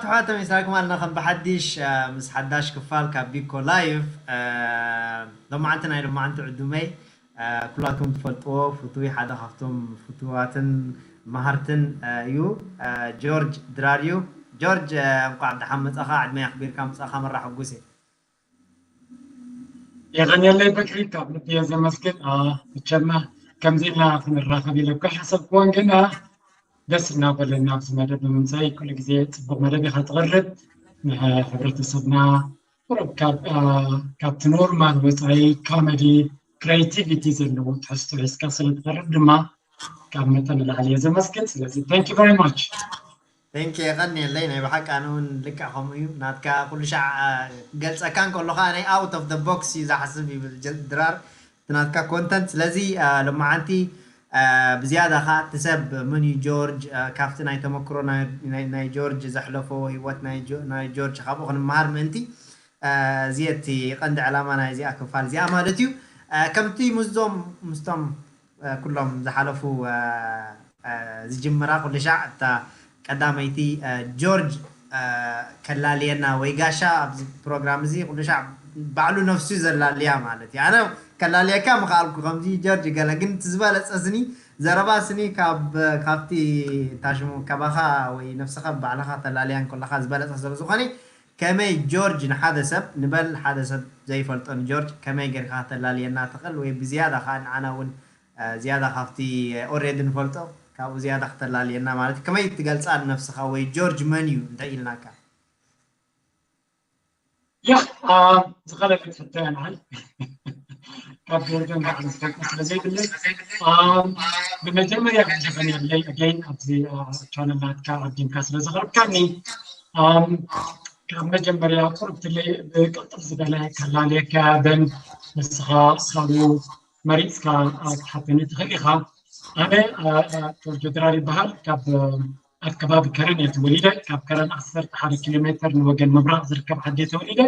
ኣሕዋት ተመሊስና ኣለና ከም ብሓድሽ፣ እ፣ ምስ ሓዳሽ ክፋል ካብ ቢኮ ላይቭ። እ፣ ሎማዓንቲ ናይ ሎማዓንቲ ዕዱመይ፣ እ፣ ኩላትኩም ትፈልጥዎ ፍቱይ፣ ሓደ ካብቶም ፍቱዋትን መሃርትን፣ እ፣ እዩ። እ፣ ጆርጅ ድራር እዩ። ጆርጅ፣ እ፣ እንኳዕ ደሓን መጻኻ፣ ዕድመይ ኣኽቢርካ ምጻኻ መራ ሕጉስ እየ። የቐንየለይ በክሪ፣ ካብ ልቢ እየ ዘመስግን። አ፣ መቸም ከምዚ ኢልና ክንራኸብ ኢለ እኮ ኣይሓሰብክዎን፣ ግን፣ አ፣ ደስ እናበለና ኣብዚ መደብ ብምምፃይ። ኩሉ ግዜ ፅቡቕ መደብ ኢኻ ትቕርብ። ንሕብረተሰብና ቁሩብ ካብ፣ አ፣ ካብቲ ኖርማል ወፃኢ ኮሜዲ፣ ክሬቲቪቲ ዘለዎ ትሕዝቶ ሒዝካ ስለ ትቐርብ ድማ ካብ መጠን ንላዕሊ እየ ዘመስግን። ስለዚ thank you very much። Thank you፣ የቐንየለይ። ናይ ብሓቂ ኣነ እውን ልክዕ ከምኡ እዩ። ናትካ ኩሉ ሻዕ፣ አ፣ ክገልጸካ እንከሎ ኸዓ ናይ out of the box እዩ ዝሓስብ ይብል ጀ-፣ ድራር፣ እቲ ናትካ ኮንተንት። ስለዚ፣ አ፣ ሎማዓንቲ፣ አ፣ ብዝያዳ ኸዓ እቲ ሰብ መን እዩ ጆርጅ፣ አ፣ ካብቲ ናይ ተመክሮ ናይ፣ ናይ፣ ናይ ጆርጅ ዘሕለፎ ህይወት ናይ ጆ-፣ ናይ ጆርጅ ካብኡ ክንመሃር ምእንቲ፣ አ፣ እዚ እቲ ቀንዲ ዕላማ ናይ እዚኣ ክፋል እዚኣ ማለት እዩ። አ፣ ከምቲ ምስዞም፣ ምስቶም አ፣ ኩሎም ዝሓለፉ፣ አ፣ አ፣ ዝጅምራ ኩሉ ሻዕ እታ ቀዳመይቲ፣ አ፣ ጆርጅ፣ አ፣ ከላልየና ወይ ጋሻ ኣብዚ ፕሮግራም እዚ ኩሉ ሻዕ ባዕሉ ነፍሱ እዩ ዘላልያ ማለት እዩ። ኣነ ከላልየካ ምኽኣልኩ ከምዚ ጆርጅ ገለ፣ ግን እቲ ዝበለጸ ስኒ ዘረባ ስኒ ካብ፣ ካብቲ እታ ሽሙ ካባኻ ወይ ነፍስኻ ባዕልኻ ተላልያ እንከለኻ ዝበለጸ ስለ ዝኾነ፣ ከመይ ጆርጅ ንሓደ ሰብ፣ ንበል ሓደ ሰብ ዘይፈልጦ ንጆርጅ ከመይ ጌርካ ከተላልየና ትኽእል ወይ ብዝያዳ ኸዓ ንዓና እውን፣ አ፣ ዝያዳ ካብቲ ኦሬዲ ንፈልጦ ካብኡ ዝያዳ ክተላልየና ማለት እዩ። ከመይ ትገልጻ ንነፍስኻ ወይ ጆርጅ መን እዩ እንተ ኢልናካ? ያ፣ አ፣ ዝቐለለ ትሕቶ እያ ንዓይ። ካብ ጆርጅ ንላዕሊ ዝፈልጦ ስለ ዘይብለይ፣ አ፣ ብመጀመርያ ግን የቐንየለይ ኣገይን ኣብዚ፣ አ፣ ቻነል ናትካ ኣዲምካ ስለ ዘቕረብካኒ። አ፣ ካብ መጀመርያ ቁርብትለይ ብቅልጥፍ ዝበለ ከላልየካ በን ንስኻ ካብኡ መሪጽካ ክትሓተኒ ትኽእል ኢኻ። ኣነ፣ አ፣ አ፣ ጆርጆ ድራር ይበሃል። ካብ፣ አ፣ ኣብ ከባቢ ከረን እየ ተወሊደ። ካብ ከረን ዓሰርተ ሓደ ኪሎ ሜትር ንወገን ምብራቕ ዝርከብ ዓዲ እየ ተወሊደ።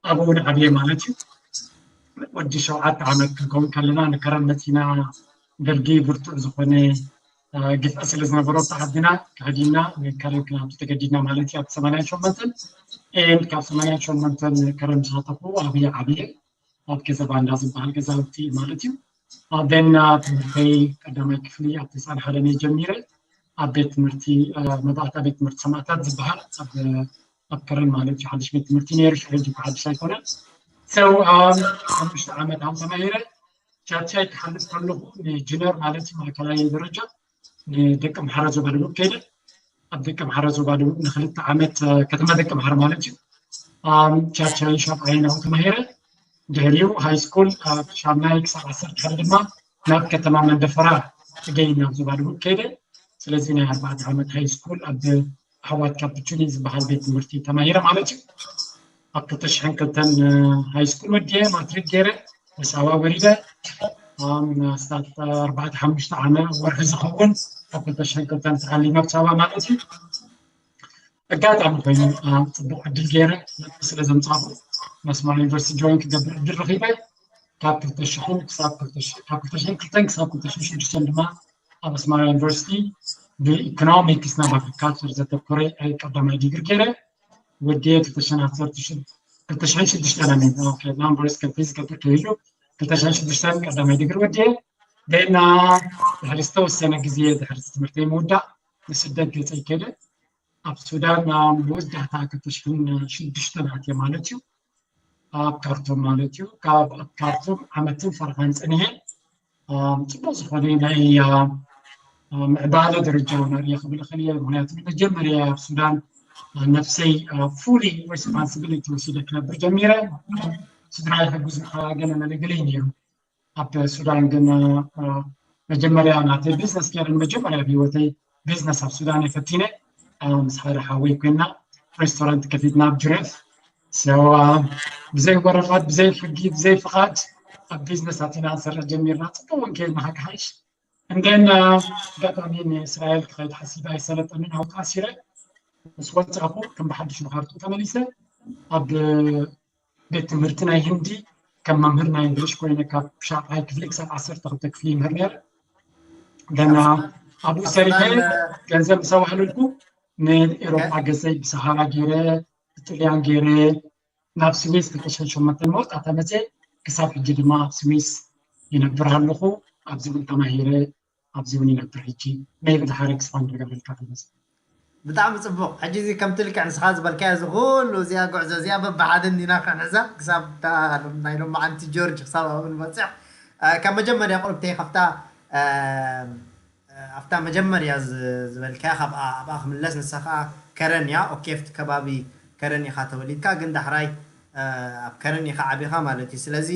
ኣብኡ እውን ዓብየ ማለት እዩ። ወዲ ሸውዓተ ዓመት ክንከውን ከለና ንከረን መፂና። ደርጊ ብርቱዕ ዝኾነ፣ አ፣ ግፍዒ ስለ ዝነበሮ ኣብቲ ዓድና ከዲና ንከረን ክነቱ ተገዲድና ማለት እዩ። ኣብ ሰማንያን ሸሞንተን ኤንድ ካብ ሰማንያን ሸሞንተን ከረን ዝሳተፉ ኣብየ ዓብየ ኣብ ገዛ ባንዳ ዝበሃል ገዛውቲ ማለት እዩ። ኣብ ደና ትምህርተይ ቀዳማይ ክፍሊ ኣብ ተስዓን ሓደን እየ ጀሚረ። ኣብ ቤት ትምህርቲ፣ አ፣ መባእታ ቤት ትምህርቲ ሰማእታት ዝበሃል ኣብ፣ ኣብ ከረን ማለት እዩ። ሓድሽ ቤት ትምህርቲ ነይሩ፣ ሽዑ ሕጂ እኮ ሓድሽ ኣይኮነን። ሰው፣ አ፣ ሓሙሽተ ዓመት ኣብ ተማሂረ ቻቻይ ክሓልፍ ከለኹ ንጁኒየር ማለት እዩ፣ ማእከላይ ደረጃ፣ ንደቂ ኣምሓራ ዞባ ደቡብ ከይደ። ኣብ ደቂ ኣምሓራ ዞባ ደቡብ ንክልተ ዓመት፣ አ፣ ከተማ ደቂ ኣምሓራ ማለት እዩ። ኣም፣ ቻቻይ ሻብዓይ ናብኡ ተማሂረ። ድሕሪኡ ሃይ ስኩል ካብ ሻምናይ ክሳብ ዓሰርተ ሓደ ድማ ናብ ከተማ መንደፈራ እገይን ናብ ዞባ ደቡብ ከይደ። ስለዚ ናይ ኣርባዕተ ዓመት ሃይ ስኩል ኣብ ኣሕዋት ካፕቹኒ ዝበሃል ቤት ትምህርቲ ተማሂረ ማለት እዩ። ኣብ ክልተ ሽሕን ክልተን ሃይ ስኩል ወዲየ፣ ማትሪክ ገይረ፣ ምስ ኣባ ወሪደ። ኣም፣ ስታት ኣርባዕተ ሓሙሽተ ዓመት ወርሒ ዝኸውን ኣብ ክልተ ሽሕን ክልተን ተዓሊመ ኣብ ሳባ ማለት እዩ። ኣጋጣሚ ኮይኑ፣ አ፣ ጽቡቕ ዕድል ገይረ ነጥቢ ስለ ዘምጻኹ፣ መስመር ዩኒቨርሲቲ ጆይን ክገብር ዕድል ረኺበ። ካብ ክልተ ሽሕን ክሳብ ክልተ ሽሕን፣ ካብ ክልተ ሽሕን ክልተን ክሳብ ክልተ ሽሕን ሽዱሽተን ድማ ኣብ ኣስመራ ዩኒቨርሲቲ ብኢኮኖሚክስ ናብ ኣግሪካልቸር ዘተኮረ፣ አ፣ ቀዳማይ ዲግሪ ገይረ። ወዲየ ክልተ ሽሕን ዓሰርተ ሽዱሽተ፣ ክልተ ሽሕን ሽዱሽተን፣ ኣሜን። ኦኬ፣ ናምበርስ ከም ፊዚክስ ተተኪሉ፣ ክልተ ሽሕን ሽዱሽተን ቀዳማይ ዲግሪ ወዲየ። ደና ድሕሪ ዝተወሰነ ግዜ ድሕሪ ትምህርተይ ምውዳእ ንስደት ገጸይ ከደ። ኣብ ሱዳን መወዳእታ ክልተ ሽሕን ሽዱሽተን ኣትየ ማለት እዩ። ኣብ ካርቱም ማለት እዩ። ካብ ኣብ ካርቱም ዓመትን ፈረቓን ጸኒሐ፣ ኣም፣ ጽቡቕ ዝኾነ ናይ፣ አ፣ አ፣ ምዕባለ ደረጃ እውን ኣርእየ ክብል እኽእል እየ። ምኽንያቱ ንመጀመርያ ኣብ ሱዳን፣ አ፣ ነፍሰይ፣ አ፣ ፉሊ ሬስፖንሲቢሊቲ ወሲደ ክነብር ጀሚረ። ስድራይ ሕጉዝ ምኻ ገለ መለ ገለ እዩ ነይሩ። ኣብ ሱዳን ግን፣ አ፣ መጀመርያ ናተይ ቢዝነስ ገይረ፣ ንመጀመርያ ኣብ ህይወተይ ቢዝነስ ኣብ ሱዳን እየ ፈቲነ። አ፣ ምስ ሓደ ሓወይ ኮይና ሬስቶራንት ከፊትና ኣብ ጁሬፍ። So፣ አ፣ ብዘይ ወረቐት፣ ብዘይ ሕጊ፣ ብዘይ ፍቓድ ኣብ ቢዝነስ ኣቲና ክንሰርሕ ጀሚርና። ጽቡቕ እውን ከይድና ሓቂ ሓይሽ። And then፣ አ፣ ኣጋጣሚ ንእስራኤል ክኸይድ ሓሲበ ኣይሰለጠንን፣ ኣብኡ ተኣሲረ። ምስ ወጻኹ ከም ብሓድሽ ንኻርቱም ተመሊሰ። ኣብ ቤት ትምህርቲ ናይ ህንዲ ከም መምህር ናይ እንግሊሽ ኮይነ ካብ ሻብዓይ ክፍሊ ክሳብ ዓሰርተ ክልተ ክፍሊ ይምህር ነይረ። ደና ኣብኡ ሰሪሐ ገንዘብ ምስ ኣዋህለልኩ ንኤሮፓ ገዘይ ብሰሃራ ገይረ ብጥልያን ገይረ ናብ ስዊስ ክልተ ሽሕን ሸሞንተን መወዳእታ መፀ። ክሳብ ሕጂ ድማ ኣብ ስዊስ ይነብር ኣለኹ። ኣብዚ እውን ተማሂረ ኣብዚ እውን ይነብር። ሕጂ ሜቢ ዝሓረ ክስፋ ንገበልካ ተመስ ብጣዕሚ ፅቡቕ። ሕጂ እዚ ከምቲ ልክዕ ንስኻ ዝበልካዮ እዚ ኩሉ እዚኣ ጉዕዞ እዚኣ በብሓደ እንዲና ክንሕዛ ክሳብ እታ ናይ ሎማዓንቲ ጆርጅ ክሳብ ኣብኡ ንበፅሕ። እ፣ ካብ መጀመርያ ቁሩብ ተይኸፍታ፣ እ፣ እ፣ ኣብታ መጀመርያ ዝ-፣ ዝበልካያ ካብኣ ኣብኣ ክምለስ። ንሳ ከዓ ከረን እያ። ኦኬ፣ ኣብቲ ከባቢ ከረን ኢኻ ተወሊድካ፣ ግን ዳሕራይ፣ እ፣ ኣብ ከረን ኢኻ ዓቢኻ ማለት እዩ። ስለዚ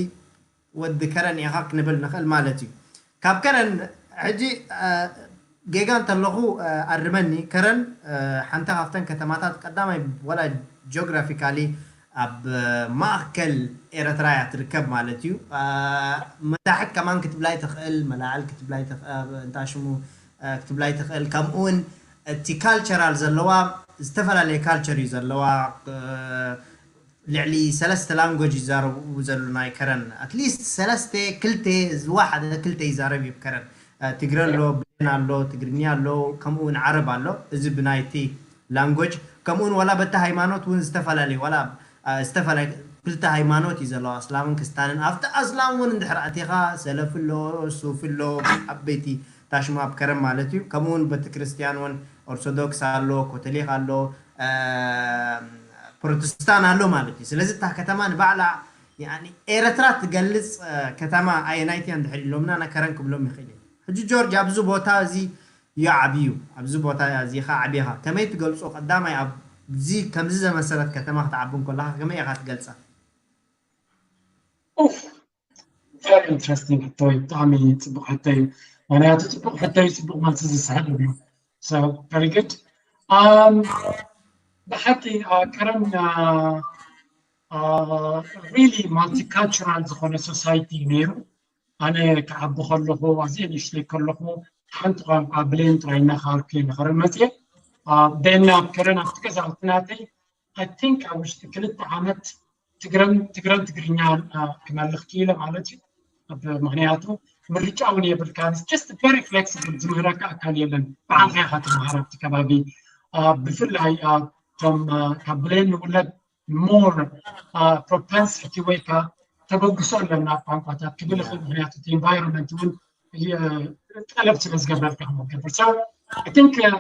ወዲ ከረን ኢኻ ክንብል ንኽእል ማለት እዩ። ካብ ከረን ሕጂ፣ እ፣ ጌጋ እንተለኹ፣ እ፣ ኣርመኒ። ከረን፣ እ፣ ሓንቲ ካብተን ከተማታት ቀዳማይ ወላ ጂኦግራፊካሊ ኣብ፣ እ፣ ማእከል ኤረትራ እያ ትርከብ ማለት እዩ። እ፣ መታሕት ከማን ክትብላይ ትኽእል፣ መላዕል ክትብላይ ትኽ-፣ እ፣ እንታይ ሽሙ፣ እ፣ ክትብላይ ትኽእል። ከምኡ እውን እቲ ካልቸራል ዘለዋ ዝተፈላለየ ካልቸር እዩ ዘለዋ። እ፣ ልዕሊ ሰለስተ ላንጎጅ ይዛረቡ ዘለዉ ናይ ከረን። ኣትሊስት ሰለስተ፣ ክልተ፣ ዝወሓደ ክልተ ይዛረብ እዩ ከረን። እ፣ ትግረ ኣሎ፣ ብሌን ኣሎ፣ ትግርኛ ኣሎ፣ ከምኡ እውን ዓረብ ኣሎ። እዚ ብናይቲ ላንጎጅ፣ ከምኡ እውን ዋላ በቲ ሃይማኖት እውን ዝተፈላለየ፣ ዋላ፣ እ፣ ዝተፈላለየ ክልተ ሃይማኖት እዩ ዘለዋ፣ ኣስላምን ክስታንን። ኣብቲ ኣስላም እውን እንድሕር ኣቲኻ ሰለፊ ኣሎ፣ ሱፊ ኣሎ፣ ዓበይቲ ታሽማ ኣብ ከረን ማለት እዩ። ከምኡ እውን በቲ ክርስትያን እውን ኦርቶዶክስ ኣሎ፣ ኮቶሊክ ኣሎ፣ እ፣ ፕሮቴስታን ኣሎ ማለት እዩ። ስለዚ እታ ከተማ ንባዕላ ያኒ ኤረትራ ትገልጽ፣ እ፣ ከተማ ኣየናይቲ እያ እንድሕር ኢሎምና፣ ና ከረን ክብሎም ይኽእል እየ። ሕጂ ጆርጅ ኣብዚ ቦታ እዚ እዩ ዓብዩ፣ ኣብዚ ቦታ እዚ ኢኻ ዓቢኻ። ከመይ ትገልጾ? ቀዳማይ ኣብዚ ከምዚ ዘመሰለት ከተማ ክትዓቢ እንከለኻ ከመይ ኢኻ ትገልጻ? ኡፍ፣ very interesting ሕቶ እዩ። ብጣዕሚ ጽቡቕ ሕቶ እዩ። ምኽንያቱ ጽቡቕ ሕቶ እዩ፣ ጽቡቕ መልሲ ዝስሕብ እዩ። So, very good. Um, ብሓቂ፣ እ፣ ከረን፣ እ፣ እ፣ really multicultural ዝኾነ ሶሳይቲ እዩ ነይሩ። ኣነ ክዓቢ ከለኹ፣ ኣዝየ ንእሽተይ ከለኹ፣ ሓንቲ ቋንቋ ብሌን ጥራይ እናኸኣልኩ እየ ንኸረን መፅየ። እ፣ then ኣብ ከረን ኣብቲ ገዛውቲ ናተይ፣ I think ኣብ ውሽጢ ክልተ ዓመት ትግረን፣ ትግረን ትግርኛን፣ እ፣ ክመልኽ ክኢለ ማለት እዩ። ኣብ፣ ምኽንያቱ ምርጫ እውን የብልካን። It's just very flexible፣ ዝምህረካ ኣካል የለን። ባዕልኻ ኢኻ ትመሃር ኣብቲ ከባቢ። እ፣ ብፍላይ፣ እ፣ እቶም፣ እ፣ ካብ ብሌን ንውለድ more፣ እ፣ propensity ወይ ከ ተበግሶ ኣለና ኣብ ቋንቋታት ክብል ይኽእል። ምኽንያቱ እቲ ኢንቫይሮንመንት እውን የ-፣ ጠለብ ስለ ዝገበርካ ክመገበር። So, I think, uh,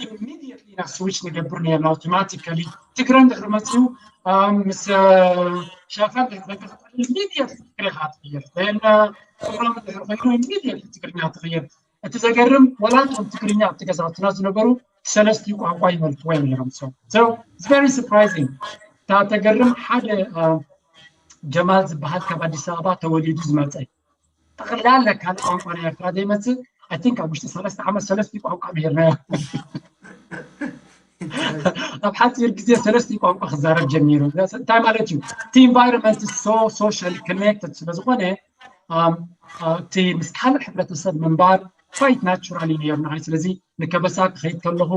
immediately ኢና ስዊች ንገብር ነርና ኣውቶማቲካሊ። ትግረ እንድሕር መፅዩ፣ um, ምስ፣ uh, ሻፋ እንድሕር መፅዩ፣ immediately ትግረ ኢኻ ትቕይር። Then, uh, ኦሮሞ እንድሕር ኮይኑ፣ immediately ትግርኛ ትቕይር። እቲ ዘገርም፣ ወላ እቶም ትግርኛ ኣብቲ ገዛውትና ዝነበሩ ሰለስቲኡ ቋንቋ ይመልክዎ እዮም ነይሮም። So, so, it's very surprising። እታ ተገርም፣ ሓደ፣ uh፣ ጀማል ዝበሃል ካብ ኣዲስ ኣበባ ተወሊዱ ዝመፀ፣ ጠቕላላ ካልእ ቋንቋ ናይ ኤርትራ ዘይመጽእ፣ I think ኣብ ውሽጢ ሰለስተ ዓመት ሰለስተ ቋንቋ ምሂርናዮ። ኣብ ሓፂር ግዜ ሰለስተ ቋንቋ ክዛረብ ጀሚሩ። እንታይ ማለት እዩ? እቲ ኢንቫይሮንመንት so social connected ስለ ዝኾነ፣ um፣ uh፣ እቲ ምስ ካልእ ሕብረተሰብ ምንባር quite natural እዩ ነይሩ ንዓይ። ስለዚ ንከበሳ ክኸይድ ከለኹ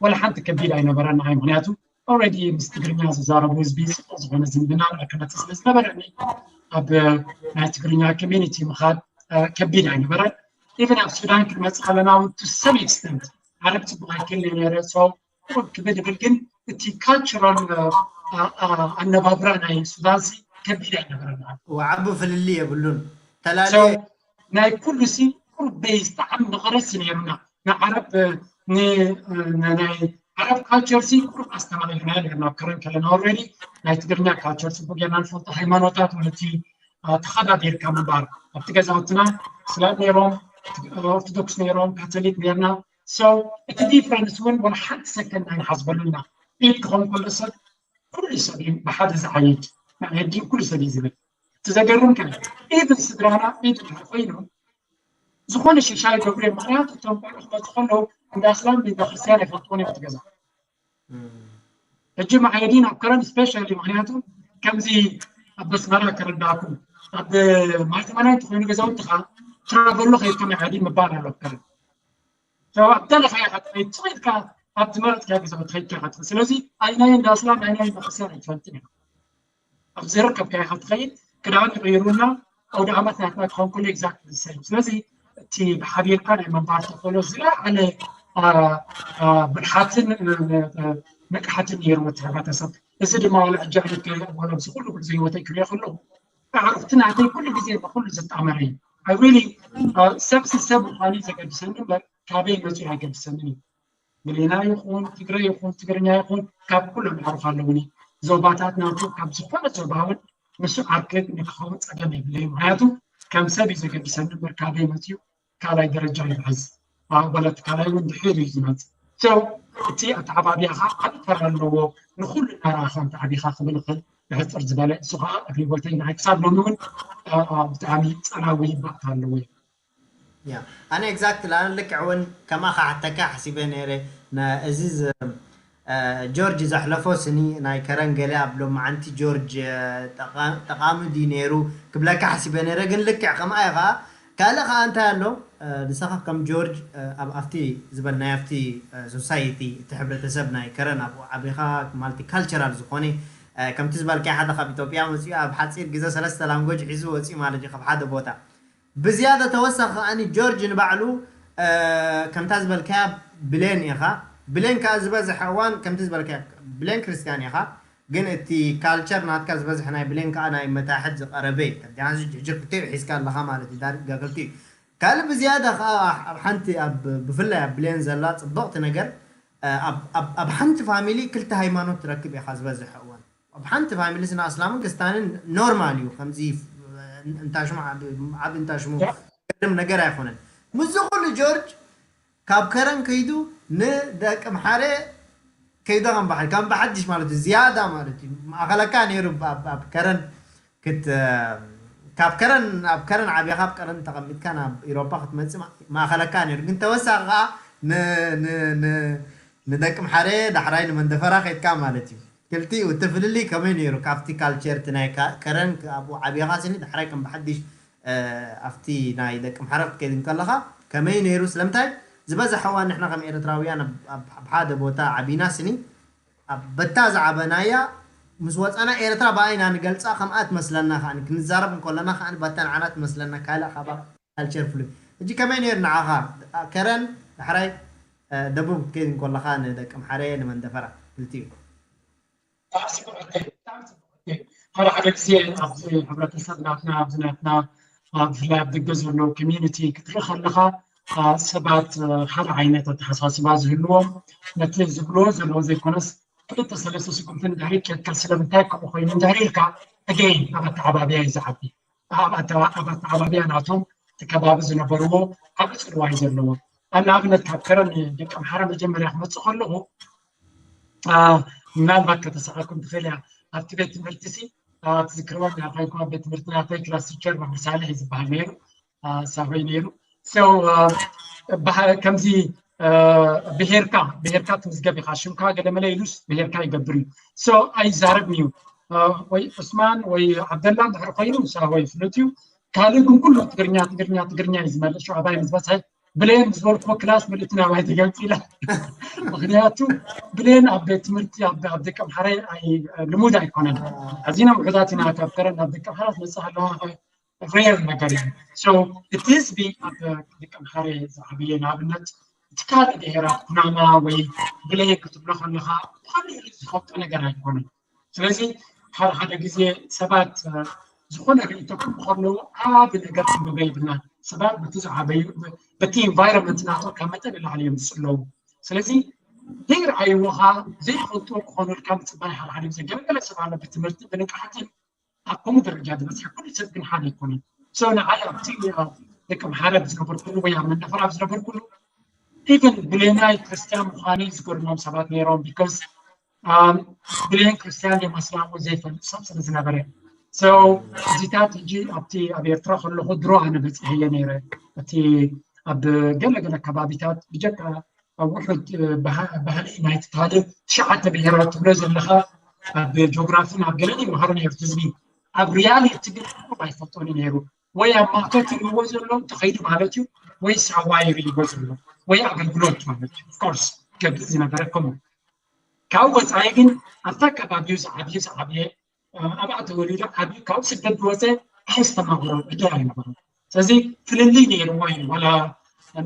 ወላ ሓንቲ ከቢድ ኣይነበረን ንዓይ፣ ምኽንያቱ already ምስ ትግርኛ ዝዛረቡ ህዝቢ ጽቡቕ ዝኾነ ዝምድና ክመጽእ ስለ ዝነበረኒ፣ ኣብ ናይ ትግርኛ ኮሚኒቲ ምኻድ፣ እ፣ ከቢድ ኣይነበረን። ኢቨን ኣብ ሱዳን ክንመጽእ ከለና እውን to some extent ዓረብ ጽቡቕ ኣይክእልን እየ ነይረ። So ቁሩብ ክብድ ይብል፣ ግን እቲ ካልቸራል፣ እ፣ እ፣ እ፣ ኣነባብራ ናይ ሱዳንሲ ከቢድ ኣይነበረን። ወዓቢ ፍልልይ የብሉን። ተላለየ። So ናይ ኩሉ ሲ ቁሩብ ቤዝ ጣዕሚ መቐረሲ ነይሩና። ንዓረብ፣ ን-፣ ን-፣ ናይ ዓረብ ካልቸር ሲ ቁሩብ ኣስተማቒርና ነርና ኣብ ከረን ከለና። ኦልሬዲ ናይ ትግርኛ ካልቸር ጽቡቕ ጌርና ንፈልጦ። ሃይማኖታት፣ ወለቲ፣ አ፣ ተኸባቢርካ ምንባር። ኣብቲ ገዛውትና እስላም ነይሮም፣ ኦርቶዶክስ ነይሮም፣ ካቶሊክ ነይርና። So እቲ ዲፍረንስ እውን ወላ ሓንቲ ሰከንድ ኣይንሓስበሉና። ኢድ ክኸውን ከሎ ሰብ ኩሉ ሰብ እዩ ብሓደ ዝዓይድ። ንዓዲ ኩሉ ሰብ እዩ ዝብል። እቲ ዘገርም ከ ኢቭን ስድራና ኢድ እንድሕር ኮይኑ ዝኾነ ሽሻይ ይገብሩ እዮም። ምኽንያቱ እቶም ቆልዑ ክመፁ ከለዉ እንዳ እስላም እንዳ ክርስትያን ኣይፈልጥዎን እዮም እቲ ገዛ። ሕጂ መዓየዲን ኣብ ከረን ስፔሻሊ፣ ምኽንያቱ ከምዚ ኣብ ኣስመራ ከረዳእኩም ኣብ ማይ ተማንያ እንተኾይኑ ገዛውትኻ ትራቨሎ ከይድካ መዓየዲን ምባል ኣሎ ኣብ ከረን። So ኣብ ደለኻዮ ኢኻ ትኸይድ፣ ስቕ ኢልካ ኣብ ዝመረፅካዮ ገዛውቲ ከይድካ ኢኻ ትኸይድ። ስለዚ ኣይናይ እንዳ እስላም ኣይናይ እንዳ ክርስትያን ኣይትፈልጥን ኢኻ። ኣብ ዝርከብካዮ ኢኻ ትኸይድ። ክዳን ይቕይሩልና፣ ኣውደ ዓመት ናትና ክኸውን ከሎ exactly the same። ስለዚ እቲ ብሓቢርካ ናይ ምንባር ተኽእሎ ዝለዓለ ብልሓትን ንቅሓትን ነይርዎ እቲ ሕብረተሰብ። እዚ ድማ ዋላ ሕጂ ዓመት ዋላ ኣብዚ ኩሉ ጉዕዞ ህይወተይ ክሪኦ ከለኹ ኣዕሩኽቲ ናተይ ኩሉ ግዜ ብኩሉ ዝጣመረ እዩ። ኣይ ሪሊ ሰብ ሰብ ምዃኑ ዘገድሰኒ እምበር ካበይ መፅኡ ኣይገድሰንን እዩ። ብሌና ይኹን ትግረ ይኹን ትግርኛ ይኹን ካብ ኩሎም ኣዕሩኽ ኣለውኒ። ዞባታት ናቱ ካብ ዝኾነ ዞባ እውን ምስ ዓርኪ ንክኸውን ፀገም የብለይ። ምክንያቱ ከም ሰብ እዩ ዘገድሰኒ እምበር ካበይ መፅኡ ካልኣይ ደረጃ ይሕዝ። ዋላ እቲ ካልኣይ እውን ድሕር እዩ ዝመፅእ። So እቲ ኣተዓባብያኻ ዓቢ ተራ ኣለዎ ንኹሉ እናረኣኻ እንተዓቢኻ ክብል ይኽእል። ብሕፅር ዝበለ እሱ ከዓ ኣገልግሎተይ ንዓይ ክሳብ ሎሚ እውን ብጣዕሚ ፀላዊ ባእታ ኣለዎ። ያ ኣነ exactly ኣነ ልክዕ እውን ከማኻ ሓተካ ሓሲበ ነይረ። እዚ ጆርጅ ዘሕለፎ ስኒ ናይ ከረን ገለ ኣብ ሎማዓንቲ ጆርጅ ጠቓሚ ድዩ ነይሩ ክብለካ ሓሲበ ነይረ። ግን ልክዕ ከምኣ ኢኻ። ካልእ ከዓ እንታይ ኣሎ ንስኻ ከም ጆርጅ ኣብቲ ዝበልናዮ ኣብቲ society እቲ ሕብረተሰብ ናይ ከረን ኣብኡ ዓቢኻ multicultural ዝኾነ ከምቲ ዝበልካዮ ሓደ ካብ ኢትዮጵያ መፅኡ ኣብ ሓፂር ግዜ ሰለስተ language ሒዙ ወፅኡ ማለት እዩ ካብ ሓደ ቦታ። ብዝያዳ ተወሳኺ ከዓኒ ጆርጅ ንባዕሉ ከምታ ዝበልካያ ብሌን ኢኻ። ብሌን ከዓ ዝበዝሐ እዋን ከምቲ ዝበልካያ ብሌን ክርስትያን ኢኻ። ግን እቲ ካልቸር ናትካ ዝበዝሐ ናይ ብሌን ከዓ ናይ መታሕት ዝቐረበ እዩ። ሕጂ ክልቲኡ ሒዝካ ኣለኻ ማለት እዩ። ዳርጋ ክልቲኡ ካልእ ብዝያዳ ከዓ ኣብ ሓንቲ ብፍላይ ኣብ ብሌን ዘላ ፅብቕቲ ነገር ኣብ ሓንቲ ፋሚሊ ክልተ ሃይማኖት ትረክብ ኢኻ ዝበዝሐ እዋን። ኣብ ሓንቲ ፋሚሊ ስና እስላምን ክስታንን ኖርማል እዩ። ከምዚ እንታሽሙ ዓብ እንታሽሙ ገርም ነገር ኣይኮነን። ምስዚ ኩሉ ጆርጅ ካብ ከረን ከይዱ ንደቂ ምሓረ ከይዱ ከም በሓ ከም በሓድሽ ማለት እዩ ዝያዳ ማለት እዩ ማእኸለካ ነይሩ ኣብ ከረን ክት ካብ ከረን ኣብ ከረን ዓብኻ ኣብ ከረን ተቐሚጥካ ናብ ኢሮፓ ክትመፅእ ማእኸለካ ነይሩ። ግን ተወሳኺ ከዓ ንደቂ ምሓረ ዳሕራይ ንመንደፈራ ከይድካ ማለት እዩ። ክልቲኡ እቲ ፍልልይ ከመይ ነይሩ ካብቲ ካልቸር እቲ ናይ ከረን ኣብኡ ዓብኻ ስኒ ዳሕራይ ከም ብሓድሽ ኣብቲ ናይ ደቂ ምሓረ ክትከይድ እንከለኻ ከመይ ነይሩ? ስለምንታይ ዝበዝሐ እዋን ንሕና ከም ኤርትራውያን ኣብ ሓደ ቦታ ዓቢና ስኒ በታ ዝዓበናያ ምስ ወፃና ኤርትራ ብኣይና ንገልፃ ከምኣ ትመስለና ከዓ ክንዛረብ እንከለና ከዓ ባታ ንዓና ትመስለና ካልእ ካባ ካልቸር ፍሉይ። ሕጂ ከመይ ነይሩ ንዓኻ ከረን ዳሕራይ ደቡብ ክትከይድ እንከለኻ ንደቂ ምሓረ ንመንደፈራ ክልቲኡ? ሓደ ሓደ ግዜ ኣብዚ ሕብረተሰብ ናትና ኣብዚ ናትና ብፍላይ ኣብ ደገ ዘለዉ ኮሚዩኒቲ ክትርኢ ከለኻ ሰባት ሓደ ዓይነት ኣተሓሳስባ ዝህልዎም ነቲ ዝብልዎ ዘለዉ ዘይኮነስ ክልተ ሰለስተ ስጉምቲ ንድሕሪት ኬድካ ስለምንታይ ከምኡ ኮይኑ እንድሕሪ ኢልካ ኣገይን ኣብ ኣተዓባብያ እዩ ዝዓቢ። ኣብ ኣተዓባብያ ናቶም እቲ ከባቢ ዝነበርዎ ዓቢ ፅልዋ እዩ ዘለዎ። ኣብ ንኣብነት ካብ ከረን ደቂ ኣምሓራ መጀመርያ ክመፅእ ከለኹ ምናልባት ከተሰዓኩም ትኽእል እያ ኣብቲ ቤት ትምህርቲ ሲ ትዝክርዋ ናታይኩም ኣብ ቤት ትምህርቲ ናተይ ክላስ ቲቸር መምህር ሳልሕ እዩ ዝበሃል ነይሩ ሳሆይ ነይሩ ከምዚ ብሄርካ ብሄርካ ትምዝገብ ኢኻ ሽምካ ገለመለ ኢሉስ ብሄርካ ይገብር እዩ ኣይዛረብን እዩ ወይ ዑስማን ወይ ዓብደላ እንድሕር ኮይኑ ሳሆይ ፍሉጥ እዩ ካልእ ግን ኩሉ ትግርኛ ትግርኛ ትግርኛ እዩ ዝመልእ ሸዓባይ ምስ በዝሐ ብሌን ዝበልኩዎ ክላስ ምልእቲ ናባይ ትገልፅ ኢላ ምክንያቱ ብሌን ኣብ ቤት ትምህርቲ ኣብ ደቂ ኣምሓረ ልሙድ ኣይኮነን ኣዚና ውሑዳት ኢና ካብ ከረን ናብ ደቂ ኣምሓራ ትመፅእ ኣለዋ ሬር ነገር እዩ እቲ ህዝቢ ኣብ ደቂ ኣምሓረ ዝዓበየ ንኣብነት እቲ ካልእ ብሄራት ኩናማ ወይ ብሌን ክትብሎ ከለካ ብቀሊሉ ዝፈልጦ ነገር ኣይኮነን ስለዚ ሓደ ሓደ ግዜ ሰባት ዝኾነ ርእይቶ ክህቡ ከለዉ ዓቢ ነገር ክንብሎ የብልና። ሰባት በቲ ዝዓበዩ በቲ ኢንቫይሮንመንት ናቶም ካብ መጠን ንላዕሊ እዮም ዝጽለዉ። ስለዚ ዘይረኣይዎ ከኣ ዘይፈልጥዎ ክኾኑልካ ምጽባይ ሓደ ሓደ ግዜ ገለገለ ሰብ ኣሎ ብትምህርቲ ብንቅሓትን ኣብ ከምኡ ደረጃ ዝበጽሐ ኩሉ ሰብ ግን ሓደ ኣይኮነን። So ንዓይ ኣብቲ ደቂ ኣምሓረ ኣብ ዝነበርኩሉ ወይ ኣብ መንደፈራ ኣብ ዝነበርኩሉ ኢቨን ብሌናይ ክርስትያን ምዃነይ ዝገርሞም ሰባት ነይሮም because ብሌን ክርስትያን ድዮም ኣስላም ዘይፈልጥ ሰብ ስለ ዝነበረ so እዚታት ሕጂ ኣብቲ ኣብ ኤርትራ ከለኹ ድሮ ኣነ በፂሐየ ነይረ እቲ ኣብ ገለገለ ከባቢታት ብጀካ ኣብ ውሑድ ባህሊ ናይቲ ካልእ ትሽዓተ ብሄራት ትብሎ ዘለኻ ኣብ ጂኦግራፊን ኣብ ገለን ይመሃሩ ነይሩ ህዝቢ ኣብ ሪያሊቲ ግን ኣይፈልጦን ነይሩ ወይ ኣብ ማእቶት ይሪእዎ ዘሎ እንተኸይዱ ማለት እዩ ወይ ሳዋ ይሪእዎ ዘሎ ወይ ኣገልግሎት ማለት እዩ ኮርስ ገብር ዝነበረ ከምኡ ካብ ወፃኢ ግን ኣብታ ከባቢኡ ዝዓብዩ ዝዓብየ ኣብኣ ተወሊዱ ዓብዩ ካብ ስደት ዝወፀ ኣይስተማቕሮ ዕድል ኣይነበሮ ስለዚ ፍልልይ ነይርዎ እዩ ዋላ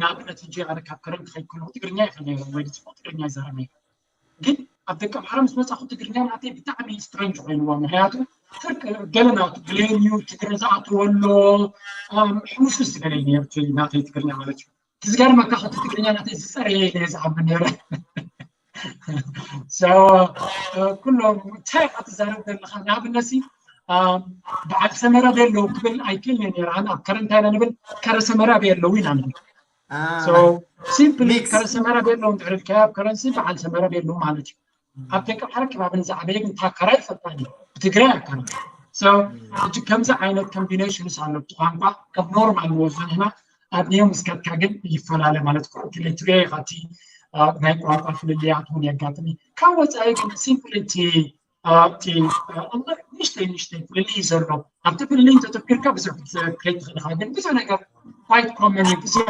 ንኣብነት ሕጂ ኣነ ካብ ከረን ክኸይድ ከለኹ ትግርኛ ይኽእል ነይረ ወይ ጽቡቕ ትግርኛ ይዛረብ ነይረ። ግን ኣብ ደቀ ኣምሓራ ምስ መጻኹ ትግርኛ ናተይ ብጣዕሚ strange ኮይንዎ። ምኽንያቱ ፍርቂ ገለ ናቱ ብሌን እዩ ትግረ ዝኣተወ ኣሎ። ሕውስውስ ዝበለ እዩ ነይሩ እቲ ናተይ ትግርኛ ማለት እዩ። እቲ ዝገርመካ እቲ ትግርኛ ናተይ ዝጸረየ ኢለ እየ ዝኣምን ነይረ። So ኩሎም እንታይ ኢኻ ትዛረብ ዘለኻ? ንኣብነት ሲ በዓል ሰመራ ቤሎ ክብል ኣይክእልን ነይረ። ኣነ ኣብ ከረንታይና ንብል ከረ ሰመራ ቤሎ ኢና ንብል። So simply ከረ ሰመራ ቤሎ እንድሕር ኢልካዮ ኣብ ከረንሲ በዓል ሰመራ ቤሎ ማለት እዩ። ኣብ ደቂ ኣምሓራ ከባቢ ንዝዓበየ ግን ታከራ ይፈልጣ እዩ ብትግራይ ኣካል። So ሕጂ ከምዚ ዓይነት ኮምቢኔሽንስ ኣሎ እቲ ቋንቋ ከም ኖርማል ንወስዶ ንሕና ኣብ ኒዮም እስከትካ ግን ይፈላለ ማለት ቋንቋ ትግርኛ ኢኻ እቲ ናይ ቋንቋ ፍልልያት እውን የጋጥም እዩ። ካብ ወፃኢ ግን ሲምፕሊ እቲ እቲ ንእሽተይ ንእሽተይ ፍልልይ ዘሎ ኣብቲ ፍልልይ እንተተኪርካ ብዙሕ ክትዘክር ትኽእል ኢኻ። ግን ብዙሕ ነገር quite common እዩ። ብዙሕ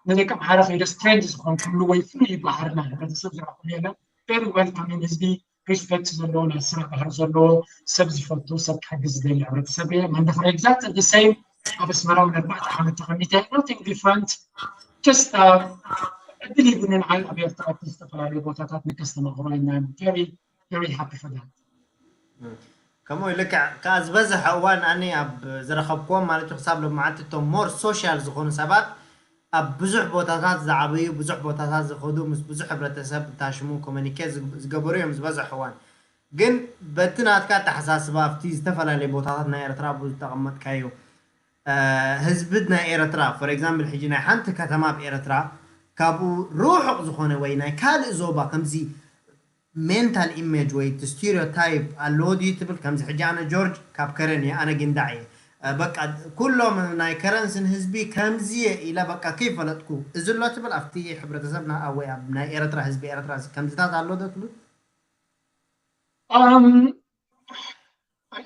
ንደቂ ኣምሓራ ከይደ ስትሬንጅ ዝኾንኩሉ ወይ ፍሉይ ባህርና ሕብረተሰብ ዝረኽቡ የለን። ቨሪ ዌልካሚንግ ህዝቢ ሪስፔክት ዘለዎ ናይ ስራሕ ባህሪ ዘለዎ ሰብ ዝፈቱ ሰብ ክሕግዝ ዝደሊ ሕብረተሰብ እየ። መንደፈር exactly the same ኣብ ኣስመራ እውን ኣርባዕተ ዓመት ተቐሚጠ nothing different just ዕድል ሂቡኒ ንዓይ ኣብ ኤርትራ ዝተፈላለዩ ቦታታት ንከስተማኽሮ I'm very very happy for that። ከምኡ ልክዕ ከዓ ዝበዝሐ እዋን ኣነ ኣብ ዝረኸብክዎም ማለት እዩ ክሳብ ሎማዓንቲ እቶም ሞር ሶሻል ዝኾኑ ሰባት ኣብ ብዙሕ ቦታታት ዝዓበዩ ብዙሕ ቦታታት ዝኸዱ ምስ ብዙሕ ሕብረተሰብ ታሽሙ ኮሚኒኬት ዝገበሩ እዮም ዝበዝሐ እዋን። ግን በቲ ናትካ ኣተሓሳስባ ኣብቲ ዝተፈላለዩ ቦታታት ናይ ኤርትራ ብዝተቐመጥካዮ ህዝቢ ናይ ኤርትራ for example ሕጂ ናይ ሓንቲ ከተማ ኣብ ኤርትራ ካብኡ ርሑቕ ዝኾነ ወይ ናይ ካልእ ዞባ ከምዚ mental image ወይ እቲ stereotype ኣለዎ ድዩ ትብል? ከምዚ ሕጂ ኣነ ጆርጅ ካብ ከረን እየ፣ ኣነ ጊንዳዕ እየ፣ በቃ ኩሎም ናይ ከረንስን ህዝቢ ከምዚ እየ ኢለ በቃ ከይፈለጥኩ እዚ ኣሎ ትብል ኣብቲ ሕብረተሰብና ወይ ኣብ ናይ ኤርትራ ህዝቢ ኤርትራ እዚ ከምዚታት ኣሎ ዶ ትብል? Um,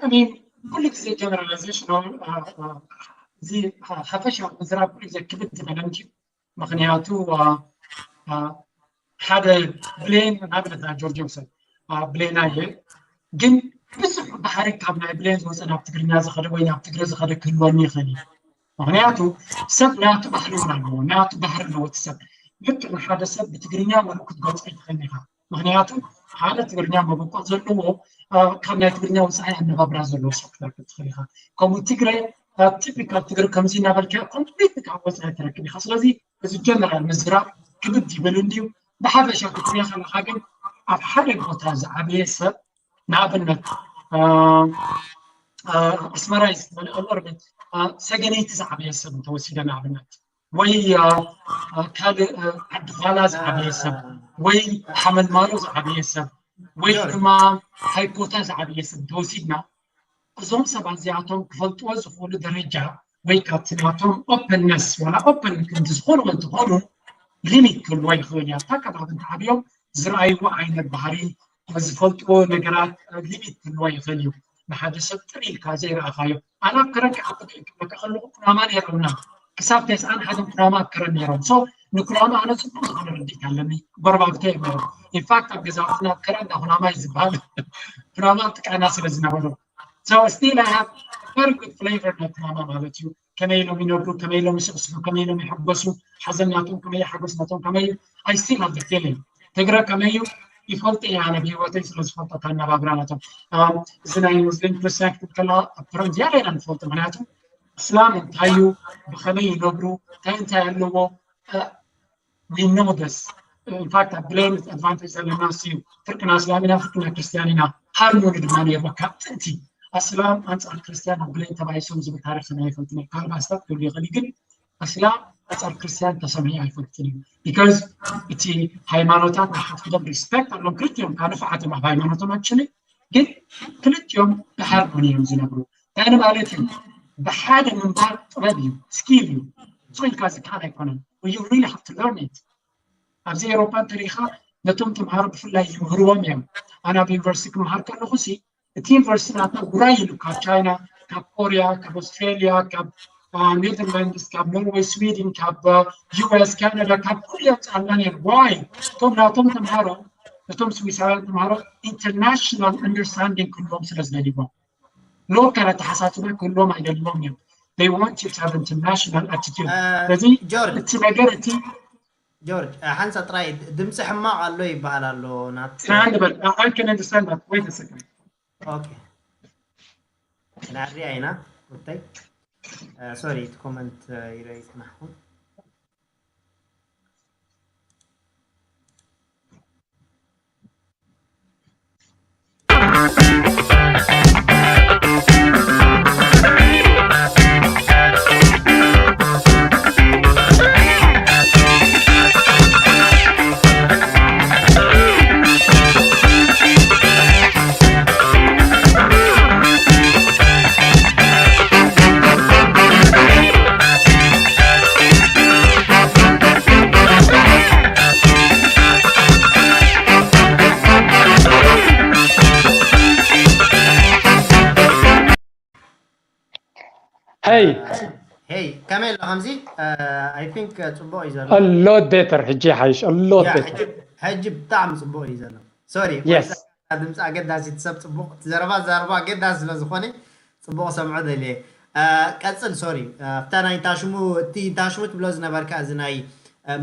I mean ኩሉ ግዜ ጀነራላይዜሽን እዚ ሓፈሻዊ ምዝራብ ኩሉ ግዜ ክብድ ዝበለ እንጂ ምኽንያቱ ሓደ ብሌን ንኣብነት ናይ ጆርጅ ውሰድ ብሌና እየ ግን ብዙሕ ባሕሪ ካብ ናይ ብሌን ዝወፀ ናብ ትግርኛ ዝኸደ ወይ ናብ ትግረ ዝኸደ ክህልወኒ ይኽእል እዩ። ምኽንያቱ ሰብ ናቱ ባህሪ እውን ኣለዎ። ናቱ ባህሪ ኣለዎ እቲ ሰብ። ልክዕ ንሓደ ሰብ ብትግርኛ ሙሉእ ክትገልፆ ኣይትኽእልን ኢኻ። ምኽንያቱ ሓደ ትግርኛ መበቆል ዘለዎ ካብ ናይ ትግርኛ ወፃኢ ኣነባብራ ዘለዎ ሰብ ክትረክብ ትኽእል ኢኻ። ከምኡ ትግረ ቲፒካል ትግረ ከምዚ እናበልካ ኮምፕሊት ካብ ወፃኢ ትረክብ ኢኻ። ስለዚ እዚ ጀነራል ምዝራብ ክብድ ይብል እንድዩ። ብሓፈሻ ክትሪኦ ከለኻ ግን ኣብ ሓደ ቦታ ዝዓበየ ሰብ ንኣብነት ኣስመራ እዩ ዝበለ ኦርቢት ሰገነይቲ ዝዓበየ ሰብ እንተወሲደ ንኣብነት ወይ ካልእ ዓዲ ኋላ ዝዓበየ ሰብ ወይ ሓመልማሎ ዝዓበየ ሰብ ወይ ድማ ሃይኮታ ዝዓበየ ሰብ እንተወሲድና እዞም ሰባት እዚኣቶም ክፈልጥዎ ዝኽእሉ ደረጃ ወይ ካብቲ ናቶም ኦፐንነስ ዋላ ኦፐን ክንዲ ዝኾኑ እንተኾኑ ሊሚት ክህልዎ ይኽእል እዩ። ኣብታ ከባቢ እንተዓብዮም ዝረኣይዎ ዓይነት ባህሪ ዝፈልጥዎ ነገራት ሊሚት ክህልዎ ይኽእል እዩ። ንሓደ ሰብ ጥር ኢልካ ዘይረኣኻዮ ኣነ ኣብ ከረን ክዓቢ ክእክበካ ከለኹ ኩናማ ነይሮምና ክሳብ ተስዓን ሓደን ኩናማ ኣብ ከረን ነይሮም። So ንኩናማ ኣነ ፅቡቅ ዝኾነ ርድኢት ኣለኒ። ጎረባብተ እዮም ነይሮም። ኢንፋክት ኣብ ገዛውትና ኣብ ከረን እንዳ ኩናማ እዩ ዝበሃል። ኩናማ ኣብ ጥቃና ስለ ዝነበሩ So still I have very good flavor ናይ ኩናማ ማለት እዩ። ከመይ ኢሎም ይነብሩ፣ ከመይ ኢሎም ይስዕስዑ፣ ከመይ ኢሎም ይሕጎሱ፣ ሓዘን ናቶም ከመይ እዩ፣ ሓጎስ ናቶም ከመይ እዩ። I still have the feeling ትግረ ከመይ እዩ ይፈልጥ እየ ኣነ ብህይወተይ ስለ ዝፈልጦ ኣነባብራ ናቶም። እዚ ናይ ሙስሊም ክርስቲያን ክትብል ከለካ ኣብ ፈረንጂ ያለ ኢና ንፈልጦ። ምክንያቱ እስላም እንታይ እዩ፣ ብከመይ ይነብሩ፣ እንታይ እንታይ ኣለዎ we know this in fact ኣብ ብሌን ኣድቫንቴጅ ዘለና እሱ እዩ። ፍርቅና እስላም ኢና፣ ፍርቅና ክርስቲያን ኢና። ሃርሞኒ ድማ ነይርዎ ካብ ጥንቲ። ኣስላም ኣንፃር ክርስቲያን ኣብ ብሌን ተባኢሶም ዝብል ታሪክ ሰሚዐ ኣይፈልጥን እየ። ካልእ ኣስታት ክህሉ ይኽእል እዩ፣ ግን ኣስላም ኣንፃር ክርስቲያን ተሰሚዑ ኣይፈልጥን እዩ። ቢካዝ እቲ ሃይማኖታት ናይ ሓድሕዶም ሪስፔክት ኣለዎም። ክልቲኦም ካብ ንፍዓቶም ኣብ ሃይማኖቶም ኣክቹሊ ግን ክልቲኦም ብሃርሞኒ እዮም ዝነብሩ። እንታይ ማለት እዩ? ብሓደ ምንባር ጥበብ እዩ፣ ስኪል እዩ። ስቕ ኢልካ ዝከኣል ኣይኮነን። You really have to learn it። ኣብዚ ኤውሮፓ እንተሪኢኻ ነቶም ተምሃሮ ብፍላይ ይምህርዎም እዮም። ኣነ ኣብ ዩኒቨርሲቲ ክምሃር ከለኹ ሲ እቲ ዩኒቨርሲቲ ናትና ውራይ ኢሉ ካብ ቻይና፣ ካብ ኮርያ፣ ካብ ኣውስትራልያ፣ ካብ ኔዘርላንድስ፣ ካብ ኖርዌይ፣ ስዊድን፣ ካብ ዩኤስ፣ ካናዳ፣ ካብ ኩሉ የምፅኣልና ነይሩ። ዋይ እቶም ናቶም ተምሃሮ እቶም ስዊሳውያን ተምሃሮ ኢንተርናሽናል ኣንደርስታንዲንግ ክህልዎም ስለ ዝደልይዎም ሎካል ኣተሓሳስባ ክህልዎም ኣይደልዎም እዮም። They want you to have international attitude. Uh, ስለዚ George. እቲ ነገር እቲ ጆርጅ፣ ሓንሳ ጥራይ ድምፂ ሕማቕ ኣሎ ይበሃል ኣሎ። ናት ሓንድ በል I can understand that. Wait a second. ኦኬ፣ ናሪያ ኢና። ጉዳይ ሶሪ፣ እቲ ኮመንት ይረይ ጽናሕኩም። Hey, ሄይ፣ ከመይ ኣሎ ከምዚ? I think ጽቡቕ እዩ ዘሎ። A lot better. ሕጂ ሓይሽ a lot ያ፣ better. ሕጂ፣ ሕጂ ብጣዕሚ ጽቡቕ እዩ ዘሎ። ሶሪ፣ Yes. ድምፂ ኣገዳሲት ሰብ ጽቡቕ፣ እቲ ዘረባ ዘረባ ኣገዳሲ ስለ ዝኾነ ጽቡቕ ሰምዖ ደልየ። ቀጽል። ሶሪ፣ ኣብታ ናይ ታሽሙ፣ እቲ ታሽሙ ትብሎ ዝነበርካ፣ እዚ ናይ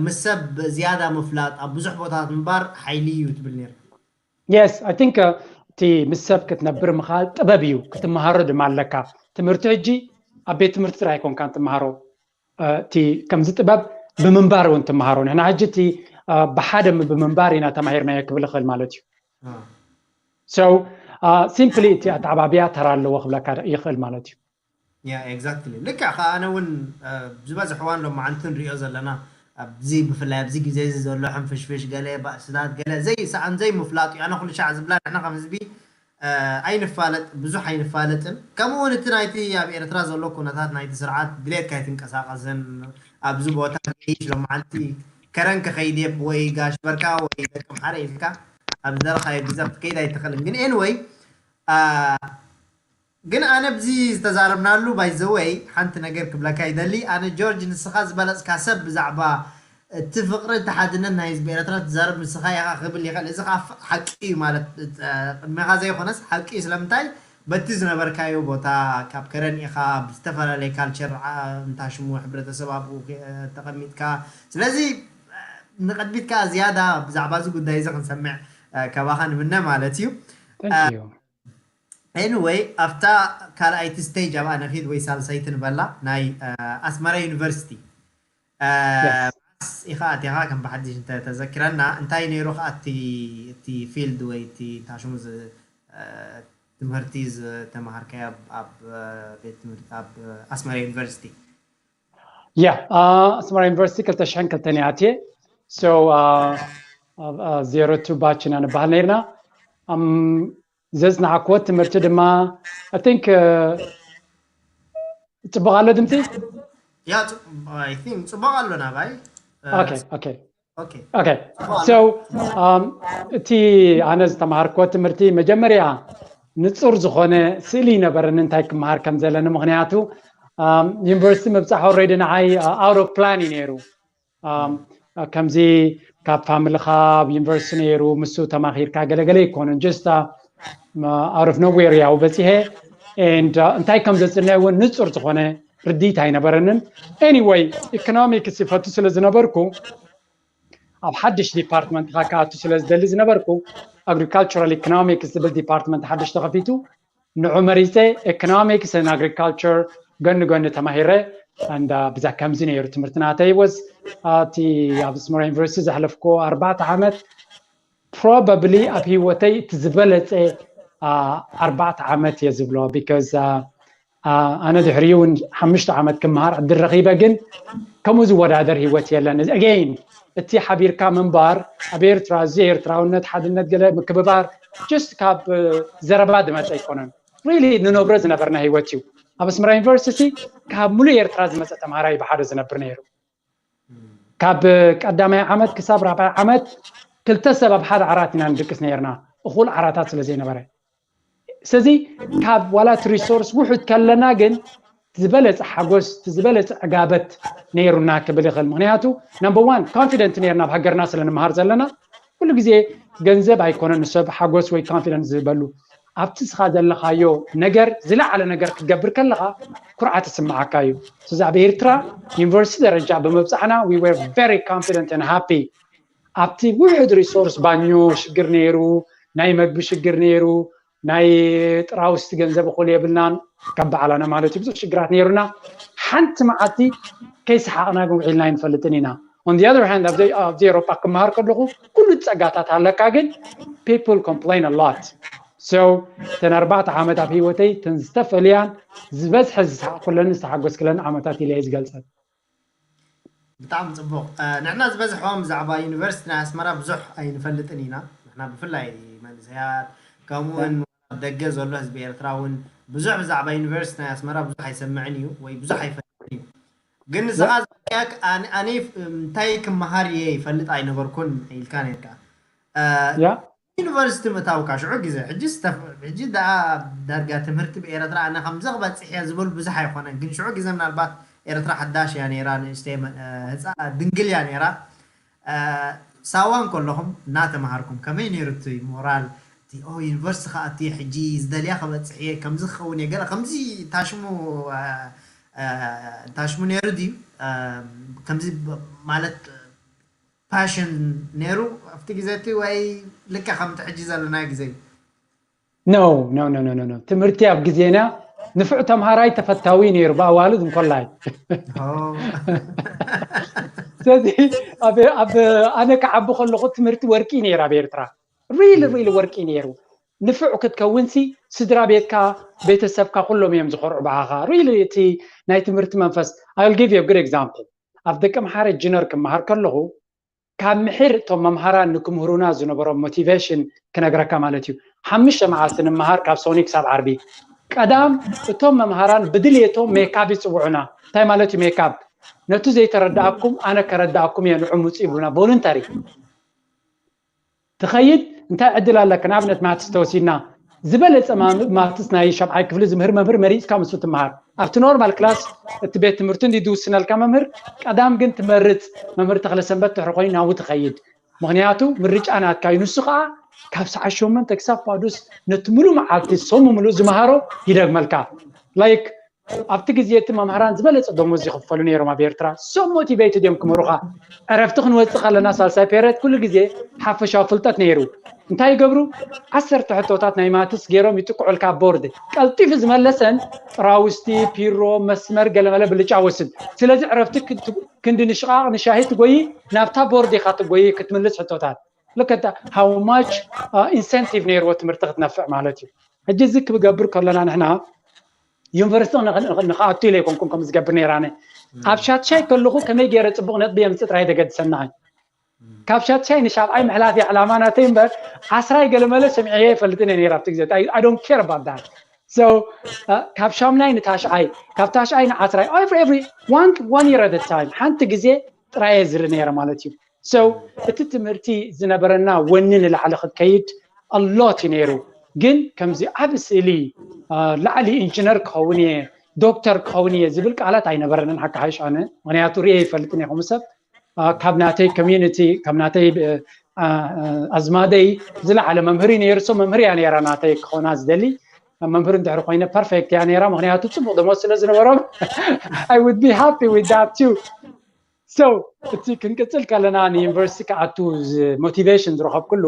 ምስ ሰብ ዝያዳ ምፍላጥ ኣብ ብዙሕ ቦታታት ምንባር ሓይሊ እዩ ትብል ነርካ። Yes, I think እቲ ምስ ሰብ ክትነብር ምኻል ጥበብ እዩ፣ ክትመሃሮ ድማ ኣለካ። ትምህርቲ ሕጂ ኣብ ቤት ትምህርቲ ጥራይ ኣይኮንካን ትመሃሮ። እቲ ከምዚ ጥበብ ብምንባር እውን ትመሃሮ። ንሕና ሕጂ እቲ ብሓደ ብምንባር ኢና ተማሂርናዮ ክብል ይኽእል ማለት እዩ። So simply እቲ ኣተዓባብያ ተራ ኣለዎ ክብለካ ይኽእል ማለት እዩ። Yeah, exactly። ልክዕ ከ፣ ኣነ እውን ዝበዝሕ እዋን ሎማዓንቲ ንሪኦ ዘለና ኣብዚ፣ ብፍላይ ኣብዚ ግዜ እዚ ዘሎ ሕንፍሽፍሽ፣ ገለ ባእስታት፣ ገለ ዘይሰኣን ዘይምፍላጥ እዩ። ኣነ ኩሉ ሻዕ ዝብላ፣ ንሕና ከም ህዝቢ ኣይንፋለጥ፣ ብዙሕ ኣይንፋለጥን። ከምኡ እውን እቲ ናይቲ ኣብ ኤርትራ ዘሎ ኩነታት፣ ናይቲ ስርዓት ድሌትካ ኣይትንቀሳቐስን። ኣብዚ ቦታ ገይሽ ሎማዓንቲ ከረን ክኸይድ እየ ወይ ጋሽ በርካ ወይ ደቂ ኣምሓረ ኢልካ ኣብ ዝደለኻዮ ግዜ ክትከይድ ኣይትኽእልን። ግን anyway፣ ግን ኣነ ብዚ ዝተዛረብናሉ፣ by the way፣ ሓንቲ ነገር ክብለካ ይደሊ። ኣነ ጆርጅ፣ ንስኻ ዝበለጽካ ሰብ ብዛዕባ እቲ ፍቕሪ፣ እቲ ሓድነት ናይ ህዝቢ ኤርትራ ትዛረብ ንስኻ ኢኻ ክብል ይኽእል። እዚ ኸኣ ሓቂ እዩ ማለት፣ ቅድሜኻ ዘይኮነስ ሓቂ እዩ። ስለምንታይ? በቲ ዝነበርካዮ ቦታ፣ ካብ ከረን ኢኻ፣ ብዝተፈላለየ ካልቸር፣ እንታይ ሽሙ፣ ሕብረተሰብ ኣብኡ ተቐሚጥካ። ስለዚ ንቕድሚት ከኣ ዝያዳ ብዛዕባ እዚ ጉዳይ እዚ ክንሰምዕ ካባኻ ንምነ ማለት እዩ። Thank you. Anyway፣ ኣብታ ካልኣይቲ ስቴጅ ኣብኣ ንኺድ፣ ወይ ሳልሰይቲ ንበላ፣ ናይ ኣስመራ ዩኒቨርሲቲ። ኢኻ ኣቲኻ ከም ብሓድሽ እንተ ተዘኪረና፣ እንታይ ነይሩ ኸኣ እቲ፣ እቲ ፊልድ ወይ እቲ ታሽሙ ዝ-፣ ትምህርቲ ዝተማሃርካዮ ኣብ፣ ኣብ ቤት ትምህርቲ ኣብ ኣስመራ ዩኒቨርሲቲ? Yeah, ኣስመራ ዩኒቨርሲቲ ክልተ ሽሕን ክልተን እየ ኣትየ። So zero two batch ኢና ንበሃል ነይርና። ዘጽናዕክዎ ትምህርቲ ድማ፣ I think፣ ጽቡቕ ኣሎ ድምፂ? ያ፣ ጽ-፣ I think ጽቡቕ ኣሎ ናባይ። Okay, okay. Okay. Okay. So እቲ ኣነ ዝተምሃርክዎ ትምህርቲ፣ መጀመርያ ንጹር ዝኾነ ስእሊ ነበረኒ እንታይ ክምሃር ከም ዘለኒ። ምኽንያቱ ዩኒቨርሲቲ ምብጻሕ already ንዓይ out of plan እዩ ነይሩ። ከምዚ ካብ ፋሚልኻ ኣብ ዩኒቨርሲቲ ነይሩ፣ ምስኡ ተማኺርካ ገለገለ ኣይኮነን፣ just out of nowhere ያው በጺሐ። And እንታይ ከም ዘጽንዕ እውን ንጹር ዝኾነ ርድኢት ኣይነበረንን። Anyway፣ ኢኮኖሚክስ ይፈቱ ስለ ዝነበርኩ፣ ኣብ ሓድሽ ዲፓርትመንት ክኣቱ ስለ ዝደሊ ዝነበርኩ፣ ኣግሪካልቸራል ኢኮኖሚክስ ዝብል ዲፓርትመንት ሓድሽ ተኸፊቱ፣ ንዑ መሪጸ። Economics and Agriculture ጎኒ ጎኒ ተማሂረ። And ብዛ ከምዚ ነይሩ ትምህርቲ ናተይ። Was እቲ ኣብ ኣስመራ ዩኒቨርሲቲ ዘሕለፍኩዎ ኣርባዕተ ዓመት፣ probably ኣብ ህይወተይ እቲ ዝበለጸ ኣርባዕተ ዓመት እየ ዝብሎ። Because ኣነ ድሕሪኡ እውን ሓሙሽተ ዓመት ክምሃር ዕድል ረኺበ፣ ግን ከምኡ ዝወዳደር ህይወት የለን። Again፣ እቲ ሓቢርካ ምንባር ኣብ ኤርትራ፣ እዚ ኤርትራውነት፣ ሓድነት፣ ገለ ምክብባር፣ just ካብ ዘረባ ዝመጸ ኣይኮነን። Really ንነብሮ ዝነበርና ህይወት እዩ። ኣብ ኣስመራ ዩኒቨርሲቲ ካብ ሙሉእ ኤርትራ ዝመጸ ተምሃራይ ብሓደ ዝነብር ነይሩ። ካብ ቀዳማይ ዓመት ክሳብ ራብዓይ ዓመት ክልተ ሰብ ኣብ ሓደ ዓራት ኢና ንድቅስ ነይርና፣ እኹል ዓራታት ስለ ዘይነበረ። ስለዚ ካብ ዋላ እቲ ሪሶርስ ውሑድ ከለና፣ ግን ዝበለጸ ሓጎስ፣ ዝበለጸ ዕጋበት ነይሩና ክብል ይኽእል። ምኽንያቱ number one confident ነይርና ኣብ ሃገርና ስለ ንምሃር ዘለና። ኩሉ ግዜ ገንዘብ ኣይኮነን ንሰብ ሓጎስ ወይ confident ዝህበሉ። ኣብቲ ስኻ ዘለኻዮ ነገር ዝለዓለ ነገር ክትገብር ከለኻ ኩርዓት ይስምዓካ እዩ። ብዛዕባ ኤርትራ ዩኒቨርሲቲ ደረጃ ብምብፃሕና we were very confident and happy። ኣብቲ ውሕድ ሪሶርስ ባኞ ሽግር ነይሩ፣ ናይ መግቢ ሽግር ነይሩ፣ ናይ ጥራውስቲ ገንዘብ እኹል የብልናን ካብ በዓላና ማለት እዩ። ብዙሕ ሽግራት ነይሩና። ሓንቲ መዓልቲ ከይሰሓቕና ግን ውዒልና ኣይንፈልጥን ኢና። On the other hand ኣብዚ ኣብዚ ኤሮፓ ክመሃር ከለኹ ኩሉ ጸጋታት ኣለካ፣ ግን people complain a lot። So እተን ኣርባዕተ ዓመት ኣብ ህይወተይ እተን ዝተፈልያን ዝበዝሐ ዝሰሓቕኩለንን ዝተሓጎስክለንን ዓመታት ኢለ እየ ዝገልጸን። ብጣዕሚ ፅቡቕ። ንሕና ዝበዝሖም ብዛዕባ ዩኒቨርሲቲ ናይ ኣስመራ ብዙሕ ኣይንፈልጥን ኢና። ንሕና ብፍላይ መንእሰያት ከምኡ እውን ኣብ ደገ ዘሎ ህዝቢ ኤርትራ እውን ብዙሕ ብዛዕባ ዩኒቨርሲቲ ናይ ኣስመራ ብዙሕ ኣይሰምዕን እዩ ወይ ብዙሕ ኣይፈልጥን እዩ። ግን ንስኻ ዝያክ ኣነ እንታይ ክመሃር እየ ይፈልጥ ኣይነበርኩን ኢልካ ነርካ። ያ ዩኒቨርሲቲ ምእታውካ ሽዑ ግዜ ሕጂ ዝተፍ- ሕጂ ደኣ ዳርጋ ትምህርቲ ብኤረትራ ኣነ ከምዚ ክበጽሕ እየ ዝብል ብዙሕ ኣይኮነን፣ ግን ሽዑ ግዜ ምናልባት ኤረትራ ሓዳሽ እያ ነይራ፣ ንእሽተይ መ- እ፣ ህፃ ድንግል እያ ነይራ። እ፣ ሳዋ እንከለኹም እናተምሃርኩም ከመይ ነይሩ እቲ ሞራል? እቲ ኦ ዩኒቨርሲቲ ክኣቱ እየ ሕጂ ዝደልያ ክበፅሕ እየ ከምዚ ክኸውን እየ ገለ ከምዚ ታሽሙ እ፣ እ፣ ታሽሙ ነይሩ ድዩ? እ፣ ከምዚ ብ- ማለት ፓሽን ነይሩ ኣብቲ ግዜ እቲ ወይ ልክዕ ከምቲ ሕጂ ዘለና ግዜ እዩ? No no no no no no ትምህርቲ ኣብ ግዜና ንፉዕ ተምሃራይ ተፈታዊ ነይሩ ብኣዋልድ እንኮላይ። ኦ፣ ስለዚ ኣብ ኣብ ኣነ ክዓቢ ከለኹ ትምህርቲ ወርቂ ነይሩ ኣብ ኤርትራ። Really really ወርቂ ነይሩ። ንፉዕ ክትከውንሲ ስድራ ቤትካ ቤተሰብካ ኩሎም እዮም ዝኮርዑ ብዓኻ። Really እቲ ናይ ትምህርቲ መንፈስ። I'll give you a good example። ኣብ ደቀምሓረ ጅነር ክመሃር ከለኹ ካብ ምሒር እቶም መምሃራን ንክምህሩና ዝነበሮም ሞቲቬሽን ክነግረካ ማለት እዩ። ሓሙሽተ መዓልቲ ንምሃር ካብ ሶኒ ክሳብ ዓርቢ። ቀዳም እቶም መምሃራን ብድልየቶም ሜካፕ ይፅውዑና። እንታይ ማለት እዩ ሜካፕ? ነቱ ዘይተረዳእኩም ኣነ ከረዳእኩም እየ ንዑ ምፁ ይብሉና። ቮሉንተሪ ትኸይድ እንታይ ዕድል ኣለካ? ንኣብነት ማትስ ተወሲድና ዝበለፀ ማትስ ናይ ሻብዓይ ክፍሊ ዝምህር መምህር መሪፅካ ምስ ትምሃር ኣብቲ ኖርማል ክላስ እቲ ቤት ትምህርቲ እንዲ ዝውስነልካ መምህር ቀዳም ግን ትመርፅ መምህር ተክለሰንበት ድሕሪ ኮይኑ ናብኡ ትኸይድ። ምክንያቱ ምርጫ ናትካ እዩ። ንሱ ከዓ ካብ ሰዓት ሸሞንተ ክሳብ ፋዱስ ነቲ ሙሉእ መዓልቲ ሰሙ ሙሉእ ዝመሃሮ ይደግመልካ። Like ኣብቲ ግዜ እቲ መምሃራን ዝበለፀ ደሞዝ ይኽፈሉ ነይሮም ኣብ ኤርትራ። So ሞቲቬትድ እዮም ክምህሩኻ። ዕረፍቲ ክንወፅእ ከለና ሳልሳይ ፔሬድ ኩሉ ግዜ ሓፈሻዊ ፍልጠት ነይሩ። እንታይ ይገብሩ? ዓሰርተ ሕቶታት ናይ ማትስ ገይሮም ይጥቅዑልካ ኣብ ቦርድ። ቀልጢፉ ዝመለሰን ጥራውስቲ፣ ፒሮ፣ መስመር ገለመለ ብልጫ ወስድ። ስለዚ ዕረፍቲ ክንዲ ንሽቓቕ ንሻሂ ትጎይ ናብታ ቦርድ ኢኻ ትጎይ ክትምልስ ሕቶታት። Look at how much ኢንሰንቲቭ ነይርዎ ትምህርቲ ክትነፍዕ ማለት እዩ። ሕጂ እዚ ክገብር ከለና ንሕና ዩኒቨርሲቲ ንክኣቱ ኢለ ኣይኮንኩን ከም ዝገብር ነይራነ። ኣብ ሻትሻይ ከለኹ ከመይ ገይረ ፅቡቅ ነጥቢ የምፅእ ጥራይ ተገድሰናይ። ካብ ሻትሻይ ንሻብዓይ ምሕላፍ እያ ዕላማ ናተይ እምበር ዓስራይ ገለመለ ሰሚዐ ይፈልጥን እየ ነይረ ኣብቲ ግዜ። I don't care about that። So ካብ ሻምናይ ንታሽዓይ ካብ ታሽዓይ ንዓስራይ every one one year at a time ሓንቲ ግዜ ጥራይ እየ ዝርኢ ነይረ ማለት እዩ። So እቲ ትምህርቲ ዝነበረና ወኒ ንላዕሊ ክትከይድ ኣሎት እዩ ነይሩ። ግን ከምዚ ዓብ ስእሊ ላዕሊ ኢንጂነር ክኸውን እየ ዶክተር ክኸውን እየ ዝብል ቃላት ኣይነበረንን። ሓቂ ሓይሽ ኣነ ምክንያቱ ርየ ይፈልጥን እየ ከምኡ ሰብ ካብ ናተይ ኮሚኒቲ ካብ ናተይ ኣዝማደይ ዝለዓለ መምህር እዩ ነይሩ። So መምህር እያ ነይራ ናተይ ክኾና ዝደሊ። መምህር እንድሕር ኮይነ ፐርፌክት እያ ነይራ ምክንያቱ ፅቡቅ ደሞዝ ስለ ዝነበሮም። I would be happy with that too። So እቲ ክንቅፅል ከለና ንዩኒቨርሲቲ ክኣቱ ሞቲቬሽን ዝረኸብኩሉ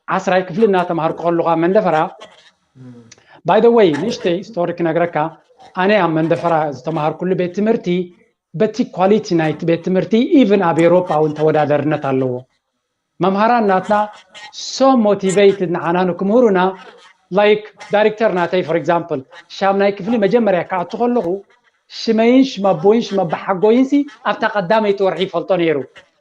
ዓስራይ ክፍሊ እናተምሃርኩ ከለኹ ኣብ መንደፈራ። By the way ንእሽተይ ስቶሪ ክነግረካ። ኣነ ኣብ መንደፈራ ዝተምሃርኩሉ ቤት ትምህርቲ በቲ ኳሊቲ ናይቲ ቤት ትምህርቲ ኢቭን ኣብ ኤሮፓ እውን ተወዳደርነት ኣለዎ። መምሃራን ናትና so ሞቲቬትድ ንዓና ንክምህሩና። Like ዳይሬክተር ናተይ for example ሻምናይ ክፍሊ መጀመርያ ክኣቱ ከለኹ ሽመይን ሽመቦይን ሽመባሓጎይን ሲ ኣብታ ቀዳመይቲ ወርሒ ይፈልጦ ነይሩ።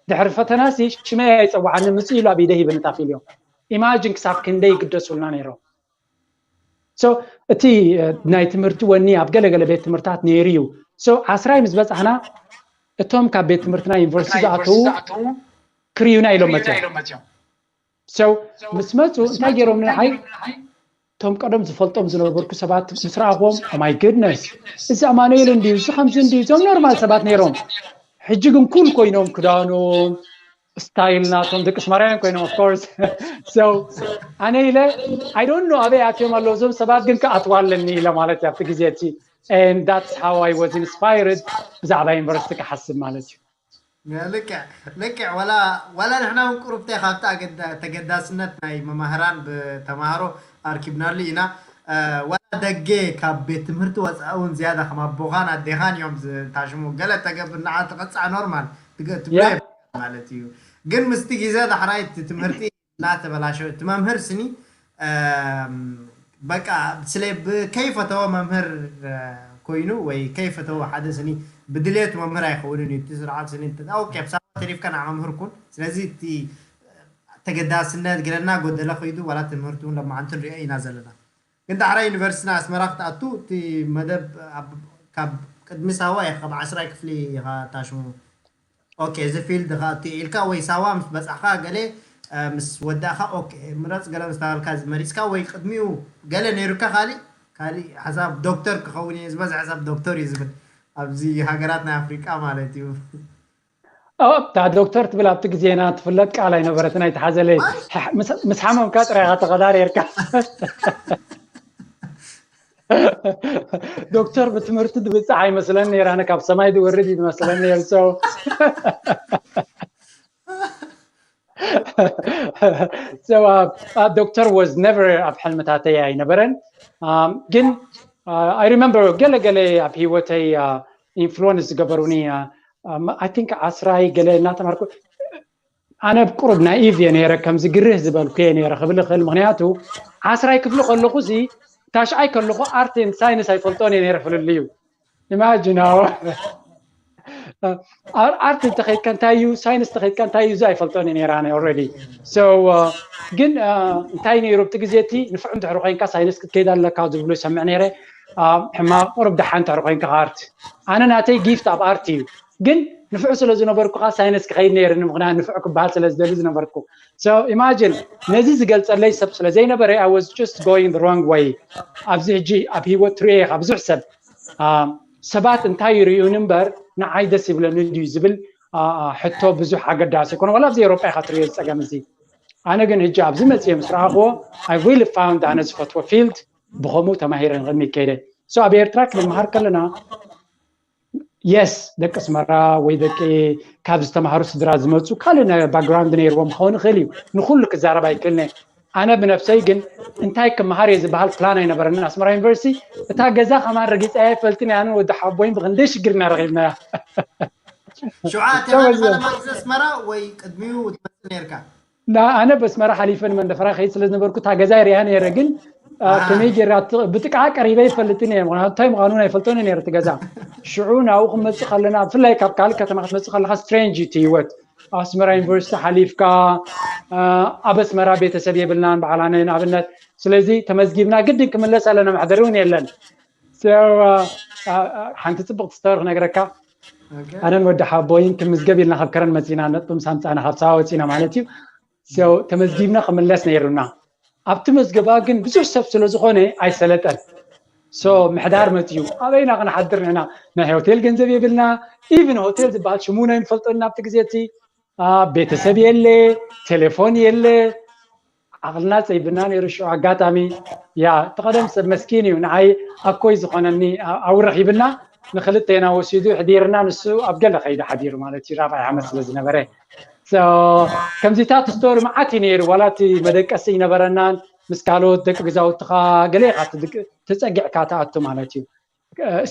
ድሕሪ ፈተና ሲ ሽመይ ኣይፀዋዓኒ ምፅእ ኢሉ ኣብ ኢደ ሂብኒ ታፊልዮም። ኢማጅን ክሳብ ክንደይ ይግደሱልና ነይሮም። So እቲ ናይ ትምህርቲ ወኒ ኣብ ገለገለ ቤት ትምህርታት ነይሩ እዩ። So ዓስራይ ምስ በፃሕና እቶም ካብ ቤት ትምህርትና ዩኒቨርሲቲ ዝኣተዉ ክርዩና ኢሎም መፅዮም። So ምስ መፁ እንታይ ገይሮም ንዓይ እቶም ቀደም ዝፈልጦም ዝነበርኩ ሰባት ምስ ረኣኽዎም my goodness እዚ ኣማኑኤል እንድዩ እዚ ከምዚ እንድዩ እዞም ኖርማል ሰባት ነይሮም። ሕጂ ግን ኩል ኮይኖም ክዳኖም style ናቶም ደቂ ኣስመራውያን ኮይኖም of course። So ኣነ ኢለ I don't know ኣበይ ኣትዮም ኣለዉ እዞም ሰባት፣ ግን ክኣትዋ ኣለኒ ኢለ ማለት እዩ ኣብቲ ግዜ እቲ። And that's how I was inspired ብዛዕባ ዩኒቨርሲቲ ክሓስብ ማለት እዩ። ልክዕ ልክዕ። ዋላ ዋላ ንሕና እውን ቁሩብታይ ካብቲ ኣገዳ- ተገዳስነት ናይ መማህራን ብተማሃሮ ኣርኪብናሉ ኢና። ዋላ ደገ ካብ ቤት ትምህርቲ ወፃኢ እውን ዝያዳ ከም ኣቦኻን ኣዴኻን እዮም ዝታሽሙ። ገለ ተገብር ንዓ ትቐፃዕ ኖርማል ትብሎ Yeah. ማለት እዩ። ግን ምስቲ ግዜ ዳሕራይ እቲ ትምህርቲ እናተበላሸወ እቲ መምህር ስኒ በቃ ስለ ብከይፈተወ መምህር ኮይኑ ወይ ከይፈተወ ሓደ ስኒ ብድሌት መምህር ኣይኸውንን እዩ። እቲ ስርዓት ስኒ ኦኬ ብሳባ ተሪፍካ ንዓ መምህር ኩን። ስለዚ እቲ ተገዳስነት ገለና ጎደለ ከይዱ ዋላ ትምህርቲ እውን ለማዓንቲ ንሪኦ ኢና ዘለና። ግን ዳሕራይ ዩኒቨርሲቲና ኣስመራ ክትኣቱ እቲ መደብ ካብ ቅድሚ ሳዋ ኢኻ ካብ ዓስራይ ክፍሊ ኢኻ ታሽሙ። ኦኬ እዚ ፊልድ ካ ኢልካ ወይ ሳዋ ምስ በጻሕካ ገለ ምስ ወዳእካ ኦኬ ምረጽ ገለ ምስ ተባልካ መሪጽካ ወይ ቅድሚኡ ገለ ነይሩካ ካሊእ ካሊእ ሓሳብ ዶክተር ክኸውን እየ ዝበዝሐ ሰብ ዶክተር እዩ ዝብል ኣብዚ ሃገራት ናይ ኣፍሪቃ ማለት እዩ። እታ ዶክተር ትብል ኣብቲ ግዜና ትፍለጥ ቃል ኣይነበረትን ኣይተሓዘለይ። ምስ ሓመምካ ጥራይካ ተቐዳር ርካ ዶክተር ብትምህርቲ ድብፅሕ ኣይመስለን ነይራነ ካብ ሰማይ ድወርድ እዩ ዝመስለን ነይሩ። So so uh, uh, doctor was never ኣብ ሕልምታተይ ኣይነበረን። Um, ግን uh, I remember ገለ ገለ ኣብ ህይወተይ uh, ኢንፍሉወንስ ዝገበሩኒ uh, um, I think ዓስራይ ገለ እናተማርኩ ኣነ ቁሩብ ናኢቭ እየ ነይረ፣ ከምዚ ግርህ ዝበልኩ እየ ነይረ ክብል እኽእል። ምክንያቱ ዓስራይ ክፍሊ ከለኹ ሲ ታሽዓይ ከለኹ ኣርትን ሳይንስ ኣይፈልጦን እየ ነይረ ፍልልዩ። ኢማጂን ኣዎ ኣር- ኣርት እንተኸይድካ እንታይ እዩ፣ ሳይንስ እንተኸይድካ እንታይ እዩ እዚ ኣይፈልጦን እየ ነይረ ኣነ ኦልሬዲ። So uh, ግን uh, እንታይ ነይሩ ኣብቲ ግዜ እቲ ንፍዕ እንድሕሪ ኮይንካ ሳይንስ ክትከይድ ኣለካ ዝብሉ ይሰምዕ ነይረ። Uh, ሕማቕ ቁሩብ ደሓን እንድሕሪ ኮይንካ ኣርት ኣነ ናተይ ጊፍት ኣብ ኣርት እዩ። ግን ንፍዕ ስለ ዝነበርኩ ከዓ ሳይንስ ክኸይድ ነይርኒ ምክንያት ንፍዕ ክበሃል ስለ ዝደሊ ዝነበርኩ። So imagine ነዚ ዝገልፀለይ ሰብ ስለ ዘይነበረ I was just going the wrong way። ኣብዚ ሕጂ ኣብ ህይወት ትሪኦ ኢኻ ብዙሕ ሰብ uh, ሰባት እንታይ ይርእዩኒ እምበር ንዓይ ደስ ይብለኒ ድዩ ዝብል uh, ሕቶ ብዙሕ ኣገዳሲ ይኮነ። ዋላ ኣብዚ ኤውሮጳ ኢኻ ትሪኦ ዝፀገም እዚ። ኣነ ግን ሕጂ ኣብዚ መፅየ ምስ ረኣኽዎ I really found ኣነ ዝፈትዎ ፊልድ ብኸምኡ ተማሂረ ንቕድሚት ከይደ። So ኣብ ኤርትራ ክንመሃር ከለና የስ ደቂ ኣስመራ ወይ ደቂ ካብ ዝተማሃሩ ስድራ ዝመፁ ካልእ ናይ ባክግራውንድ ነይርዎም ክኸውን ይኽእል እዩ። ንኩሉ ክዛረብ ኣይክእልን እየ። ኣነ ብነብሰይ ግን እንታይ ክመሃር እየ ዝበሃል ፕላን ኣይነበረንን። ኣስመራ ዩኒቨርሲቲ እታ ገዛ ከማን ረጊፀያ ኣይፈልጥን እየ። ኣነ ወዲ ሓቦይን ብክንደይ ሽግር ኢና ረኺብናያ። ሽዓ ተመልሰ ኣስመራ ወይ ቅድሚኡ ትመፅእ ነርካ? ኣነ በስመራ ሓሊፈ ንመንደፈራ ከይድ ስለ ዝነበርኩ እታ ገዛ ሪኣ ነይረ ግን ከመይ ጌራ ብጥቃ ቀሪበ ይፈልጥን እየ። ምክንያቱ እንታይ ምዃኑ ኣይፈልጦን ነይረ እቲ ገዛ። ሽዑ ናብኡ ክመፅእ ከለና ብፍላይ ካብ ካልእ ከተማ ክትመፅእ ከለካ ስትሬንጅ እዩ እቲ ህይወት። ኣስመራ ዩኒቨርሲቲ ሓሊፍካ ኣብ ኣስመራ ቤተሰብ የብልናን በዓላነ ንኣብነት። ስለዚ ተመዝጊብና ግድን ክምለስ ኣለና፣ መሕደሪ እውን የለን። ሓንቲ ፅብቕቲ ስቶሪ ክነግረካ። ኣነን ወዲ ሓቦይን ክምዝገብ ኢልና ካብ ከረን መፂና ነጥቢ ምስ ኣምፃእና ካብ ሳዋ ወፂና ማለት እዩ። ተመዝጊብና ክምለስ ነይሩና። ኣብቲ መዝገባ ግን ብዙሕ ሰብ ስለ ዝኾነ ኣይሰለጠን። ምሕዳር መፅዩ ኣበይና ክንሓድር ንሕና? ናይ ሆቴል ገንዘብ የብልና። ኢቭን ሆቴል ዝበሃል ሽሙ ናይ ንፈልጦን ኣብቲ ግዜ እቲ ቤተሰብ የለ፣ ቴሌፎን የለ። ዓቕልና ፀይብና ነይሩ ሽዑ። ኣጋጣሚ ያ እቲ ቀደም ሰብ መስኪን እዩ፣ ንዓይ ኣኮይ ዝኾነኒ ኣውርሕ ሂብና ንክልቴና ወሲዱ ሕዲርና፣ ንሱ ኣብ ገለ ከይዱ ሓዲሩ ማለት እዩ፣ ራብዓይ ዓመት ስለ ዝነበረ። ከምዚታት ስቶሪ መዓት እዩ ነይሩ። ዋላ እቲ መደቀሲ ይነበረናን ምስ ካልኦት ደቂ ገዛውትኻ ገለ ኢኻ ተፀጊዕካ ትኣቱ ማለት እዩ።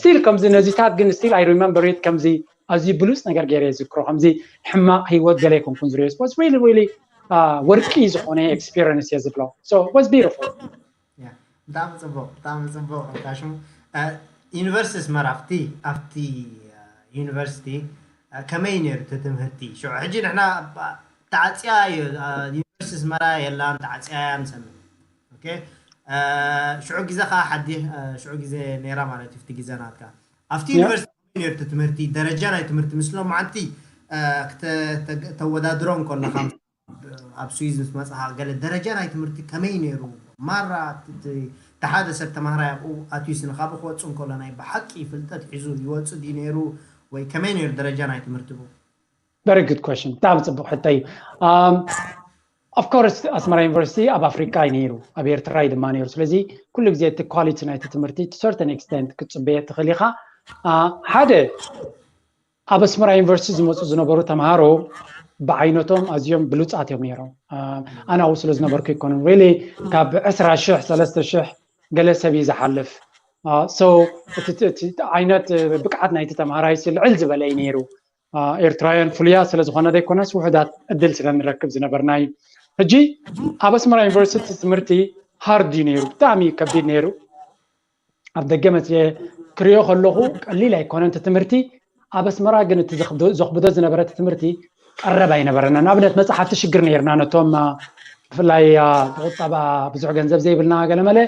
ስቲል ከምዚ ነዚታት ግን ስቲል I remember it ከምዚ ኣዝዩ ብሉፅ ነገር ገይረ ይዝክሮ። ከምዚ ሕማቕ ህይወት ገለ ኣይኮንኩን ዝሪኦ። It was really really ወርቂ ዝኾነ ኤክስፒሪንስ እየ ዝብሎ። So it was beautiful። ብጣዕሚ ፅቡቕ ብጣዕሚ ፅቡቕ። ካሽሙ ዩኒቨርሲቲ ኣስመራ ኣብቲ ኣብቲ ዩኒቨርሲቲ ከመይ ነይሩ እቲ ትምህርቲ ሽዑ? ሕጂ ንሕና ተዓፅያ እዩ ዩኒቨርሲቲ ኣስመራ የላን ተዓፅያ እያ ንሰምዕ። ሽዑ ግዜ ከዓ ሓዲ ሽዑ ግዜ ነይራ ማለት እዩ። እቲ ግዜ ናትካ ኣብቲ ዩኒቨርሲቲ ከመይ ነይሩ እቲ ትምህርቲ? ደረጃ ናይ ትምህርቲ ምስ ሎማዓንቲ ተወዳድሮ እንከለካ ኣብ ስዊዝ ምስ መፅኻ ገለ ደረጃ ናይ ትምህርቲ ከመይ ነይሩ? ማራ እቲ ሓደ ሰብ ተማሃራይ ኣብኡ ኣትዩስ ንካብኡ ክወፅእ እንከሎ ናይ ብሓቂ ፍልጠት ሒዙ ይወፅእ ድዩ ነይሩ ወይ ከመይ ነይሩ ደረጃ ናይ ትምህርቲ ብኡ? Very good question. ብጣዕሚ ፅቡቅ ሕቶ እዩ። Of course ኣስመራ ዩኒቨርሲቲ ኣብ ኣፍሪካ እዩ ነይሩ፣ ኣብ ኤርትራ እዩ ድማ ነይሩ። ስለዚ ኩሉ ግዜ እቲ quality ናይቲ ትምህርቲ to certain extent ክትፅበየ ትኽእል ኢኻ። ሓደ ኣብ ኣስመራ ዩኒቨርሲቲ ዝመፁ ዝነበሩ ተምሃሮ ብዓይነቶም ኣዝዮም ብሉፃት እዮም ነይሮም። ኣናው ስለ ዝነበርኩ ይኮኑን፣ really ካብ ዕስራ ሽሕ ሰለስተ ሽሕ ገለ ሰብ እዩ ዝሓልፍ። So እቲ ዓይነት ብቅዓት ናይቲ ተምሃራይ ልዕል ዝበለ እዩ ነይሩ። ኤርትራውያን ፍሉያት ስለ ዝኾነ ዘይኮነስ ውሑዳት እድል ስለ ንረክብ ዝነበርና እዩ። ሕጂ ኣብ ኣስመራ ዩኒቨርሲቲ ትምህርቲ hard እዩ ነይሩ፣ ብጣዕሚ ከቢድ ነይሩ። ኣብ ደገ መፅየ ክሪኦ ከለኹ ቀሊል ኣይኮነን እቲ ትምህርቲ። ኣብ ኣስመራ ግን እቲ ዘኽብዶ ዝነበረ እቲ ትምህርቲ ቀረብ ኣይነበረና። ንኣብነት መፅሓፍቲ ሽግር ነይርና ነቶም ብፍላይ ብቁጠባ ብዙሕ ገንዘብ ዘይብልና ገለመለ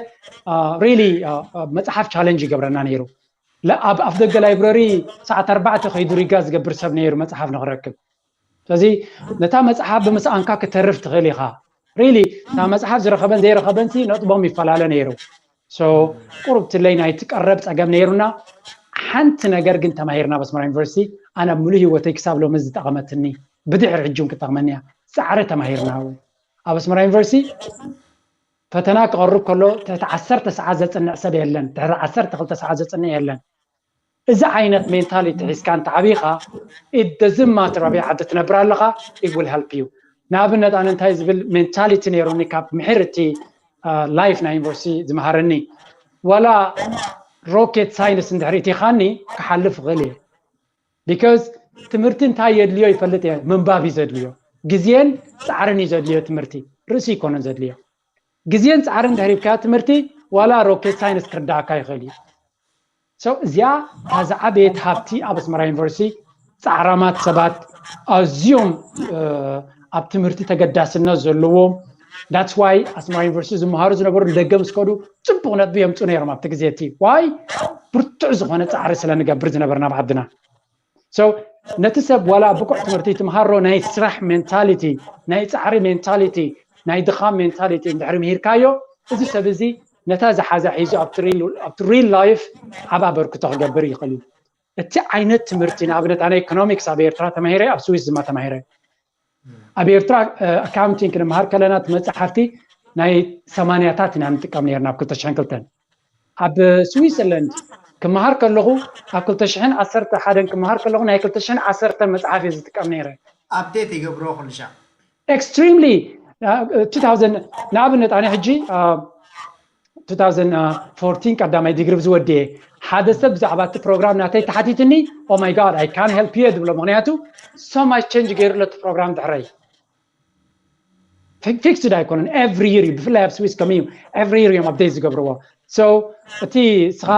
really መፅሓፍ challenge ይገብረና ነይሩ። ኣብ ኣፍ ደገ ላይብረሪ ሰዓት ኣርባዕተ ከይዱ ሪጋ ዝገብር ሰብ ነይሩ መፅሓፍ ንክረክብ። ስለዚ ነታ መፅሓፍ ብምስኣንካ ክተርፍ ትኽእል ኢኻ። Really እታ መፅሓፍ ዝረኸበን ዘይረኸበን ነጥቦም ይፈላለ ነይሩ። ቁሩብ ትለይ ናይቲ ቀረብ ፀገም ነይሩና። ሓንቲ ነገር ግን ተማሂርና ኣብ ኣስመራ ዩኒቨርሲቲ፣ ኣነ ኣብ ሙሉእ ህይወተይ ክሳብ ሎሚ ዝጠቐመትኒ፣ ብድሕሪ ሕጂ እውን ክጠቕመኒ እያ። ፃዕሪ ተማሂርና። ኣብ ኣስመራ ዩኒቨርሲቲ ፈተና ክቐርብ ከሎ ትሕቲ ዓሰርተ ሰዓት ዘፅንዕ ሰብ የለን፣ ትሕቲ ዓሰርተ ክልተ ሰዓት ዘፅንዕ የለን። እዚ ዓይነት mentality ሒዝካ እንተዓቢኻ it doesn't matter ኣበይ ዓዲ ትነብር ኣለኻ, it will help you። ንኣብነት ኣነ እንታይ ዝብል mentality ነይሩኒ ካብ ምሒር እቲ life ናይ ዩኒቨርሲቲ ዝመሃረኒ፣ ዋላ rocket science እንድሕር እቲኻኒ ክሓልፍ እኽእል እየ። Because ትምህርቲ እንታይ የድልዮ ይፈልጥ እየ። ምንባብ እዩ ዘድልዮ፣ ግዜን ፃዕርን እዩ ዘድልዮ። ትምህርቲ ርእሲ ይኮነን ዘድልዮ። ግዜን ፃዕርን ድሕሪብካ ትምህርቲ ዋላ rocket science ክርዳእካ ይኽእል እዩ። እዚኣ እታ ዝዓበየት ሃብቲ ኣብ ኣስመራ ዩኒቨርሲቲ፣ ፃዕራማት ሰባት፣ ኣዝዮም ኣብ ትምህርቲ ተገዳስነት ዘለዎም። That's why ኣስመራ ዩኒቨርሲቲ ዝመሃሩ ዝነበሩ ንደገ ምስ ከዱ ፅቡቕ ነጥቢ የምፁ ነይሮም ኣብቲ ግዜ እቲ። Why? ብርቱዕ ዝኾነ ፃዕሪ ስለ ንገብር ዝነበርና ኣብ ዓድና። ነቲ ሰብ ዋላ ብቁዕ ትምህርቲ ትምሃሮ ናይ ስራሕ mentality፣ ናይ ፃዕሪ mentality፣ ናይ ድኻም mentality እንድሕሪ ምሂርካዮ፣ እዚ ሰብ እዚ ነታ ዝሓዛ ሒዙ ኣብቲ real life ዓብ ኣበርክቶ ክገብር ይኽእል እዩ። እቲ ዓይነት ትምህርቲ ንኣብነት ኣነ economics ኣብ ኤርትራ ተማሂረ ኣብ ስዊስ ድማ ተማሂረ። ኣብ ኤርትራ accounting ክንምሃር ከለና እቲ መፅሓፍቲ ናይ ሰማንያታት ኢና ንጥቀም ነርና ኣብ ክልተ ሽሕን ክልተን። ኣብ ስዊዘርላንድ ክመሃር ከለኹ ኣብ ክልተ ሽሕን ዓሰርተ ሓደን ክመሃር ከለኹ ናይ ክልተ ሽሕን ዓሰርተ መፅሓፍ እየ ዝጥቀም ነይረ። Update ይገብሮ ኩልሻ። Extremely two thousand ንኣብነት ኣነ ሕጂ two thousand fourteen ቀዳማይ ዲግሪ ዝወድየ ሓደ ሰብ ብዛዕባ እቲ ፕሮግራም ናተይ ተሓቲትኒ oh my god I can't help you እየ ዝብሎ። ምክንያቱ so much change ገይሩ ኣሎ እቲ ፕሮግራም ድሕረይ። Fixed ኣይኮነን። Every year እዩ ብፍላይ ኣብ ስዊስ ከምኡ እዩ። Every year እዮም update ዝገብርዎ። So እቲ ስኻ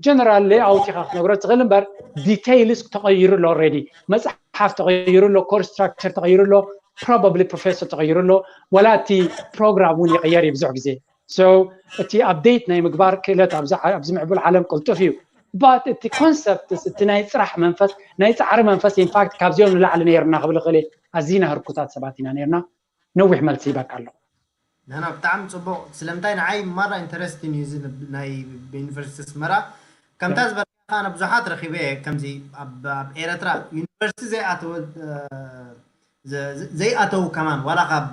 general layout ኢኻ ክትነግሮ ትኽእል እምበር details ተቐይሩ ኣሎ። Already መፅሓፍ ተቐይሩ ኣሎ፣ course structure ተቐይሩ ኣሎ፣ probably professor ተቐይሩ ኣሎ፣ ወላ እቲ ፕሮግራም እውን ይቕየር እዩ ብዙሕ ግዜ። So እቲ update ናይ ምግባር ክእለት ኣብዚ ምዕቡል ዓለም ቅልጡፍ እዩ። But እቲ concept እቲ ናይ ፅራሕ መንፈስ ናይ ፃዕሪ መንፈስ in fact ካብዚኦም ንላዕሊ ነይርና ክብል እኽእል እየ። ኣዚና ህርኩታት ሰባት ኢና ነይርና። ነዊሕ መልሲ ይበቃ ኣሎ። ናና ብጣዕሚ ፅቡቅ። ስለምንታይ ንዓይ ማራ interesting እዩ እዚ ናይ ዩኒቨርሲቲ ኣስመራ። ከምታ ዝበልካ ኣነ ብዙሓት ረኪበ እየ ከምዚ ኣብ ኤረትራ ዩኒቨርሲቲ ዘይኣተወ ዘይኣተዉ ከማን ዋላ ካብ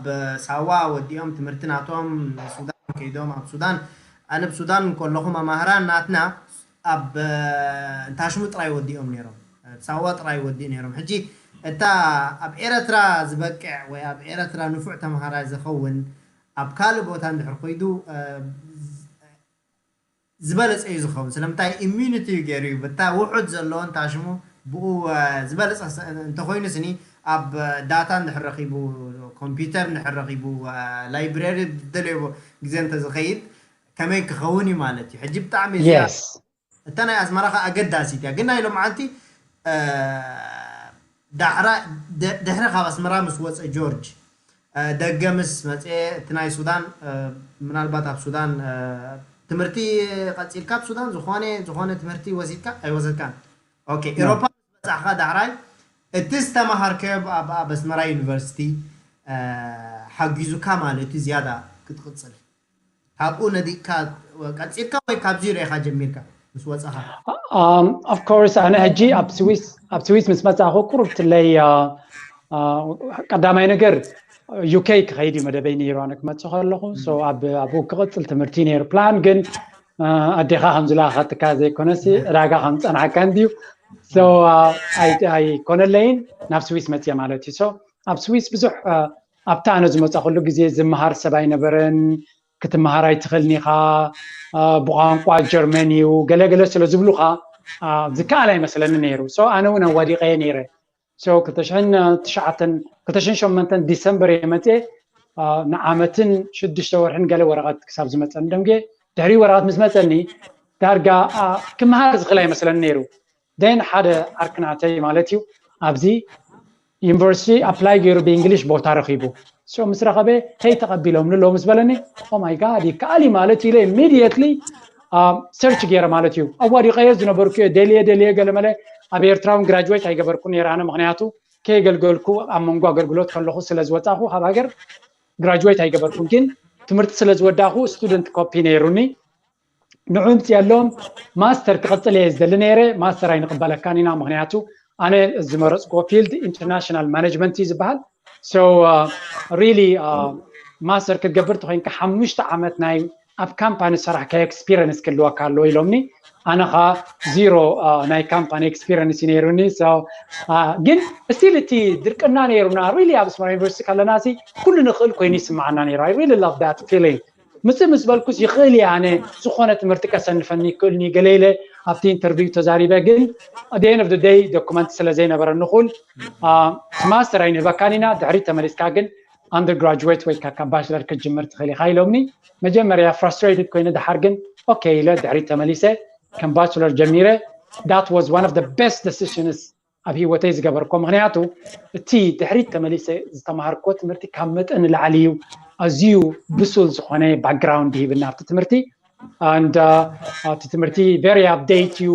ሳዋ ወዲኦም ትምህርቲ ናቶም ሱዳን ከይዶም ኣብ ሱዳን ኣነ ብሱዳን ከለኹ መማህራን ናትና ኣብ እንታሽሙ ጥራይ ወዲኦም ነይሮም ሳዋ ጥራይ ወዲኡ ነይሮም ሕጂ እታ ኣብ ኤረትራ ዝበቅዕ ወይ ኣብ ኤረትራ ንፉዕ ተምሃራይ ዝኸውን ኣብ ካልእ ቦታ እንድሕር ኮይዱ ዝበለፀ እዩ ዝኸውን ስለምንታይ immunity እዩ ገይሩ እዩ በታ ውሑድ ዘለዎ እንታሽሙ ብኡ ዝበለፀ እንተኮይኑ ስኒ ኣብ ዳታ እንድሕር ረኪቡ ኮምፒውተር እንድሕር ረኪቡ ላይብረሪ ዝደለዮ ግዜ እንተዝኸይድ ከመይ ክኸውን እዩ ማለት እዩ ሕጂ ብጣዕሚ እዚኣ እታ ናይ ኣስመራ ከ ኣገዳሲት እያ ግን ናይ ሎምዓንቲ ዳሕራ ድሕሪ ካብ ኣስመራ ምስ ወፀ ጆርጅ ደገ ምስ መፀ እቲ ናይ ሱዳን ምናልባት ኣብ ሱዳን ትምህርቲ ቀፂልካ ኣብ ሱዳን ዝኾነ ዝኾነ ትምህርቲ ወሲድካ ኣይወሰድካን ኦኬ ኤሮፓ ምስ በፃሕካ ዳሕራይ እቲ ዝተምሃርከዮ ኣብ ኣስመራ ዩኒቨርሲቲ ሓጊዙካ ማለት እዩ ዝያዳ ክትቅፅል ካብኡ ነዲቅካ ቀፂልካ ወይ ካብ ዚሮ ኢካ ጀሚርካ ምስ ወፃኻ? Of course ኣነ ሕጂ ኣብ ስዊስ ኣብ ስዊስ ምስ መጻኹ ቁሩብ ትለይ ቀዳማይ ነገር UK ክኸይድ እዩ መደበይ ነይሩ። ኣነ ክመጽእ ከለኹ ኣብኡ ክቕጽል ትምህርቲ ነይሩ ፕላን፣ ግን ኣዴኻ ከም ዝለኣኸትካ ዘይኮነሲ ዕዳጋ ከም ዝጸናሕካ እንድዩ ኣይኮነለይን። ናብ ስዊስ መጽየ ማለት እዩ። ኣብ ስዊስ ብዙሕ ኣብቲ ኣነ ዝመጻኹሉ ግዜ ዝመሃር ሰብ ኣይነበረን። ክትመሃር ኣይትኽእልን ኢኻ፣ ብቋንቋ ጀርመን እዩ ገለገለ ስለ ዝብሉኻ ዝከኣል ኣይመስለኒ ነይሩ። ኣነ እውን ኣዋዲቐየ ነይረ። ክልተ ሽሕን ትሽዓተን ክልተ ሽሕን ሸሞንተን ዲሰምበር እየ መፅየ። ንዓመትን ሽዱሽተ ወርሕን ገለ ወረቐት ክሳብ ዝመፀኒ ደንጌ። ድሕሪ ወረቐት ምስ መፀኒ ዳርጋ ክመሃር ዝኽእል ኣይመስለኒ ነይሩ። ደን ሓደ ዓርክናተይ ማለት እዩ ኣብዚ ዩኒቨርሲቲ ኣፕላይ ገይሩ ብእንግሊሽ ቦታ ረኺቡ። ምስ ረኸበ ከይተቐቢሎም ንሎ ምስ በለኒ ኦማይ ጋድ ይከኣል እዩ ማለት ኢለ ኢሚድየትሊ ሰርች ገይረ ማለት እዩ። ኣዋዲቐዮ ዝነበርኩ እየ ደልየ ደልየ ገለመለ ኣብ ኤርትራ እውን ግራጅዌት ኣይገበርኩ ነይረ ኣነ፣ ምክንያቱ ከየገልገልኩ ኣብ መንጎ ኣገልግሎት ከለኹ ስለ ዝወፃኹ ካብ ሃገር ግራጅዌት ኣይገበርኩን። ግን ትምህርቲ ስለ ዝወዳኹ ስቱደንት ኮፒ ነይሩኒ። ንዑ ምፅየሎም ማስተር ክቕፅል እየ ዝደሊ ነይረ። ማስተር ኣይንቕበለካን ኢና፣ ምክንያቱ ኣነ ዝመረፅክዎ ፊልድ ኢንተርናሽናል ማኔጅመንት እዩ ዝበሃል። ሪሊ ማስተር ክትገብር ተኮይንካ ሓሙሽተ ዓመት ናይ ኣብ ካምፓኒ ዝሰራሕካዮ ኤክስፒሪንስ ክህልወካ ኣለዎ ኢሎምኒ። ኣነ ኸዓ ዚሮ ናይ ካምፓኒ ኤክስፒሪንስ እዩ ነይሩኒ። ግን ስቲል እቲ ድርቅና ነይሩና። ሪሊ ኣብ ኣስመራ ዩኒቨርሲቲ ከለና ኩሉ ንኽእል ኮይኑ ይስምዓና ነይሩ። I really love that feeling። ምፅእ ምስ በልኩስ ይኽእል እየ ኣነ ዝኾነ ትምህርቲ ከሰንፈኒ ይክእልኒ ገለ ኢለ ኣብቲ ኢንተርቪው ተዛሪበ። ግን at the end of the day ዶኩመንት ስለ ዘይነበረኒ ኩል ማስተር ኣይንህበካን ኢና፣ ድሕሪት ተመሊስካ ግን ኣንደር ግራጁዌት ወይ ከዓ ካብ ባችለር ክትጅምር ትኽእል ኢኻ ኢሎምኒ። መጀመርያ ፍራስትሬትድ ኮይነ፣ ድሓር ግን ኦኬ ኢለ ድሕሪት ተመሊሰ ከም ባችለር ጀሚረ። That was one of the best decisions ኣብ ህይወተይ ዝገበርኮ፣ ምክንያቱ እቲ ድሕሪት ተመሊሰ ዝተማሃርኮ ትምህርቲ ካብ መጠን ንላዕሊ እዩ ኣዝዩ ብሱል ዝኾነ ባክግራውንድ ሂብና ኣብቲ ትምህርቲ። And እቲ ትምህርቲ very update እዩ።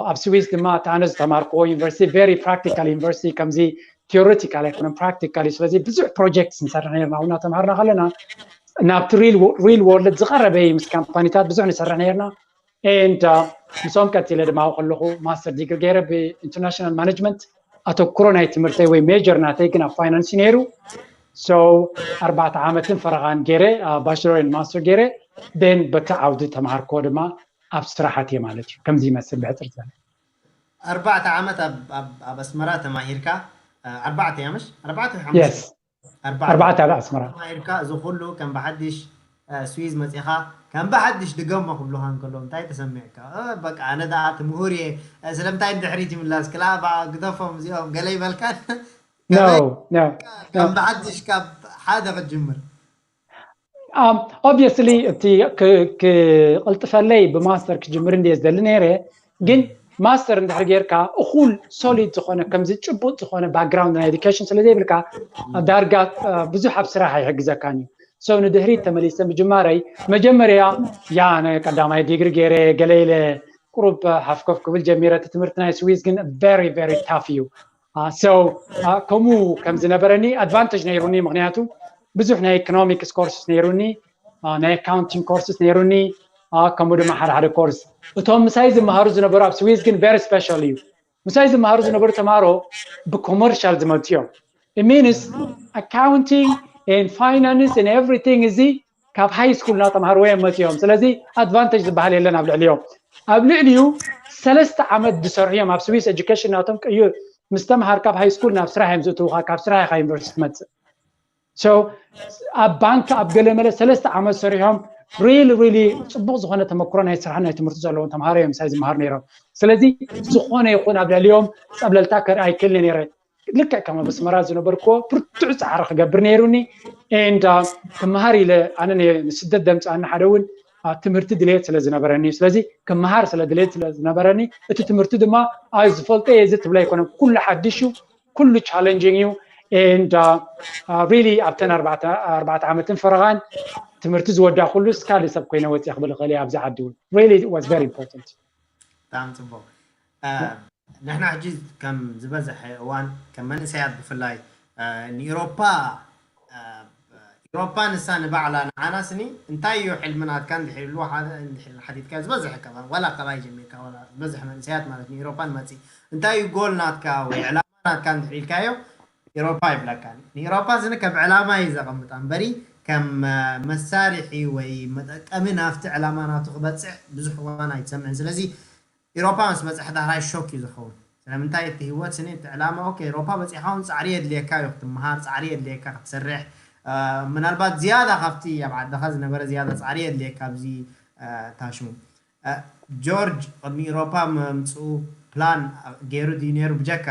ኣብ ስዊስ ድማ እቲ ኣነ ዝተማርክዎ ዩኒቨርሲቲ very practical ዩኒቨርሲቲ፣ ከምዚ ቲዮሪቲካል ኣይኮነን፣ ፕራክቲካል እዩ። ስለዚ ብዙሕ ፕሮጀክት ንሰርሕ ነርና፣ ኣብኡ እናተምሃርና ከለና ናብቲ ሪል ወርልድ ዝቐረበ እዩ። ምስ ካምፓኒታት ብዙሕ ንሰርሕ ነርና። And ምስኦም ቀፂለ ድማ ኣብኡ ከለኹ ማስተር ዲግሪ ገይረ ብኢንተርናሽናል ማኔጅመንት። ኣተኩሮ ናይ ትምህርተይ ወይ ሜጀር ናተይ ግን ኣብ ፋይናንስ እዩ ነይሩ። ኣርባዕተ ዓመትን ፈረቓን ገይረ ባችለር ኤንድ ማስተር ገይረ። ን በቲ ዓውዲ ተምሃርኮ ድማ ኣብ ስራሓት እየ ማለት እዩ። ከምዚ ይመስል ብሕፅር ዝበለ። ኣርባዕተ ዓመት ኣብ ኣስመራ ተማሂርካ? ኣርባዕተ እያ ምሽ ኣርባዕተ ኣርባዕተ ኣብ ኣስመራ ተማሂርካ፣ እዚ ኩሉ ከም ብሓድሽ ስዊዝ መፂኻ ከም ብሓድሽ ድገሞ ክብሉኻ እንከሎ እንታይ ተሰሚዕካ? በቃ ኣነ ደኣ እቲ ምሁር እየ፣ ስለምንታይ ንድሕሪት ይምላስ ክላ ግደፎም እዚኦም ገለ ይበልካን? ከም ብሓድሽ ካብ ሓደ ክትጅምር? ኦብቪየስሊ እቲ ክቕልጥፈለይ ብማስተር ክጅምር እንድየ ዝደሊ ነይረ። ግን ማስተር እንድሕር ጌርካ እኹል ሶሊድ ዝኾነ ከምዚ ጭቡጥ ዝኾነ ባክግራውንድ ናይ ኤዱኬሽን ስለ ዘይብልካ ዳርጋ ብዙሕ ኣብ ስራሕ ኣይሕግዘካን እዩ። ንድሕሪት ተመሊሰ ምጅማረይ መጀመርያ ያ ናይ ቀዳማይ ዲግሪ ገይረ ገለ ኢለ ቁሩብ ሓፍኮፍ ክብል ጀሚረ። እቲ ትምህርቲ ናይ ስዊዝ ግን ቨሪ ቨሪ ታፍ እዩ። ከምኡ ከም ዝነበረኒ ኣድቫንቴጅ ነይሩኒ፣ ምክንያቱ ብዙሕ ናይ ኢኮኖሚክስ ኮርስስ ነይሩኒ፣ ናይ ኣካውንቲንግ ኮርስስ ነይሩኒ፣ ከምኡ ድማ ሓደ ሓደ ኮርስ። እቶም ምሳይ ዝመሃሩ ዝነበሩ ኣብ ስዊዝ ግን ቨሪ ስፔሻል እዩ። ምሳይ ዝመሃሩ ዝነበሩ ተምሃሮ ብኮመርሻል ዝመፁ እዮም። ሚንስ ኣካውንቲንግ ን ፋይናንስ ን ኤቭሪቲንግ እዚ ካብ ሃይ ስኩል እናተምሃርዎ እዮም መፅኦም። ስለዚ ኣድቫንቴጅ ዝበሃል የለን ኣብ ልዕሊኦም። ኣብ ልዕሊኡ ሰለስተ ዓመት ዝሰርሑ እዮም ኣብ ስዊስ ኤጁኬሽን ናቶም ቅይር ምስ ተምሃርካ ኣብ ሃይ ስኩል ናብ ስራሕ እዮም ዝእትውካ፣ ካብ ስራሕ ኢኻ ዩኒቨርሲቲ ትመፅእ። ኣብ ባንክ ኣብ ገለመለ ሰለስተ ዓመት ሰሪሖም ሪል ሪሊ ፅቡቅ ዝኾነ ተመክሮ ናይ ስራሕ ናይ ትምህርቲ ዘለዎም ተምሃሮ እዮም ምሳይ ዝመሃሩ ነይሮም። ስለዚ ዝኾነ ይኹን ኣብ ልዕሊኦም ፀብለልታ ከርኢ ኣይክእልን ነይረ። ልክዕ ከም ኣብ ኣስመራ ዝነበርክዎ ብርቱዕ ፃዕሪ ክገብር ነይሩኒ። And ክመሃር ኢለ ኣነ ንስደት ደምፃኒ ሓደ እውን ትምህርቲ ድልየት ስለ ዝነበረኒ እዩ። ስለዚ ክመሃር ስለ ድልየት ስለ ዝነበረኒ እቲ ትምህርቲ ድማ ኣይ ዝፈልጦ እየ እዚ ትብሎ ኣይኮነን። ኩሉ ሓድሽ እዩ፣ ኩሉ ቻለንጂንግ እዩ። And ሪሊ ኣብተን ኣርባዕተ ዓመትን ፈረቓን ትምህርቲ ዝወዳእኩሉ ካልእ ሰብ ኮይነ ወፅየ ክብል እኽእል እየ ኣብዚ ዓዲ እውን። Really it was very important። ብጣዕሚ ፅቡቅ። ንሕና ሕጂ ከም ዝበዝሐ እዋን ከም መንእሰያት ብፍላይ ንኤሮፓ ኤሮፓ ንሳ ንባዕላ ንዓና ስኒ እንታይ እዩ ሕልሚ ናትካ እንድሕር ኢሉ ሓደ እንድሕር ሓቲትካ ዝበዝሕ ከባቢ ዋላ ካባይ ጀሚርካ ዋላ ዝበዝሕ መንእሰያት ማለት ንኤሮፓ ንመፅእ እንታይ እዩ ጎል ናትካ ወይ ዕላማ ናትካ እንድሕር ኢልካዮ ኤሮፓ ይብለካ። ንኤሮፓ ስኒ ከም ዕላማ እዩ ዘቐምጣ እምበሪ ከም መሳርሒ ወይ መጠቀሚ ናብቲ ዕላማ ናቱ ክበፅሕ ብዙሕ እዋን ኣይትሰምዕን። ስለዚ ኤሮፓ ምስ በፅሐ ዳሕራይ ሾክ እዩ ዝኸውን። ስለምንታይ እቲ ህይወት ስኒ እቲ ዕላማ ኦኬ ኤሮፓ በፂሕካ እውን ፃዕሪ የድልየካ እዩ ክትመሃር ፃዕሪ የድልየካ ክትሰርሕ ምናልባት ዝያዳ ካብቲ ኣብ ዓድኻ ዝነበረ ዝያዳ ፃዕሪ የድልየካ ኣብዚ ታሽሙ ጆርጅ ቅድሚ ኤሮፓ ምምፅኡ ፕላን ገይሩ ድዩ ነይሩ ብጀካ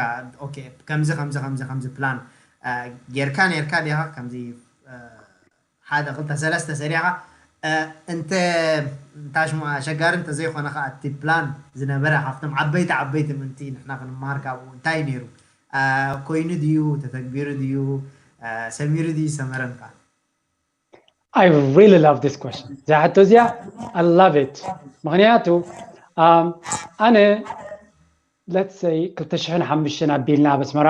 ኦኬ ከምዚ ከምዚ ከምዚ ከምዚ ፕላን ጌርካ ነርካ ዲኻ ከምዚ ሓደ ክልተ ሰለስተ ሰሪኻ እንተ እንታሽሙ ኣሸጋሪ እንተዘይኮነ ከዓ እቲ ፕላን ዝነበረ ካብቶም ዓበይቲ ዓበይቲ ምንቲ ንሕና ክንመሃር ካብኡ እንታይ ነይሩ ኮይኑ ድዩ ተተግቢሩ ድዩ ሰሚሩ ድዩ ሰመረን ከዓ I really love this question. እዛ ሕቶ እዚኣ I love it. ምክንያቱ ኣነ let's say ክልተ ሽሕን ሓሙሽተን ኣቢልና ኣብ ኣስመራ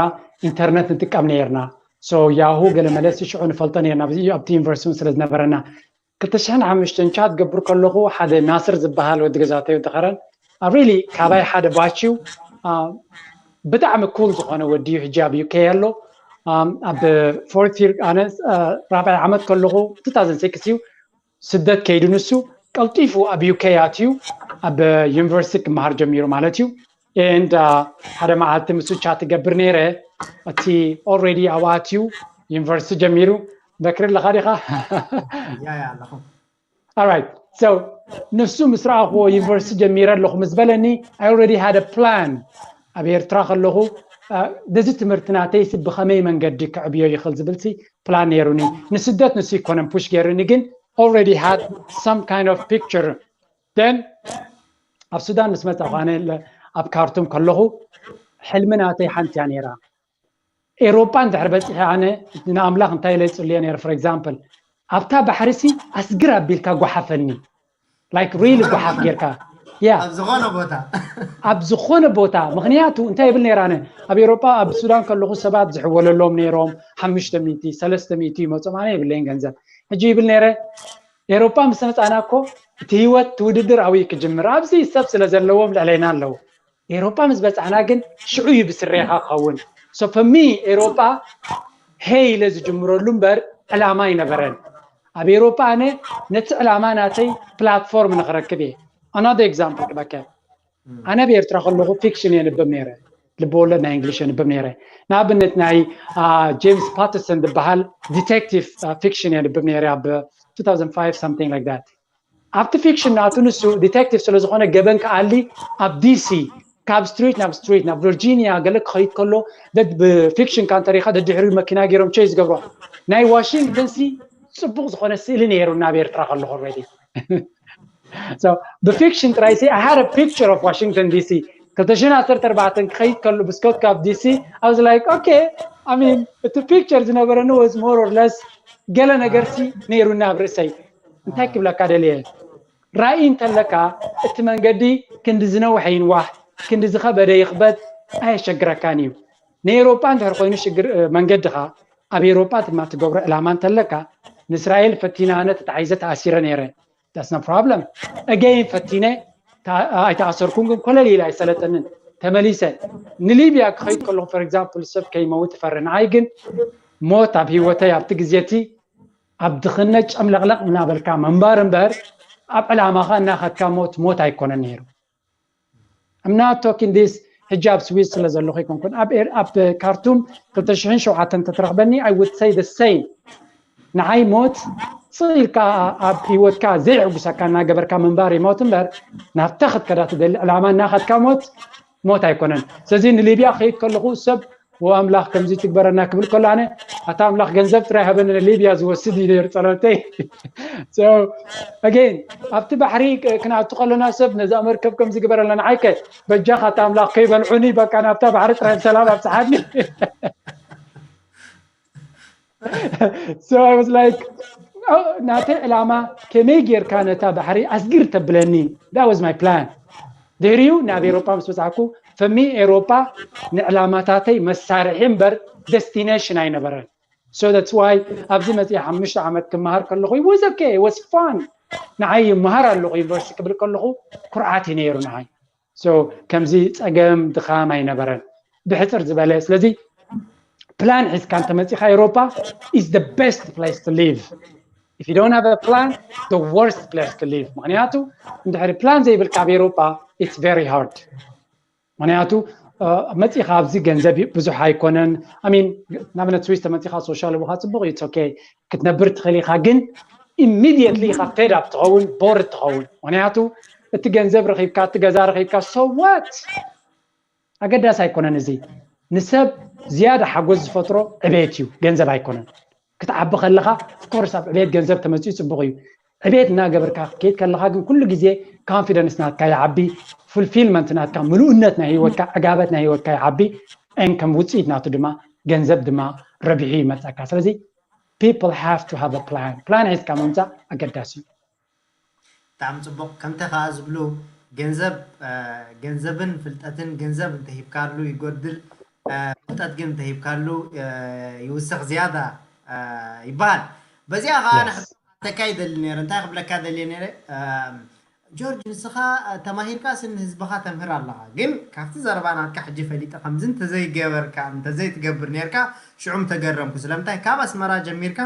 ኢንተርነት ንጥቀም ነርና። So ያሁ ገለ መለሲ ሽዑ ንፈልጦ ነርና ኣብቲ ዩኒቨርሲቲ እውን ስለ ዝነበረና ክልተ ሽሕን ሓሙሽተን ቻት ገብር ከለኹ ሓደ ናስር ዝበሃል ወዲ ገዛተይ ወዲ ከረን ኣብ really ካባይ ሓደ ባች እዩ ብጣዕሚ ኩል ዝኾነ ወዲ እዩ ሕጂ ኣብ ዩኬ ኣሎ ኣብ ፎርት ይር ኣነ ራብዓይ ዓመት ከለኹ two thousand six እዩ ስደት ከይዱ ንሱ ቀልጢፉ ኣብ ዩኬ ኣትዩ ኣብ ዩኒቨርሲቲ ክመሃር ጀሚሩ ማለት እዩ and ሓደ መዓልቲ ምስ ቻት ትገብር ነይረ እቲ already ኣብኡ ኣትዩ ዩኒቨርሲቲ ጀሚሩ በክሪ ኣለኻ ዲኻ ያያ ኣለኹ Alright so ንሱ ምስ ረኣኽዎ ዩኒቨርሲቲ ጀሚረ ኣለኹ ምስ በለኒ I already had a plan ኣብ ኤርትራ ከለኹ ነዚ ትምህርቲ ናተይሲ ብኸመይ መንገዲ ክዕብዮ ይኽእል ዝብልሲ ፕላን ነይሩኒ ንስደት ንሱ ይኮነን ፑሽ ገይሩኒ ግን already had some kind of picture then ኣብ ሱዳን ምስ መፃኹ ኣነ ኣብ ካርቱም ከለኹ ሕልሚ ናተይ ሓንቲ እያ ነይራ ኤሮጳ እንድሕር በፂሐ ኣነ ንኣምላኽ እንታይ ኢለ ይፅልዮ ነይረ for example ኣብታ ባሕሪ ሲ ኣስግር ኣቢልካ ጓሓፈኒ like really ጓሓፍ ጌርካ ያ ኣብ ዝኾነ ቦታ ኣብ ዝኾነ ቦታ ምክንያቱ እንታይ ይብል ነይረ ኣነ ኣብ ኤሮጳ ኣብ ሱዳን ከለኹ ሰባት ዝሕወለሎም ነይሮም ሓሙሽተ ሚእቲ ሰለስተ ሚእቲ ይመፆም ኣነ የብለይን ገንዘብ ሕጂ ይብል ነይረ ኤሮጳ ምስ መፃና እኮ እቲ ህይወት እቲ ውድድር ኣብኡ ክጅምር ኣብዚ ሰብ ስለ ዘለዎም ልዕለይና ኣለዉ ኤሮጳ ምስ በፃሕና ግን ሽዑ እዩ ብስሬኻ ክኸውን so for me ኤሮጳ ሄይ ኢለ ዝጅምረሉ እምበር ዕላማ ኣይነበረን ኣብ ኤሮጳ ኣነ ነቲ ዕላማ ናተይ ፕላትፎርም ንክረክብ እየ another example ክበከ ኣነ ኣብ ኤርትራ ከለኹ ፊክሽን የንብብ ነይረ ልብወለድ ናይ እንግሊሽ የንብብ ነይረ ንኣብነት ናይ ጄምስ ፓተርሰን ዝበሃል ዲቴክቲቭ ፊክሽን የንብብ ነይረ ኣብ two thousand five something like that ኣብቲ ፊክሽን ናቱ ንሱ ዲቴክቲቭ ስለ ዝኾነ ገበን ክኣሊ ኣብ ዲሲ ካብ ስትሪት ናብ ስትሪት ናብ ቨርጂኒያ ገለ ክኸይድ ከሎ ብፊክሽን ካ እንተሪኻ ደድሕሪኡ መኪና ገይሮም ቸይ ዝገብሮ ናይ ዋሽንግተን ሲ ፅቡቕ ዝኾነ ስእሊ ነይሩ ናብ ኤርትራ ከለኹ ሬዲ ብፊክሽን ጥራይ ሲ I had a picture of Washington D C ክልተ ሽሕን ዓሰርተ ኣርባዕተን ክኸይድ ከሉ ብስኮት ካብ ዲሲ I was like okay I mean እቲ ፒክቸር ዝነበረኒ was more or less ገለ ነገር ሲ ነይሩኒ ኣብ ርእሰይ እንታይ ክብለካ ደልየ ራእይ እንተለካ እቲ መንገዲ ክንዲ ዝነውሐ ይንዋሕ ክንዲ ዝኸበደ ይኽበድ ኣየሸግረካን እዩ ንኤሮጳ እንድሕር ኮይኑ ሽግር መንገድኻ ኣብ ኤሮጳ ድማ ትገብሮ ዕላማ እንተለካ ንእስራኤል ፈቲና ኣነ ተታሒዘ ተኣሲረ ነይረ that's no problem again ፈቲነ ኣይተኣሰርኩን ግን ኮለል ኢለ ኣይሰለጠንን ተመሊሰ ንሊብያ ክኸይድ ከለኹ for example ሰብ ከይመውት እፈርህ ንዓይ ግን ሞት ኣብ ህይወተይ ኣብቲ ግዜ እቲ ኣብ ድኽነት ጨምለቕለቕ እናበልካ ምንባር እምበር ኣብ ዕላማኻ እናኸድካ ሞት ሞት ኣይኮነን ነይሩ I'm not talking this ሕጂ ኣብ ስዊስ ስለ ዘለኹ ኣይኮንኩን ኣብ ኣብ ካርቱም ክልተ ሽሕን ሸውዓተን ተትረኽበኒ I would say the same ንዓይ ሞት ስቕ ኢልካ ኣብ ህይወትካ ዘየዕጉሰካ እናገበርካ ምንባር ይሞት እምበር ናብታ ክትከዳ ትደሊ ዕላማ እናኸድካ ሞት ሞት ኣይኮነን ስለዚ ንሊብያ ከይድ ከለኹ ሰብ ኣምላኽ ከምዚ ትግበረና ክብል ከሎ ኣነ ኣታ ኣምላኽ ገንዘብ ጥራይ ሃበኒ ንሊብያ ዝወስድ እዩ ነይሩ ጸሎተይ again ኣብቲ ባሕሪ ክንኣቱ ከለና ሰብ ነዛ መርከብ ከምዚ ግበረልና ንዓይከ በጃኻ ኣታ ኣምላኽ ከይበልዑኒ በቃ ናብታ ባሕሪ ጥራይ ብሰላም ኣብፅሓኒ so I was like ናተይ ዕላማ ከመይ ጌርካ ነታ ባሕሪ ኣስጊር ተብለኒ that was my plan ድሕሪኡ ናብ ኤሮጳ ምስ በጻሕኩ ፈሚ ኤሮጳ ንዕላማታተይ መሳርሒ እምበር ደስቲኔሽን ኣይነበረን So that's why ኣብዚ መፅእ ሓሙሽተ ዓመት ክመሃር ከለኹ was okay, was fun። ንዓይ ይመሃር ኣለኹ ዩኒቨርሲቲ ክብል ከለኹ ኩርዓት እዩ ነይሩ ንዓይ። So ከምዚ ፀገም ድኻም ኣይነበረን ብሕፅር ዝበለ። ስለዚ ፕላን ሒዝካ እንተመፂኻ ኤሮፓ is the best place to live. If you don't have a plan, the worst place to live. ምክንያቱ እንድሕሪ ፕላን ዘይብልካ ኣብ ኤሮፓ it's very hard። ምክንያቱ መፂኻ ኣብዚ ገንዘብ ብዙሕ ኣይኮነን። I mean ንኣብነት ስዊስ ተመፂኻ ሶሻል ህቦኻ ፅቡቅ እዩ፣ okay ክትነብር ትኽእል ኢኻ፣ ግን immediately ኢኻ fed up ትኸውን፣ bored ትኸውን። ምክንያቱ እቲ ገንዘብ ረኺብካ፣ እቲ ገዛ ረኺብካ፣ so what? ኣገዳሲ ኣይኮነን። እዚ ንሰብ ዝያዳ ሓጎስ ዝፈጥሮ ዕቤት እዩ፣ ገንዘብ ኣይኮነን። ክትዓቢ ከለኻ of course ኣብ ዕቤት ገንዘብ ተመፅኡ ፅቡቅ እዩ። ዕቤት እናገበርካ ክትከይድ ከለኻ ግን ኩሉ ግዜ confidence ናትካ ይዓቢ፣ fulfillment ናትካ፣ ምሉእነት ናይ ህይወትካ፣ ዕጋበት ናይ ህይወትካ ይዓቢ። And ከም ውፅኢት ናቱ ድማ ገንዘብ ድማ ረቢሑ ይመፀካ። ስለዚ people have to have a plan። ፕላን ሒዝካ ምምፃእ ኣገዳሲ እዩ። ብጣዕሚ ፅቡቅ። ከምተ ከዓ ዝብሉ ገንዘብ ገንዘብን ፍልጠትን፣ ገንዘብ እንተሂብካሉ ይጎድል፣ ፍልጠት ግን እንተሂብካሉ ይውስኽ ዝያዳ ይበሃል። በዚኣ ከዓ ንሕተካ ይደሊ ነረ። እንታይ ክብለካ ደልየ ነረ? ጆርጅ፣ ንስኻ ተማሂርካ ስኒ ህዝብኻ ተምህር ኣለኻ፣ ግን ካብቲ ዘረባ ናትካ ሕጂ ፈሊጠ ከምዚ እንተዘይገበርካ እንተዘይትገብር ነርካ ሽዑም ተገረምኩ። ስለምንታይ ካብ ኣስመራ ጀሚርካ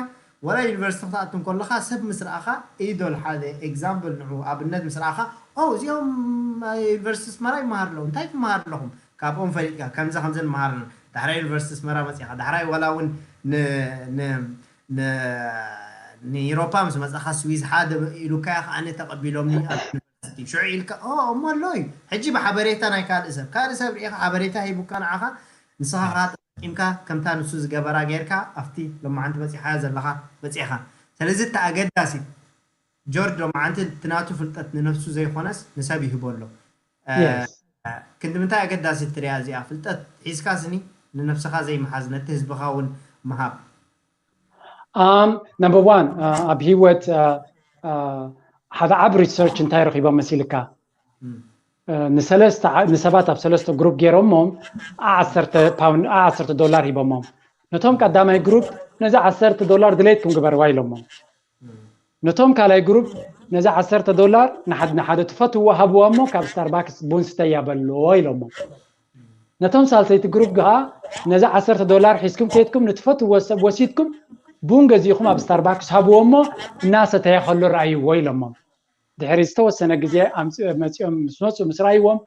ወላ ዩኒቨርሲቲ ክትኣቱ እንከለኻ ሰብ ምስ ረኣኻ ኢዶል ሓደ ኤግዛምፕል ንዑ ኣብነት ምስ ረኣኻ ኦ እዚኦም ዩኒቨርሲቲ ኣስመራ ይመሃር ኣለዉ እንታይ ትመሃር ኣለኹም ካብኦም ፈሊጥካ ከምዚ ከምዚ ንመሃር ኣለና። ዳሕራይ ዩኒቨርሲቲ ኣስመራ መፂኻ ዳሕራይ ወላ እውን ንኢሮፓ ምስ መፃኻ ስዊዝ ሓደ ኢሉካ ከዓነ ተቐቢሎምኒ ሽዑ ኢልካ እሞ ኣሎ እዩ። ሕጂ ብሓበሬታ ናይ ካልእ ሰብ ካልእ ሰብ ርኢኻ ሓበሬታ ሂቡካ ንዓኻ ንስኻ ከዓ ተጠቂምካ ከምታ ንሱ ዝገበራ ጌርካ ኣብቲ ሎማዓንቲ በፂሓዮ ዘለኻ በፂሕኻ። ስለዚ እቲ ኣገዳሲ ጆርጅ ሎማዓንቲ እቲ ናቱ ፍልጠት ንነብሱ ዘይኮነስ ንሰብ ይህቦ ኣሎ። ክንዲ ምንታይ ኣገዳሲ ትሪያ እዚኣ ፍልጠት ሒዝካ ስኒ ንነብስኻ ዘይምሓዝ ነቲ ህዝብኻ እውን ምሃብ። Um, number one ኣብ ሂወት ሓደ ዓብ research እንታይ ረኺቦም መሲልካ? ንሰለስተ ንሰባት ኣብ ሰለስተ ግሩፕ ገይሮሞም ዓሰርተ ፓውንድ ዓሰርተ ዶላር ሂቦሞም። ነቶም ቀዳማይ ግሩፕ ነዚ ዓሰርተ ዶላር ድሌትኩም ግበርዋ ኢሎሞም። ነቶም ካልኣይ ግሩፕ ነዚ ዓሰርተ ዶላር ንሓደ ንሓደ ትፈትዎ ሃብዋ እሞ ካብ ስታርባክስ ቡን ስተያ በልዎ ኢሎሞ። ነቶም ሳልሰይቲ ግሩፕ ከዓ ነዚ ዓሰርተ ዶላር ሒዝኩም ከይድኩም ንትፈትዎ ሰብ ወሲድኩም ቡን ገዚእኹም ኣብ ስታርባክስ ሃብዎ እሞ እናሰተየ ከሎ ረኣይዎ ኢሎሞም። ድሕሪ ዝተወሰነ ግዜ መፂኦም ምስ መፁ ምስ ረኣይዎም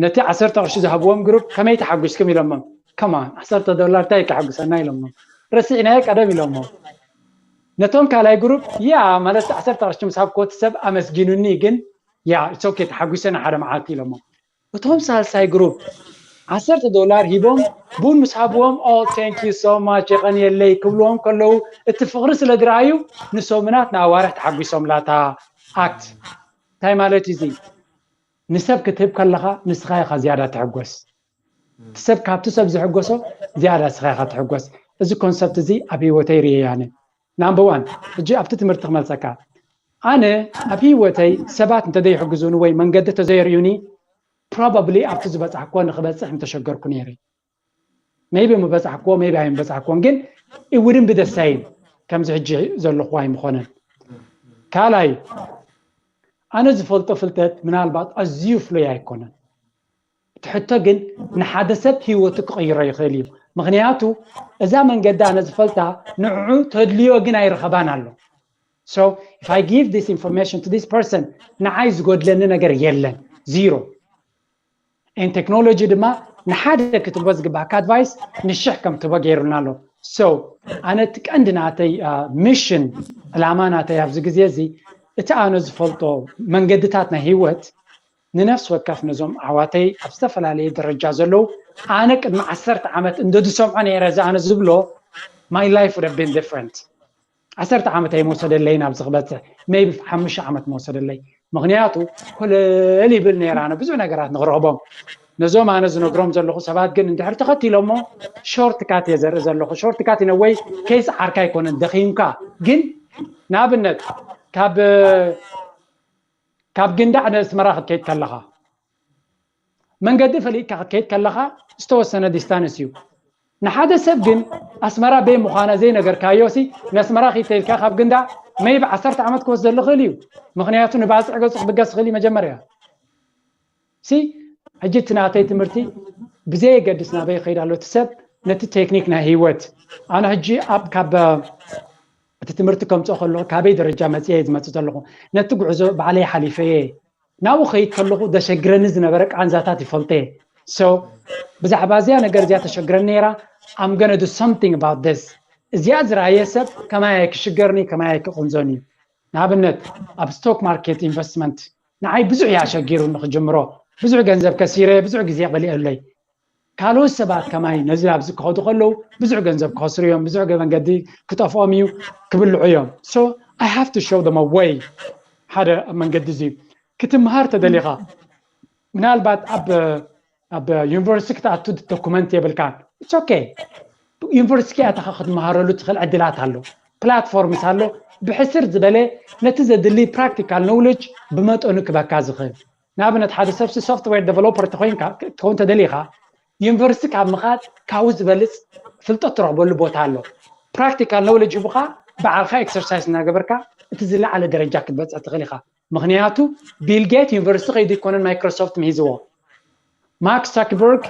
ነቲ ዓሰርተ ቅርሺ ዝሃብዎም ግሩፕ ከመይ ተሓጒስኩም ኢሎሞም። ከማን ዓሰርተ ዶላር እንታይ ከሐጉሰና ኢሎሞም። ረሲዕናዮ ቀደም ኢሎሞም። ነቶም ካልኣይ ግሩፕ ያ ማለት ዓሰርተ ቅርሺ ምስ ሃብክዎ እቲ ሰብ ኣመስጊኑኒ ግን ያ it's okay ተሓጒሰ ንሓደ መዓልቲ ኢሎሞም። እቶም ሳልሳይ ግሩፕ ዓሰርተ ዶላር ሂቦም ቡን ምስ ሃብዎም oh thank you so much የቐንየለይ ክብልዎም ከለዉ እቲ ፍቕሪ ስለ ዝረኣዩ ንሰሙናት ንኣዋርሕ ተሓጒሶም ላታ ኣክት እንታይ ማለት እዩ እዚ ንሰብ ክትህብ ከለኻ ንስኻ ኢኻ ዝያዳ ትሕጎስ እቲ ሰብ ካብቲ ሰብ ዝሕጎሶ ዝያዳ ንስኻ ኢኻ ትሕጎስ እዚ ኮንሰፕት እዚ ኣብ ህይወተይ ርእየያነ ናምበር ዋን ሕጂ ኣብቲ ትምህርቲ ክመልሰካ ኣነ ኣብ ህይወተይ ሰባት እንተዘይሕግዙኒ ወይ መንገዲ ተዘየርእዩኒ probably ኣብቲ ዝበፃሕክዎ ንክበፅሕ ምተሸገርኩ ነይረ maybe ምበፃሕክዎ maybe ኣይምበፃሕክዎን ግን it wouldn't be the same ከምዚ ሕጂ ዘለኹ ኣይምኾነን ካልኣይ ኣነ ዝፈልጦ ፍልጠት ምናልባት ኣዝዩ ፍሉይ ኣይኮነን እቲ ሕቶ ግን ንሓደ ሰብ ህይወቱ ክቕይሮ ይኽእል እዩ ምኽንያቱ እዛ መንገዲ ኣነ ዝፈልጣ ንዕዑ ተድልዮ ግን ኣይረኸባን ኣሎ so if I give this information to this person ንዓይ ዝጎድለኒ ነገር የለን zero and technology ድማ ንሓደ ክትቦ ዝግባካ advice ንሽሕ ከም ትቦ ገይሩና ኣሎ so ኣነ እቲ ቀንዲ ናተይ mission ዕላማ ናተይ ኣብዚ ግዜ እዚ እቲ ኣነ ዝፈልጦ መንገድታት ናይ ህይወት ንነፍሲ ወከፍ ነዞም ኣሕዋተይ ኣብ ዝተፈላለየ ደረጃ ዘለዉ ኣነ ቅድሚ ዓሰርተ ዓመት እንደ ዝሰምዖ ነይረ እዚ ኣነ ዝብሎ my life would have been different ዓሰርተ ዓመት ኣይመውሰደለይን ኣብዚ ክበፅሕ maybe ሓሙሽተ ዓመት መውሰደለይ ምኽንያቱ ኮለል ይብል ነይረ ኣነ ብዙሕ ነገራት ንክረኽቦም ነዞም ኣነ ዝነግሮም ዘለኹ ሰባት ግን እንድሕር ተኸቲሎሞ short cut እየ ዘርኢ ዘለኹ short cut in a way ከይፀዓርካ ኣይኮነን ደኺምካ ግን ንኣብነት ካብ ካብ ግንዳዕ ንኣስመራ ክትከይድ ከለኻ መንገዲ ፈሊጥካ ክትከይድ ከለኻ ዝተወሰነ distance እዩ ንሓደ ሰብ ግን ኣስመራ በይ ምዃና ዘይነገርካዮ ሲ ነስመራ ኺተይልካ ካብ ግንዳ መይብ ዓሰርተ ዓመት ክወስደሉ ክእል እዩ። ምኽንያቱ ንባፅዕ ገፁ ክብገስ ክእል እዩ መጀመርያ። ሲ ሕጂ እቲ ናተይ ትምህርቲ ብዘየገድስ ናበይ ይኸይድ ኣሎ እቲ ሰብ ነቲ ቴክኒክ ናይ ህይወት። ኣነ ሕጂ ኣብ ካብ እቲ ትምህርቲ ከምፅኦ ከለኹ ካበይ ደረጃ መፅየ ዝመፅእ ዘለኹ ነቲ ጉዕዞ ባዕለይ ሓሊፈየ ናብኡ ከይድ ከለኹ ዘሸግረኒ ዝነበረ ቃንዛታት ይፈልጠ። So ብዛዕባ እዚኣ ነገር እዚኣ ተሸግረኒ ነይራ። I'm gonna do something about this። እዚኣ ዝረኣየ ሰብ ከማይ ክሽገርኒ ከማይ ክቕንዞኒ። ንኣብነት ኣብ ስቶክ ማርኬት ኢንቨስትመንት ንዓይ ብዙሕ እያ ኣሸጊሩ ንክጅምሮ። ብዙሕ ገንዘብ ከሲረ ብዙሕ ግዜ በሊዐለይ። ካልኦት ሰባት ከማይ ነዚ ኣብዚ ክኸዱ ከለዉ ብዙሕ ገንዘብ ክኸስሩ እዮም፣ ብዙሕ መንገዲ ክጠፍኦም እዩ፣ ክብልዑ እዮም። So I have to show them a way። ሓደ መንገዲ እዚ ክትምሃር ተደሊኻ ምናልባት ኣብ ኣብ ዩኒቨርሲቲ ክትኣቱ ዶኩመንት የብልካ። It's okay። ዩኒቨርሲቲ ኣተኻ ክትመሃረሉ ትኽእል ዕድላት ኣሎ፣ ፕላትፎርምስ ኣሎ። ብሕስር ዝበለ ነቲ ዘድሊ ፕራክቲካል ኖውሌጅ ብመጠኑ ክበካ ዝኽእል። ንኣብነት ሓደ ሰብሲ ሶፍትዌር ዴቨሎፐር ተኮይንካ ትኸውን ተደሊኻ ዩኒቨርሲቲ ካብ ምኻድ ካብኡ ዝበልፅ ፍልጠት ትረኽበሉ ቦታ ኣሎ። ፕራክቲካል ኖውሌጅ ሂቡኻ ባዕልካ ኤክሰርሳይዝ እናገበርካ እቲ ዝለዓለ ደረጃ ክትበፅሕ ትኽእል ኢኻ። ምኽንያቱ ቢል ጌት ዩኒቨርሲቲ ከይዱ ኣይኮነን ማይክሮሶፍት ምሂዝዎ። ማርክ ዛክበርግ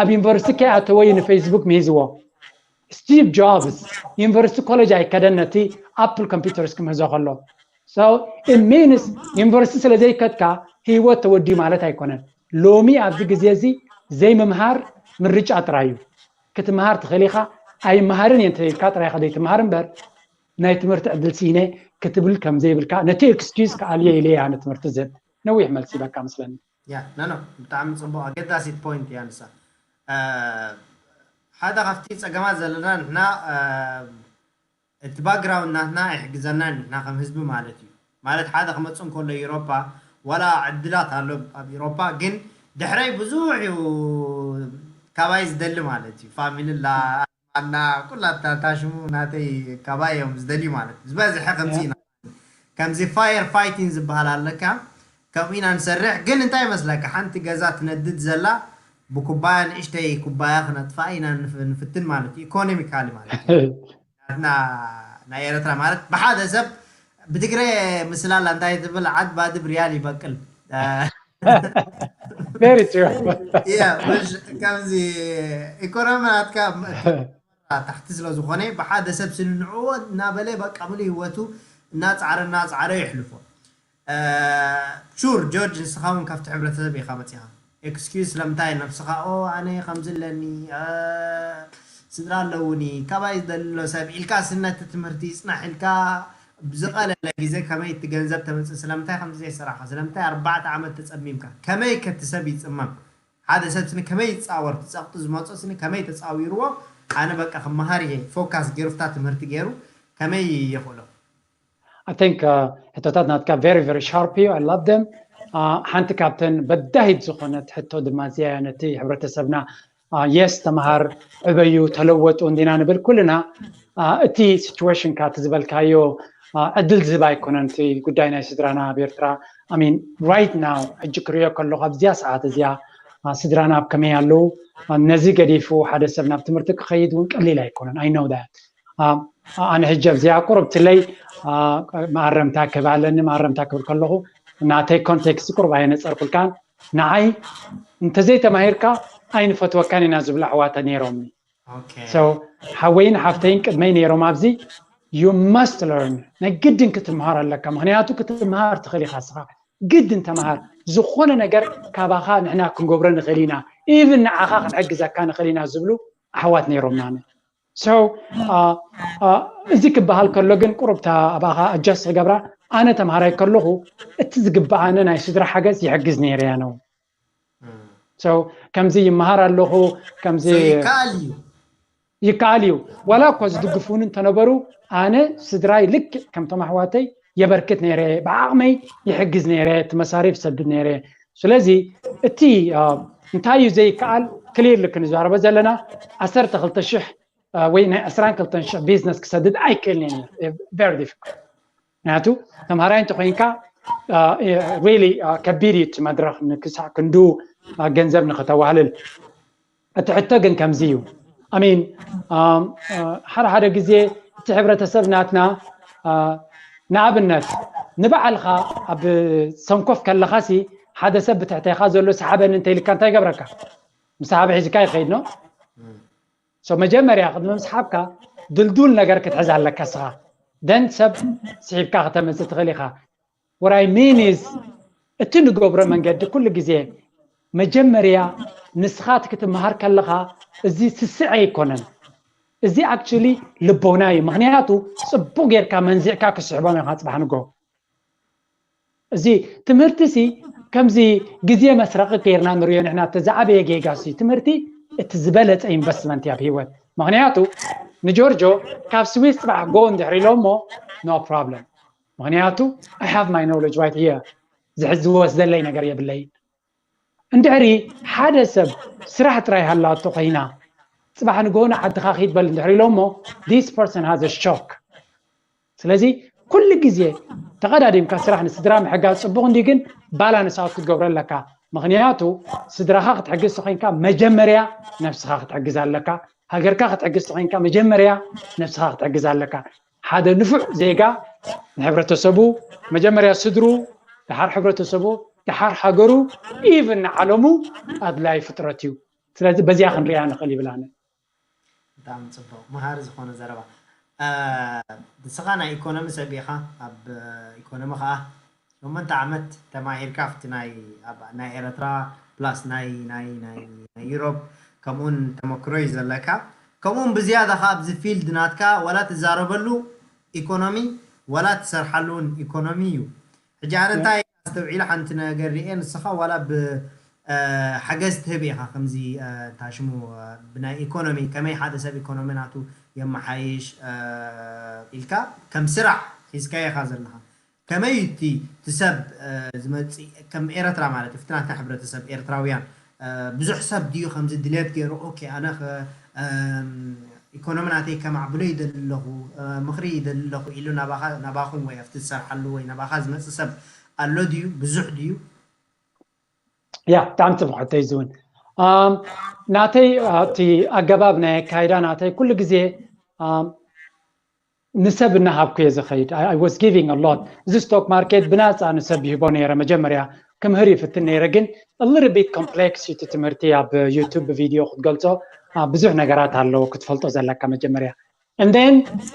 ኣብ ዩኒቨርሲቲ ከይኣተወ እዩ ንፌስቡክ ምሂዝዎ። ስቲቭ ጆብስ ዩኒቨርሲቲ ኮሌጅ ኣይከደን ነቲ ኣፕል ኮምፒውተርስ ክምህዞ ከሎ። So it means ዩኒቨርሲቲ ስለ ዘይከድካ ህይወት ተወዲዩ ማለት ኣይኮነን። ሎሚ ኣብዚ ግዜ እዚ ዘይምምሃር ምርጫ ጥራይ እዩ። ክትምሃር ትኽእል ኢኻ። ኣይምሃርን እየ እንተኢልካ ጥራይ ኢኻ ዘይትምሃር እምበር ናይ ትምህርቲ ዕድል ስኢነ ክትብል ከም ዘይብልካ ነቲ ኤክስኪዩዝ ክኣልየ ኢለ እያ ንትምህርቲ ዝህብ። ነዊሕ መልሲ በቃ መስለኒ። ያ ኖ ኖ ብጣዕሚ ፅቡቅ ኣገዳሲት ፖይንት እያ ንሳ። ሓደ ካብቲ ፀገማት ዘለና ንሕና እቲ ባክግራውንድ ናትና ኣይሕግዘናን ንሕና ከም ህዝቢ ማለት እዩ። ማለት ሓደ ክመፅእ እንከሎ ኤውሮፓ ዋላ ዕድላት ኣሎ ኣብ ኤውሮፓ ግን ድሕረይ ብዙሕ እዩ ካባይ ዝደሊ ማለት እዩ። ፋሚሊ ላ ኣና ኩላታ ታሽሙ ናተይ ካባይ እዮም ዝደልዩ ማለት ዝበዝሐ ከምዚ ኢና ከምዚ ፋየር ፋይቲንግ ዝበሃል ኣለካ ከምኡ ኢና ንሰርሕ። ግን እንታይ ይመስለካ ሓንቲ ገዛ ትነድድ ዘላ ብኩባያ ንእሽተይ ኩባያ ክነጥፋ ኢና ንፍትን ማለት እዩ ኢኮኖሚካሊ ማለት እዩ። ናትና ናይ ኤረትራ ማለት ብሓደ ሰብ ብትግረ ምስላላ እንታይ ትብል ዓድ ባድብ ሪያል ይበቅል Very true። ከምዚ ኢኮኖሚ ናትካ ታሕቲ ስለ ዝኾነ ብሓደ ሰብ ስንንዕዎ እናበለ በቃ ሙሉ ህይወቱ እናፃዕረ እናፃዕረ የሕልፎ። ሹር ጆርጅ ንስኻ እውን ካብቲ ሕብረተሰብ ኢኻ መፂኻ። ኤክስኪዩዝ ስለምንታይ ነብስኻ ኦ ኣነ ከምዚ ኣለኒ ስድራ ኣለውኒ ካባይ ዝደልሎ ሰብ ኢልካ ስነቲ ትምህርቲ ይፅናሕ ኢልካ ብዝቐለለ ግዜ ከመይ እቲ ገንዘብ ተመፅእ ስለምንታይ ከምዚ ዘይሰራሕካ ስለምንታይ ኣርባዕተ ዓመት ተፀሚምካ ከመይ ከቲ ሰብ ይፅመም ሓደ ሰብ ስኒ ከመይ ይፃወር ትፀቕጢ ዝመፆ ስኒ ከመይ ተፃዊርዎ ኣነ በቃ ክመሃር እየ ፎካስ ገይሩ ፍታ ትምህርቲ ገይሩ ከመይ የኽእሎ I think ሕቶታት ናትካ very very sharp እዩ። I love them። ሓንቲ ካብተን በዳሂት ዝኾነት ሕቶ ድማ እዚኣ ነቲ ሕብረተሰብና የስ ተምሃር ዕበዩ ተለወጡ እንዲና ንብል ኩልና። እቲ situation ካ እቲ ዝበልካዮ ዕድል ዝህብ ኣይኮነን። እቲ ጉዳይ ናይ ስድራና ኣብ ኤርትራ I mean right now ሕጂ ክሪኦ ከለኹ ኣብዚኣ ሰዓት እዚኣ ስድራና ኣብ ከመይ ኣለዉ። ነዚ ገዲፉ ሓደ ሰብ ናብ ትምህርቲ ክኸይድ እውን ቀሊል ኣይኮነን። I know that። ኣነ ሕጂ ኣብዚኣ ቁሩብ ትለይ መኣረምታ ክህብ ኣለኒ። መኣረምታ ክብል ከለኹ ናተይ ኮንቴክስት ቁሩብ ኣየነፀርኩልካን። ንዓይ እንተዘይተማሂርካ ኣይንፈትወካን ኢና ዝብሉ ኣሕዋተ ነይሮምኒ። ሓወይን ሓፍተይን ቅድመይ ነይሮም ኣብዚ you must learn ናይ ግድን ክትምሃር ኣለካ። ምክንያቱ ክትምሃር ትኽእል ኢኻ እስኻ ግድን ተምሃር። ዝኾነ ነገር ካባኻ ንሕና ክንገብሮ ንኽእል ኢና፣ ኢቭን ንዓኻ ክንሕግዘካ ንኽእል ኢና ዝብሉ ኣሕዋት ነይሮምና። So እዚ ክበሃል ከሎ ግን ቁሩብታ ኣባኻ ኣጃስ ክገብራ ኣነ ተምሃራይ ከለኹ እቲ ዝግብኣነ ናይ ስድራ ሓገዝ ይሕግዝ ነይረ እያ ነው። So ከምዚ ይመሃር ኣለኹ ከምዚ ይከኣል እዩ ይከኣል እዩ። ዋላ እኳ ዝድግፉኒ እንተነበሩ ኣነ ስድራይ ልክዕ ከምቶም ኣሕዋተይ የበርክት ነይረ፣ ብዓቕመይ ይሕግዝ ነይረ፣ እቲ መሳሪፍ ሰድድ ነይረ። ስለዚ እቲ እንታይ እዩ ዘይከኣል ክሊርሊ ክንዛረቦ ዘለና ዓሰርተ ክልተ ሽሕ ወይ ናይ ዕስራን ክልተን ሽሕ ቢዝነስ ክሰድድ ኣይክእልን እየ። Very difficult። ምክንያቱ ተምሃራይ እንተኮይንካ really ከቢድ እዩ እቲ መድረክ ንክሳዕ ክንዱ ገንዘብ ንክተዋህልል። እቲ ሕቶ ግን ከምዚ እዩ። I mean ሓደ ሓደ ግዜ እቲ ሕብረተሰብ ናትና ንኣብነት ንባዕልኻ ኣብ ሰንኮፍ ከለኻሲ ሓደ ሰብ ብትሕቴኻ ዘሎ ሰሓበኒ እንተይልካ እንታይ ይገብረካ? ምሳሓበ ሒዝካ ይኸይድ ነው። መጀመርያ ቅድሚ ምስሓብካ ድልዱል ነገር ክትሕዝ ኣለካ ስኻ ደን ሰብ ስሒብካ ክተመፅእ ትኽእል ኢኻ። What I mean is እቲ ንገብሮ መንገዲ ኩሉ ግዜ መጀመርያ ንስኻ እቲ ክትመሃር ከለኻ እዚ ስስዐ ኣይኮነን። እዚ actually ልቦና እዩ። ምክንያቱ ፅቡቅ ጌርካ መንዚዕካ ክስሕቦም ኢኻ ፅባሕ ንጎ። እዚ ትምህርቲ ሲ ከምዚ ግዜ መስረቂ ጌርና ንሪኦ ንሕና። እቲ ዝዓበየ ጌጋ ሲ ትምህርቲ እቲ ዝበለፀ ኢንቨስትመንት እያ ኣብ ህይወት። ምክንያቱ ንጆርጆ ካብ ስዊስ ፅባሕ ጎ እንድሕር ኢሎሞ no problem። ምክንያቱ I have my knowledge right here። ዝወስደለይ ነገር የብለይን። እንድሕሪ ሓደ ሰብ ስራሕ ጥራይ ሃላቶ ኮይና ፅባሕ ንግሆ ንዓድኻ ኪድ በል እንድሕር ኢሎሞ this person has a shock። ስለዚ ኩሉ ግዜ ተቐዳዲምካ ስራሕ ንስድራ ምሕጋዝ ፅቡቕ እንዲ ግን ባላንስ ኣውት ክትገብሮ ኣለካ። ምክንያቱ ስድራኻ ክትሕግዝ ተኮይንካ መጀመርያ ነብስኻ ክትሕግዝ ኣለካ። ሃገርካ ክትሕግዝ ተኮይንካ መጀመርያ ነብስኻ ክትሕግዝ ኣለካ። ሓደ ንፉዕ ዜጋ ንሕብረተሰቡ መጀመርያ ስድሩ፣ ድሓር ሕብረተሰቡ፣ ድሓር ሃገሩ፣ ኢቭን ንዓለሙ ኣድላይ ፍጥረት እዩ። ስለዚ በዚኣ ክንሪኣ ንኽእል ይብል ኣነ። ብጣዕሚ ፅቡቅ መሃሪ ዝኾነ ዘረባ። ንስኻ ናይ ኢኮኖሚ ሰብ ኢኻ፣ ኣብ ኢኮኖሚ ከዓ ሸሞንተ ዓመት ተማሂርካ ኣብቲ ናይ ኣብ ናይ ኤረትራ ፕላስ ናይ ናይ ናይ ናይ ዩሮፕ ከምኡን ተመክሮ እዩ ዘለካ። ከምኡን ብዝያዳ ከዓ ኣብዚ ፊልድ ናትካ ዋላ ትዛረበሉ ኢኮኖሚ ዋላ ትሰርሓሉ እውን ኢኮኖሚ እዩ። ሕጂ ኣነ እንታይ ኣስተውዒለ ሓንቲ ነገር ሪኤ ንስኻ ዋላ ብ ሓገዝ ትህብ ኢኻ ከምዚ እንታይ ሽሙ ብናይ ኢኮኖሚ ከመይ ሓደ ሰብ ኢኮኖሚ ናቱ የመሓይሽ ኢልካ ከም ስራሕ ሒዝካዮ ኢኻ ዘለኻ። ከመይ እዩ እቲ እቲ ሰብ ዝመፅእ ከም ኤረትራ ማለት እዩ ፍትናትና ሕብረተሰብ ኤርትራውያን ብዙሕ ሰብ ድዩ ከምዚ ድሌት ገይሩ ኦኬ ኣነ ኢኮኖሚ ናተይ ከማዕብሎ ይደሊ ኣለኹ ምኽሪ ይደሊ ኣለኹ ኢሉ ናባኻ ናባኹም ወይ ኣብቲ ዝሰርሓሉ ወይ ናባኻ ዝመፅእ ሰብ ኣሎ ድዩ ብዙሕ ድዩ? ያ ብጣዕሚ ፅቡቅ ሕቶ እዩ ዝውን ናተይ ኣብቲ ኣገባብ ናይ ኣካይዳ ናተይ ኩሉ ግዜ ንሰብ እናሃብኩ እየ ዝኸይድ። I was giving a lot። እዚ ስቶክ ማርኬት ብናፃ ንሰብ ይህቦ ነይረ። መጀመርያ ክምህር ይፍትን ነይረ፣ ግን a little bit complex እዩ እቲ ትምህርቲ። ኣብ ዩቱብ ቪድዮ ክትገልፆ ብዙሕ ነገራት ኣለዎ ክትፈልጦ ዘለካ መጀመርያ። And then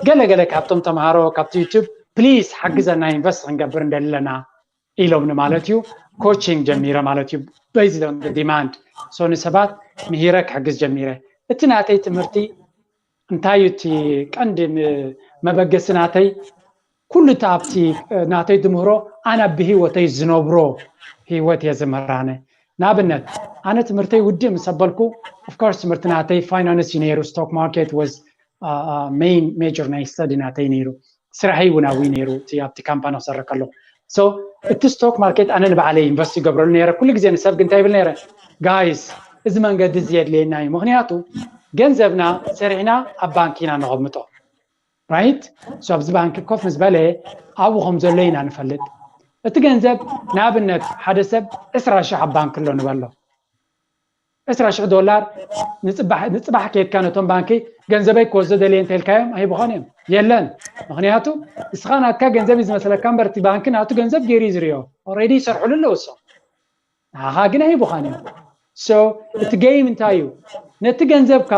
ገለገለ ካብቶም ተምሃሮ ካብቲ ዩቱብ ፕሊስ ሓግዘና ኢንቨስት ክንገብር እንደለና ኢሎምኒ ማለት እዩ። ኮቺንግ ጀሚረ ማለት እዩ። Based on the demand። So ንሰባት ምሂረ ክሕግዝ ጀሚረ። እቲ ናተይ ትምህርቲ እንታይ እዩ እቲ ቀንዲ መበገሲ ናተይ? ኩሉ እቲ ኣብቲ ናተይ ትምህሮ ኣነ ብህይወተይ ዝነብሮ ህይወት እየ ዝምህራነ። ንኣብነት ኣነ ትምህርተይ ውድእ ምስ ኣበልኩ ኦፍኮርስ ትምህርቲ ናተይ ፋይናንስ እዩ ነይሩ። ስቶክ ማርኬት ወዝ ሜን ሜጀር ናይ ስተዲ ናተይ ነይሩ። ስራሐይ እውን ኣብኡ ነይሩ እቲ ኣብቲ ካምፓኒ ክሰርሕ ከለኹ። So እቲ ስቶክ ማርኬት ኣነ ንባዕለይ ኢንቨስት ይገብረሉ ነይረ። ኩሉ ግዜ ንሰብ ግን እንታይ ይብል ነይረ? ጋይስ እዚ መንገዲ እዚ የድልየና እዩ። ምክንያቱ ገንዘብና ሰሪሕና ኣብ ባንክ ኢና ነቐምጦ። ራይት? So ኣብዚ ባንክ ኮፍ ምስ በለ ኣብኡ ከም ዘሎ ኢና ንፈልጥ። እቲ ገንዘብ ንኣብነት ሓደ ሰብ ዕስራ ሽሕ ኣብ ባንክ ኣሎ ንበሎ። ዕስራ ሽሕ ዶላር ንፅባሕ ንፅባሕ ከይድካ ነቶም ባንኪ ገንዘበይ ክወስዶ ደልየ እንተልካዮም ኣይብኾን እዮም የለን። ምክንያቱ እስኻ ናትካ ገንዘብ እዩ ዝመስለካ እምበር እቲ ባንኪ ናቱ ገንዘብ ገይሩ እዩ ዝሪኦ። ኦልሬዲ ይሰርሕሉ ኣለዉ እሶም። ንዓኻ ግን ኣይብኻን እዮም። So እቲ ጌም እንታይ እዩ? ነቲ ገንዘብካ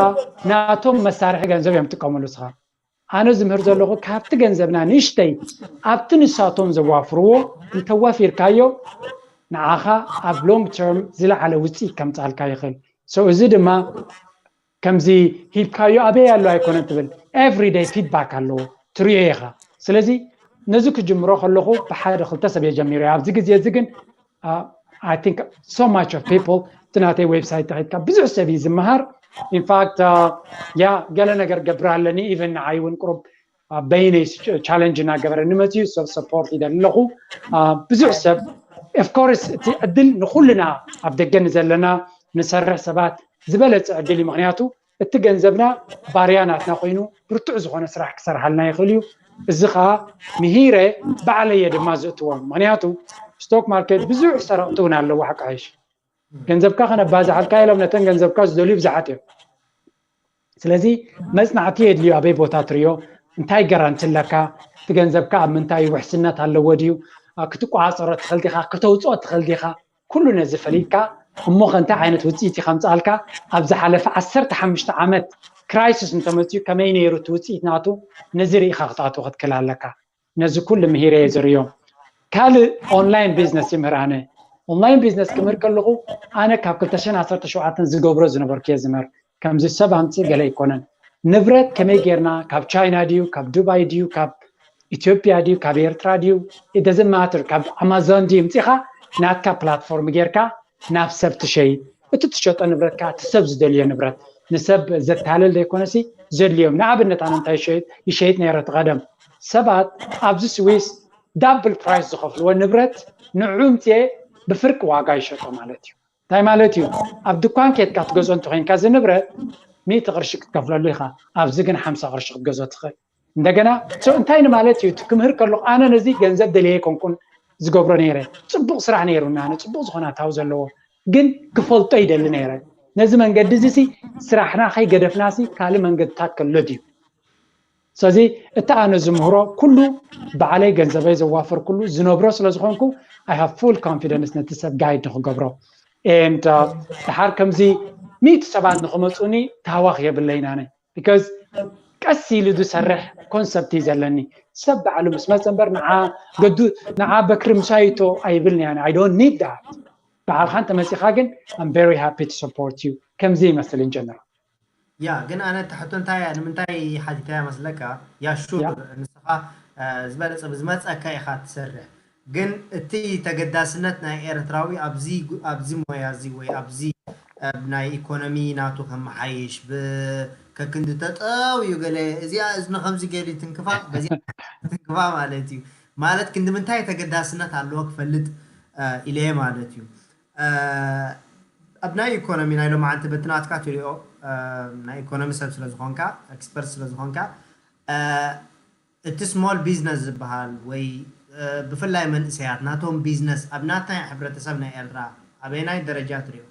ናቶም መሳርሒ ገንዘብ እዮም ጥቀምሉ እስኻ። ኣነ ዝምህር ዘለኹ ካብቲ ገንዘብና ንእሽተይ ኣብቲ ንሳቶም ዘዋፍርዎ እንተዋፊርካዮ ንዓኻ ኣብ ሎንግ ተርም ዝለዓለ ውፅኢት ከምፅኣልካ ይኽእል። So እዚ ድማ ከምዚ ሂብካዮ ኣበይ ኣሎ ኣይኮነን ትብል። Everyday feedback ኣለዎ ትሪኦ ኢኻ። ስለዚ ነዚ ክጅምሮ ከለኹ ብሓደ ክልተ ሰብ እየ ጀሚረ። ኣብዚ ግዜ እዚ ግን I think so much of people እቲ ናተይ ዌብሳይት ተኸድካ ብዙሕ ሰብ እዩ ዝመሃር። ኢንፋክት ያ ገለ ነገር ገብር ኣለኒ ኢቨን ንዓይ እውን ቁሩብ በይነይ ቻለንጅ እናገበረ ንመፅዩ ሰብ ሰፖርት ይደሊ ኣለኹ። ብዙሕ ሰብ ኦፍኮርስ እቲ ዕድል ንኩልና ኣብ ደገ ንዘለና ንሰርሕ ሰባት ዝበለፀ ዕድል እዩ። ምክንያቱ እቲ ገንዘብና ባርያ ናትና ኮይኑ ብርቱዕ ዝኾነ ስራሕ ክሰርሓልና ይኽእል እዩ። እዚ ከዓ ምሂረ ባዕለየ ድማ ዝእትዎም። ምክንያቱ ስቶክ ማርኬት ብዙሕ ሰረቕቲ እውን ኣለዎ። ሓቂ ሓይሽ ገንዘብካ ከነባዝሓልካ ኢሎም ነተን ገንዘብካ ዝደልዩ ብዙሓት እዮም። ስለዚ መፅናዕቲ የድልዩ። ኣበይ ቦታ ትሪዮ፣ እንታይ ገራንቲ ኣለካ፣ እቲ ገንዘብካ ኣብ ምንታይ ውሕስነት ኣለዎ ድዩ፣ ክትቋፃፀሮ ትኽእል ዲኻ፣ ክተውፅኦ ትኽእል ዲኻ፣ ኩሉ ነዚ ፈሊጥካ እሞ ከ እንታይ ዓይነት ውፅኢት እዩ ከምፅኣልካ፣ ኣብ ዝሓለፈ ዓሰርተ ሓሙሽተ ዓመት ክራይሲስ እንተመፅኡ ከመይ ነይሩ እቲ ውፅኢት ናቱ፣ ነዚ ርኢኻ ክትኣትዎ ክትክእል ኣለካ። ነዚ ኩሉ ምሂረ እየ ዝርእዮ። ካልእ ኦንላይን ቢዝነስ ይምህር። ኣነ ኦንላይን ቢዝነስ ክምህር ከለኹ ኣነ ካብ ክልተ ሽሕን ዓሰርተ ሸውዓተን ዝገብሮ ዝነበርኩ እየ ዝምህር። ከምዚ ሰብ ኣምፅእ ገለ ኣይኮነን። ንብረት ከመይ ጌርና፣ ካብ ቻይና ድዩ፣ ካብ ዱባይ ድዩ፣ ካብ ኢትዮጵያ ድዩ፣ ካብ ኤርትራ ድዩ፣ ደዝን ማትር፣ ካብ ኣማዞን ድዩ ምፂኻ፣ ናትካ ፕላትፎርም ጌርካ ናብ ሰብ ትሸይጥ። እቲ ትሸጦ ንብረት ከዓ እቲ ሰብ ዝደልዮ ንብረት፣ ንሰብ ዘታልል ዘይኮነሲ ዘድልዮም። ንኣብነት ኣነ እንታይ ይሸይጥ ነይረ እቲ ቀደም፣ ሰባት ኣብዚ ስዊስ ዳብል ፕራይስ ዝኸፍልዎ ንብረት ንዑ ምፅኤ ብፍርቂ ዋጋ ይሸጦ ማለት እዩ። እንታይ ማለት እዩ? ኣብ ድኳን ኬድካ ትገዝኦ እንተኮይንካ እዚ ንብረት ሚእቲ ቅርሺ ክትከፍለሉ ኢኻ፣ ኣብዚ ግን ሓምሳ ቅርሺ ክትገዝኦ ትኽእል። እንደገና እንታይ ንማለት እዩ? እቲ ክምህር ከለኹ ኣነ ነዚ ገንዘብ ደልየ ኣይኮንኩን ዝገብሮ ነይረ። ፅቡቕ ስራሕ ነይሩና፣ ኣነ ፅቡቕ ዝኾነ ኣታዊ ዘለዎ፣ ግን ክፈልጦ ይደሊ ነይረ። ነዚ መንገዲ እዚ ሲ ስራሕና ከይገደፍና ሲ ካልእ መንገድታት ከሎ ድዩ? ስለዚ እቲ ኣነ ዝምህሮ ኩሉ ባዕለይ ገንዘበይ ዘዋፈር ኩሉ ዝነብሮ ስለ ዝኾንኩ I have full confidence ነቲ ሰብ ጋይድ ንክገብሮ። And ድሓር ከምዚ ሚእቲ ሰባት ንክመፁኒ ታህዋኽ የብለይን ኣነ። Because ቀስ ኢሉ ዝሰርሕ ኮንሰፕት እዩ ዘለኒ። ሰብ ባዕሉ ምስ መፀ እምበር ንዓ ገዱ ንዓ በክሪ ምሳይቶ ኣይብልኒ ኣነ። I don't need that። ባዕልካ እንተመፂኻ ግን I'm very happy to support you። ከምዚ ይመስል in general። ያ ግን ኣነ እታ ሕቶ እንታይ እያ ንምንታይ ሓቲተያ መስለካ? ያ ሹር ንስኻ ዝበለፀ ብዝመፀካ ኢኻ ትሰርሕ። ግን እቲ ተገዳስነት ናይ ኤርትራዊ ኣብዚ ሞያ እዚ ወይ ኣብዚ ናይ ኢኮኖሚ ናቱ ከመሓይሽ ከክንዲ ተጠው እዩ ገለ እዚኣ እዝኒ ከምዚ ገይሩ ትንክፋ በዚኣ ትንክፋ ማለት እዩ። ማለት ክንዲ ምንታይ ተገዳስነት ኣለዎ ክፈልጥ ኢለየ ማለት እዩ። ኣብ ናይ ኢኮኖሚ ናይ ሎማዓንቲ በቲ ናትካ ትሪኦ ናይ ኢኮኖሚ ሰብ ስለዝኾንካ ኤክስፐርት ስለዝኾንካ እቲ ስሞል ቢዝነስ ዝበሃል ወይ ብፍላይ መንእሰያት ናቶም ቢዝነስ ኣብ ናትና ሕብረተሰብ ናይ ኤርትራ ኣበየናይ ደረጃ ትሪኦ?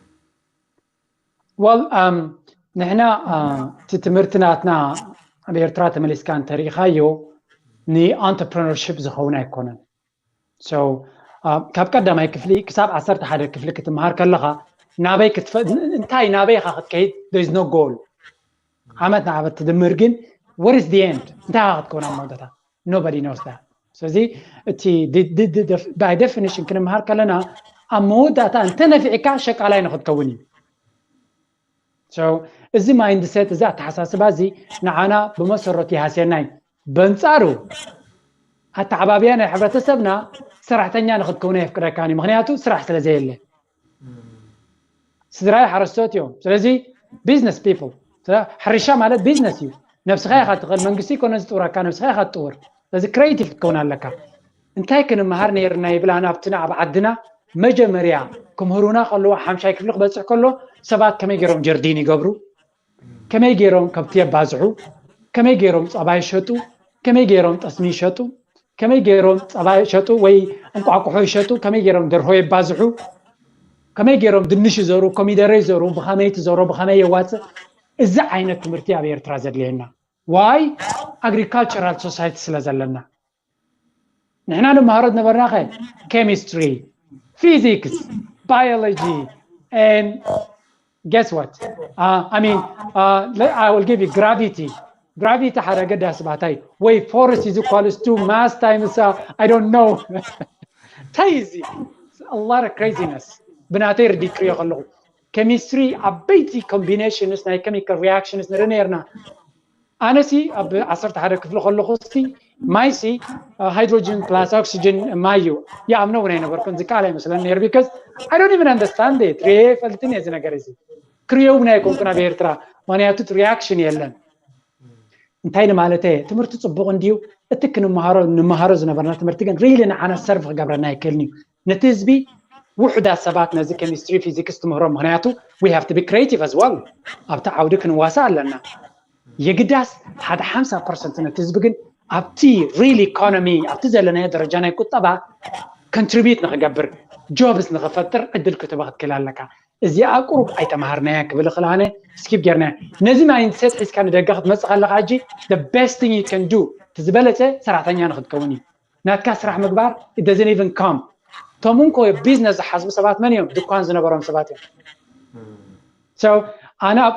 Well ንሕና እቲ ትምህርቲ ናትና ኣብ ኤርትራ ተመሊስካ እንተሪኢኻዮ ን entrepreneurship ዝኸውን ኣይኮነን። So ካብ ቀዳማይ ክፍሊ ክሳብ ዓሰርተ ሓደ ክፍሊ ክትመሃር ከለኻ ናበይ እንታይ ናበይ ኢኻ ክትከይድ there is no goal። ዓመት ንዓመት ትድምር ግን what is the end እንታይ ኢኻ ክትከውን ኣብ መወዳእታ nobody knows that። ስለዚ እቲ by definition ክንመሃር ከለና ኣብ መወዳእታ እንተነፊዕካ ሸቃላይ ንክትከውን እዩ። So እዚ mindset እዚ ኣተሓሳስባ እዚ ንዓና ብመሰረቱ ይሃስየና እዩ። በንጻሩ ኣተዓባብያ ናይ ሕብረተሰብና ሰራሕተኛ ንክትከውን ኣየፍቅደካን እዩ። ምክንያቱ ስራሕ ስለ ዘየለ ስድራይ ሓረስቶት እዮም። ስለዚ business people ሕርሻ ማለት ቢዝነስ እዩ። ነብስኻ ኢኻ ትኽእል መንግስቲ ይኮነ ዝጥውረካ ነብስኻ ኢኻ ትጥውር። ስለዚ creative ክትከውን ኣለካ። እንታይ ክንመሃር ነይርና ይብል ኣነ ኣብቲ ኣብ ዓድና መጀመርያ ክምህሩና ከለዎ ሓምሻይ ክፍሊ ክበፅሕ ከሎ ሰባት ከመይ ገይሮም ጀርዲን ይገብሩ፣ ከመይ ገይሮም ከብቲ የባዝሑ፣ ከመይ ገይሮም ፀባ ይሸጡ፣ ከመይ ገይሮም ጠስሚ ይሸጡ፣ ከመይ ገይሮም ፀባ ይሸጡ ወይ እንቋቁሖ ይሸጡ፣ ከመይ ገይሮም ደርሆ የባዝሑ፣ ከመይ ገይሮም ድንሽ ይዘሩ፣ ኮሚደረ ይዘሩ፣ ብኸመይ ትዘሩ፣ ብኸመይ የዋፅእ። እዚ ዓይነት ትምህርቲ ኣብ ኤርትራ ዘድልየና why agricultural society ስለ ዘለና። ንሕና ንመሃሮ ዝነበርና ከ chemistry፣ physics፣ biology and guess what? Uh, I mean, uh, I will give you gravity. Gravity ሓደ ገዳሲ ባታይ ወይ force is equals to mass times uh, I don't know እንታይ እዚ a lot of craziness ብናተይ ርዲ ክሪኦ ከለኹ chemistry ዓበይቲ combinations ናይ chemical reactions ንርኢ ነርና። ኣነሲ ኣብ ዓሰርተ ሓደ ክፍሊ ከለኹ ሲ ማይሲ ሃይድሮጅን ፕላስ ኦክሲጅን ማይ እዩ። ይኣምኖ እውን ኣይነበርኩን ዝከኣል ኣይመስለኒ ነይሩ because I don't even understand it። ርየ ፈልጥን እዚ ነገር እዚ ክሪዮ እውን ኣይኮንኩን ኣብ ኤርትራ ምክንያቱ ሪያክሽን የለን። እንታይ ንማለተ ትምህርቲ ፅቡቕ እንድዩ እቲ ክንመሃሮ ንመሃሮ ዝነበርና ትምህርቲ ግን ሪሊ ንዓና ሰርቭ ክገብረና ኣይክእልን እዩ። ነቲ ህዝቢ ውሑዳት ሰባት ነዚ ኬሚስትሪ ፊዚክስ ትምህሮም ምክንያቱ we have to be creative as well ኣብቲ ዓውዲ ክንዋሳእ ኣለና። የግዳስ ሓደ ሓምሳ ፐርሰንት ነቲ ህዝቢ ግን ኣብቲ ሪል ኢኮኖሚ ኣብቲ ዘለናዮ ደረጃ ናይ ቁጠባ ኮንትሪቢዩት ንክገብር ጆብስ ንክፈጥር ዕድል ክትህቦ ክትክእል ኣለካ። እዚኣ ቁሩብ ኣይተማሃርናያ ክብል እኽእል ኣነ። ስኪፕ ጌርናያ። ነዚ ማይንድሴት ሒዝካ ንደገ ክትመፅእ ከለካ ሕጂ the best thing you can do፣ እቲ ዝበለፀ ሰራሕተኛ ንክትከውን እዩ። ናትካ ስራሕ ምግባር it doesn't even come። እቶም እንኮ ቢዝነስ ዝሓስቡ ሰባት መን እዮም? ድኳን ዝነበሮም ሰባት እዮም። So ኣነ ኣብ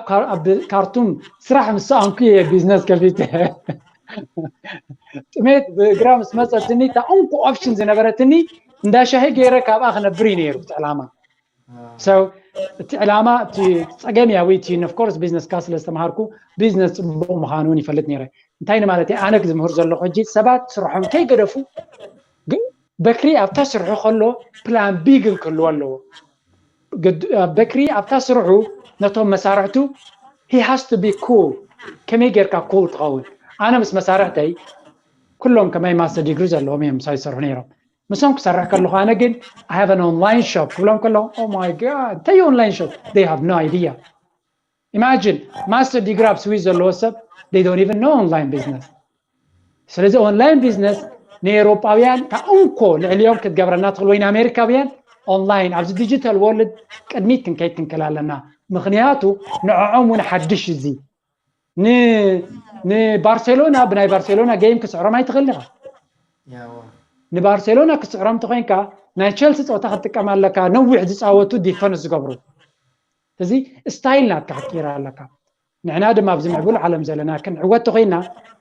ካርቱም ስራሕ ምስ ሰኣንኩ እየ ቢዝነስ ከፊተ። ጥሜት ብእግራ ምስ መፀትኒ እታ እንኮ ኦፕሽን ዝነበረትኒ እንዳ ሻሂ ገይረ ካብኣ ክነብር እዩ ነይሩ እቲ ዕላማ። So እቲ ዕላማ እቲ ፀገም ያዊ እቲ of course ቢዝነስ ካ ስለ ዝተምሃርኩ ቢዝነስ ፅቡቅ ምዃኑ እውን ይፈልጥ ነይረ። እንታይ ንማለት እየ ኣነ ዝምህር ዘለኹ ሕጂ ሰባት ስርሖም ከይገደፉ ግን በክሪ ኣብታ ስርሑ ከሎ ፕላን ቢ ግን ክህልዎ ኣለዎ። በክሪ ኣብታ ስርሑ ነቶም መሳርሕቱ he has to be cool። ከመይ ጌርካ ኩል ትኸውን? ኣነ ምስ መሳርሕተይ ኩሎም ከማይ ማስተር ዲግሪ ዘለዎም እዮም ምሳይ ዝሰርሑ ነይሮም። ምስኦም ክሰርሕ ከለኹ ኣነ ግን I have an online shop ክብሎም ከለኹ oh my god እንታይ ኦንላይን ሾፕ? They have no idea። Imagine ማስተር ዲግሪ ኣብ ስዊስ ዘለዎ ሰብ they don't even know online business። ስለዚ ኦንላይን ቢዝነስ ንኤውሮጳውያን ካብ እንኮ ልዕሊኦም ክትገብረና ትኽእል ወይ ንኣሜሪካውያን ኦንላይን ኣብዚ ዲጂታል ወርልድ ቅድሚት ክንከይድ ክንክእል ኣለና። ምክንያቱ ንዕዖም እውን ሓድሽ እዚ ንባርሴሎና ብናይ ባርሴሎና ጌም ክስዕሮም ኣይትኽእል ኢኻ። ንባርሴሎና ክስዕሮም እንተኮይንካ ናይ ቸልሲ ፀወታ ክትጥቀም ኣለካ። ነዊሕ ዝፃወቱ ዲፈንስ ዝገብሩ እዚ ስታይል ናትካ ክትቅይር ኣለካ። ንሕና ድማ ኣብዚ ምዕቡል ዓለም ዘለና ክንዕወት ተኮይና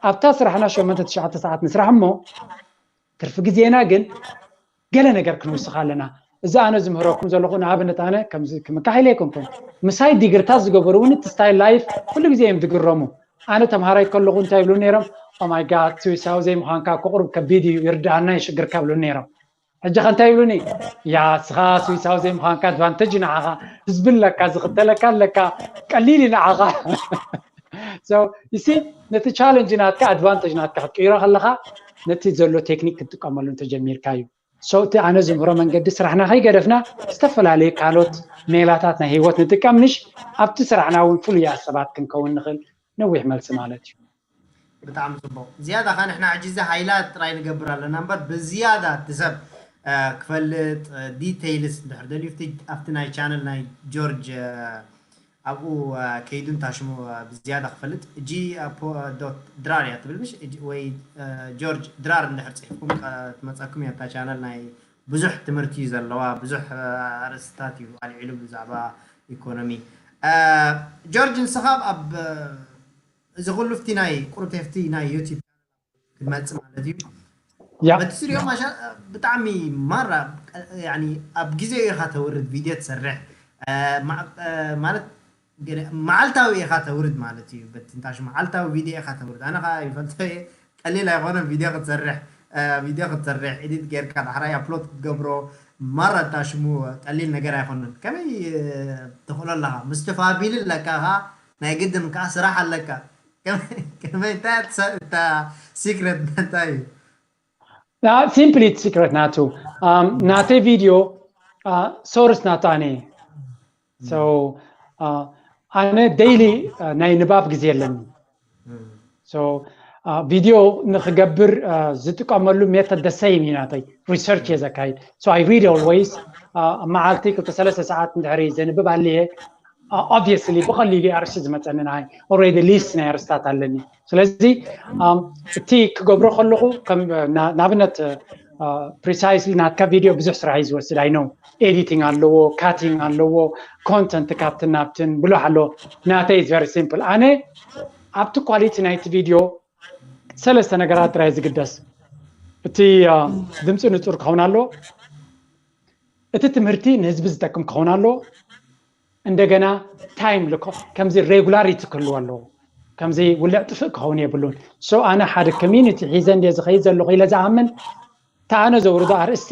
ኣብታ ስራሕና ሸሞንተ ትሽዓተ ሰዓት ንስራሕ እሞ ትርፊ ግዜና ግን ገለ ነገር ክንውስኽ ኣለና። እዚ ኣነ ዝምህረኩም ዘለኹ ንኣብነት ኣነ ከምዚ ክምካሕ ኢለ ኣይኮንኩን። ምሳይ ዲግርታት ዝገበሩ እውን እቲ ስታይል ላይፍ ኩሉ ግዜ እዮም ዝግረሙ። ኣነ ተምሃራይ ከለኹ እንታይ ይብሉ ነይሮም? ኦማይ ጋድ ስዊሳዊ ዘይምዃንካ እኮ ቁሩብ ከቢድ እዩ ይርድኣና እዩ ሽግርካ ይብሉ ነይሮም። ሕጂ ከ እንታይ ይብሉኒ? ያ እስኻ ስዊሳዊ ዘይምዃንካ ኣድቫንተጅ እዩ ንዓኻ፣ ህዝቢ ኣለካ ዝኽተለካ ኣለካ ቀሊል እዩ ንዓኻ። So you see ነቲ ቻለንጅ ናትካ ኣድቫንተጅ ናትካ ክትቅይሮ ከለኻ ነቲ ዘሎ ቴክኒክ ክትጥቀመሉ እንተጀሚርካ እዩ። So እቲ ኣነ ዝምህሮ መንገዲ ስራሕና ከይገደፍና ዝተፈላለዩ ካልኦት ሜላታት ናይ ህይወት ንጥቀም ምሽ ኣብቲ ስራሕና እውን ፍሉያት ሰባት ክንከውን ንኽእል። ነዊሕ መልሲ ማለት እዩ። ብጣዕሚ ፅቡቅ ዝያዳ ከ ንሕና ሕጂ እዚ ሃይላት ጥራይ ንገብር ኣለና እምበር ብዝያዳ እቲ ሰብ ክፈልጥ ዲቴይልስ እንድሕር ደልዩ ኣብቲ ናይ ቻነል ናይ ጆርጅ ኣብኡ ከይዱ እንታ ሽሙ ብዝያዳ ክፈልጥ ጂ ዶት ድራር እያ ትብል ምሽ ወይ ጆርጅ ድራር እንድሕር ፅሒፍኩም ትመፀኩም እያ እታ ቻነል ናይ ብዙሕ ትምህርቲ እዩ ዘለዋ ብዙሕ ኣርእስትታት እዩ ኣልዒሉ ብዛዕባ ኢኮኖሚ ጆርጅ ንስኻ ኣብ እዚ ኩሉ ፍቲ ናይ ቁሩብ ቴፍቲ ናይ ዩቲብ ክትመፅእ ማለት እዩ ያ በቲ ስሪኦ ማሻ ብጣዕሚ ማራ ያኒ ኣብ ግዜኡ ኢኻ ተውርድ ቪድዮ ትሰርሕ ማ- ማለት ገለ- መዓልታዊ ኢኻ ተውርድ ማለት እዩ በቲ እንታሽ መዓልታዊ ቪድዮ ኢኻ ተውርድ ኣነ ከዓ ይፈልጦ እየ ቀሊል ኣይኮነን ቪድዮ ክትሰርሕ ቪድዮ ክትሰርሕ ኤዲት ጌርካ ዳሕራይ ኣፕሎድ ክትገብሮ ማራ እንታ ሽሙ ቀሊል ነገር ኣይኮነን ከመይ ትኽእሎ ኣለኻ ምስቲ ፋሚሊ ኣለካ ኻ ናይ ግድን ከዓ ስራሕ ኣለካ ከመይ እንታይ እታ ሲክረት እንታይ እዩ ሲምፕሊ ሲክረት ናቱ ናተይ ቪድዮ ሶርስ ናቱ ኣነ ኣነ ዴይሊ ናይ ንባብ ግዜ ኣለኒ ቪድዮ ንክገብር ዝጥቀመሉ ሜተድ ደሰይም እዩ ናተይ ሪሰርች እየ ዘካይድ I read always ኣብ መዓልቲ ክልተ ሰለስተ ሰዓት እንድሕሪ ዘንብብ ኣልየ obviously ብቐሊሉ ኣርእስቲ ዝመፀኒ ናይ already list ናይ ኣርእስታት ኣለኒ ስለዚ እቲ ክገብሮ ከለኹ ንኣብነት precisely ናትካ ቪድዮ ብዙሕ ስራሕ እዩ ዝወስድ I know editing ኣለዎ cutting ኣለዎ content ካብትን ናብትን ብሎ ኣሎ ናተይ is very simple ኣነ ኣብቲ quality ናይቲ ቪድዮ ሰለስተ ነገራት ጥራይ ዝግደስ እቲ ድምፂ ንፁር ክኸውን ኣለዎ እቲ ትምህርቲ ንህዝቢ ዝጠቅም ክኸውን ኣለዎ እንደገና ታይም ልኮ ከምዚ ሬጉላሪቲ ክህልዎ ኣለዎ ከምዚ ውልዕ ጥፍእ ክኸውን የብሉን so ኣነ ሓደ ኮሚኒቲ ሒዘ እንደ ዝኸይድ ዘለኹ ኢለ ዝኣምን እታ ኣነ ዘውርዶ ኣርእስቲ